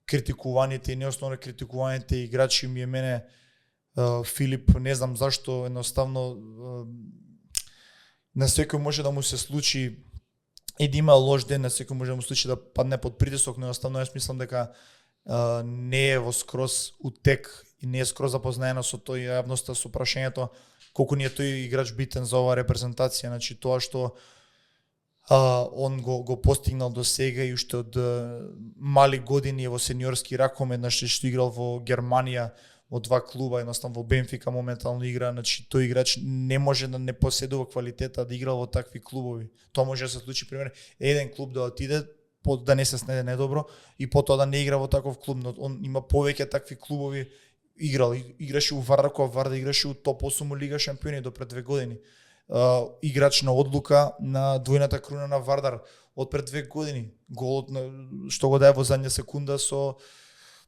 критикуваните и неосновно критикуваните играчи ми е мене Филип, не знам зашто, едноставно на секој може да му се случи и да има лош ден, на секој може да му случи да падне под притисок, но едноставно јас мислам дека не е во скроз утек и не е скроз запознаена со тој јавноста со прашањето колку ни е тој играч битен за оваа репрезентација, значи тоа што он го постигнал до сега и уште од мали години во сениорски ракомет, значи што играл во Германија во 2 клуба, едноставно во Бенфика моментално игра, значи тој играч не може да не поседува квалитета да играл во такви клубови. Тоа може да се случи пример еден клуб да отиде да не се снајде недобро и потоа да не игра во таков клуб, но он има повеќе такви клубови играше у Вардар, кога Вардар играше у топ 8 Лига шампиони до пред 2 години. Играч на одлука на двојната круна на Вардар од пред 2 години. Голот што го даде во задња секунда со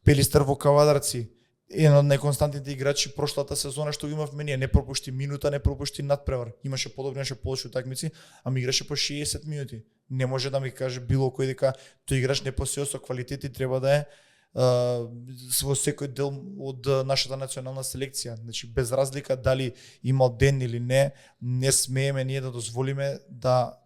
Пелистер во Кавадарци. Еден од неконстантните играчи прошлата сезона што го имавме ние, не пропушти минута, не пропушти надпревар. Имаше подобри, имаше полоши утакмици, ама играше по 60 минути. Не може да ми каже било кој дека тој играч не посеува со квалитет и треба да е во секој дел од нашата национална селекција. Значи без разлика дали имал ден или не смееме ние да дозволиме да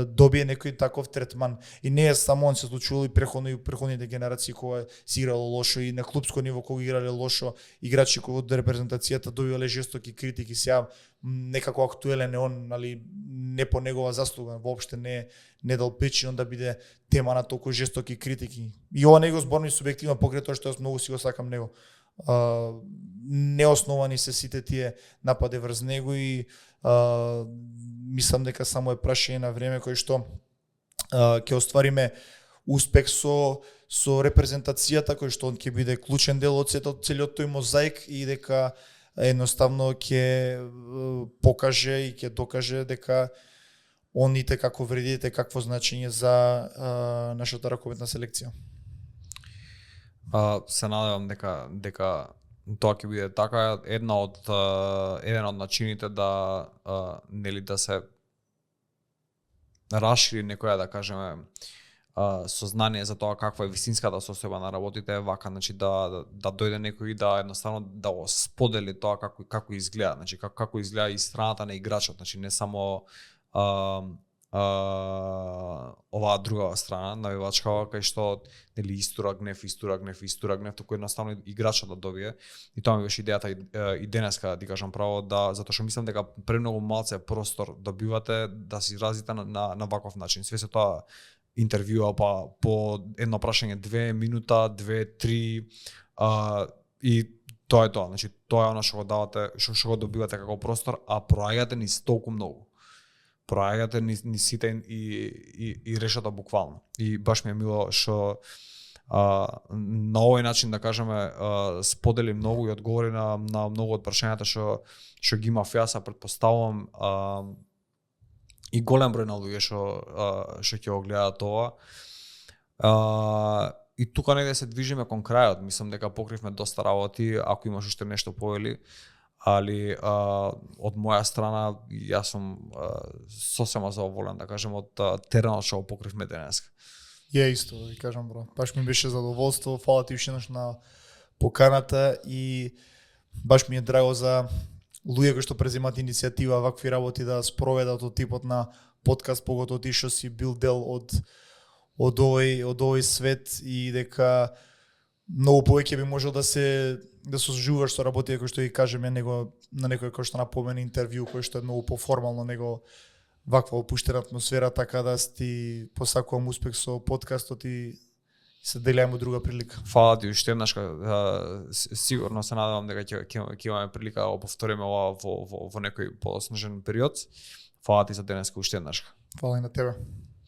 добие некој таков третман. И не е само он, се случувало и преходните генерации кога си играло лошо и на клупско ниво кога играле лошо, играчи кои од репрезентацијата добивале жестоки критики, сега некако актуелен е он, нали, не по негова заслуга, воопште не дал причина да биде тема на толку жестоки критики. И ова него зборни субјективно покрај тоа што јас многу си го сакам него. Неосновани се сите тие напади врз него и мислам дека само е прашање на време кој што ќе оствариме успех со репрезентацијата, кој што он ќе биде клучен дел од целиот тој мозаик и дека едноставно ќе покаже и ќе докаже дека он ите како вреди, какво значење за нашата ракометна селекција. Се надевам дека тоа ќе биде така. Еден од начините да нели да се расшири некоја, да кажеме, сознание за тоа каква е вистинската состојба на работите е вака, значи да дојде некој и да едноставно да го сподели тоа како изгледа, значи како изгледа и страната на играчот, значи не само оваа друга страна, навивачкава, кај што нели истура гнев, туку едноставно играчот да добие. И тоа ми беше идејата и денеска, да ти кажам право, затоа што мислам дека премногу малце простор добивате да се изразите на ваков начин. Све се тоа интервјуа по едно прашање 2 минута, 2-3 и тоа е тоа. Значи тоа е она што го давате, што го добивате како простор, а проаѓате низ толку многу. проаѓате ни сите и решата буквално. И баш ми е мило што на овој начин да кажеме сподели многу и одговори на многу од прашањата што ги имав јас, претпоставувам и голем број на луѓе што ќе го гледаат ова. И тука негде се движиме кон крајот, мислам дека покривме доста работи, ако имаш уште нешто повели, али од моја страна јас сум сосема задоволен, да кажем, од теренот што го покривме денеска. Ја исто, да ви кажам, бро. Баш ми беше задоволство, фала ти уште еднаш на поканата и баш ми е драго за луѓе кои што преземат иницијатива вакви работи да спроведат од типот на подкаст, поготово ти што си бил дел од овој свет и дека многу повеќе би можел да се соживуваш со работите кои што ги кажеме него на некој кој што напомена интервју кој што е многу поформално него ваква опуштена атмосфера, така да ти посакувам успех со подкастот и се делиме друга прилика. Фала ти уште еднаш, сигурно се надевам дека ќе имаме прилика да го повториме ова во некој поснажен период. Фала ти за денеска уште еднаш. Фала и на тебе.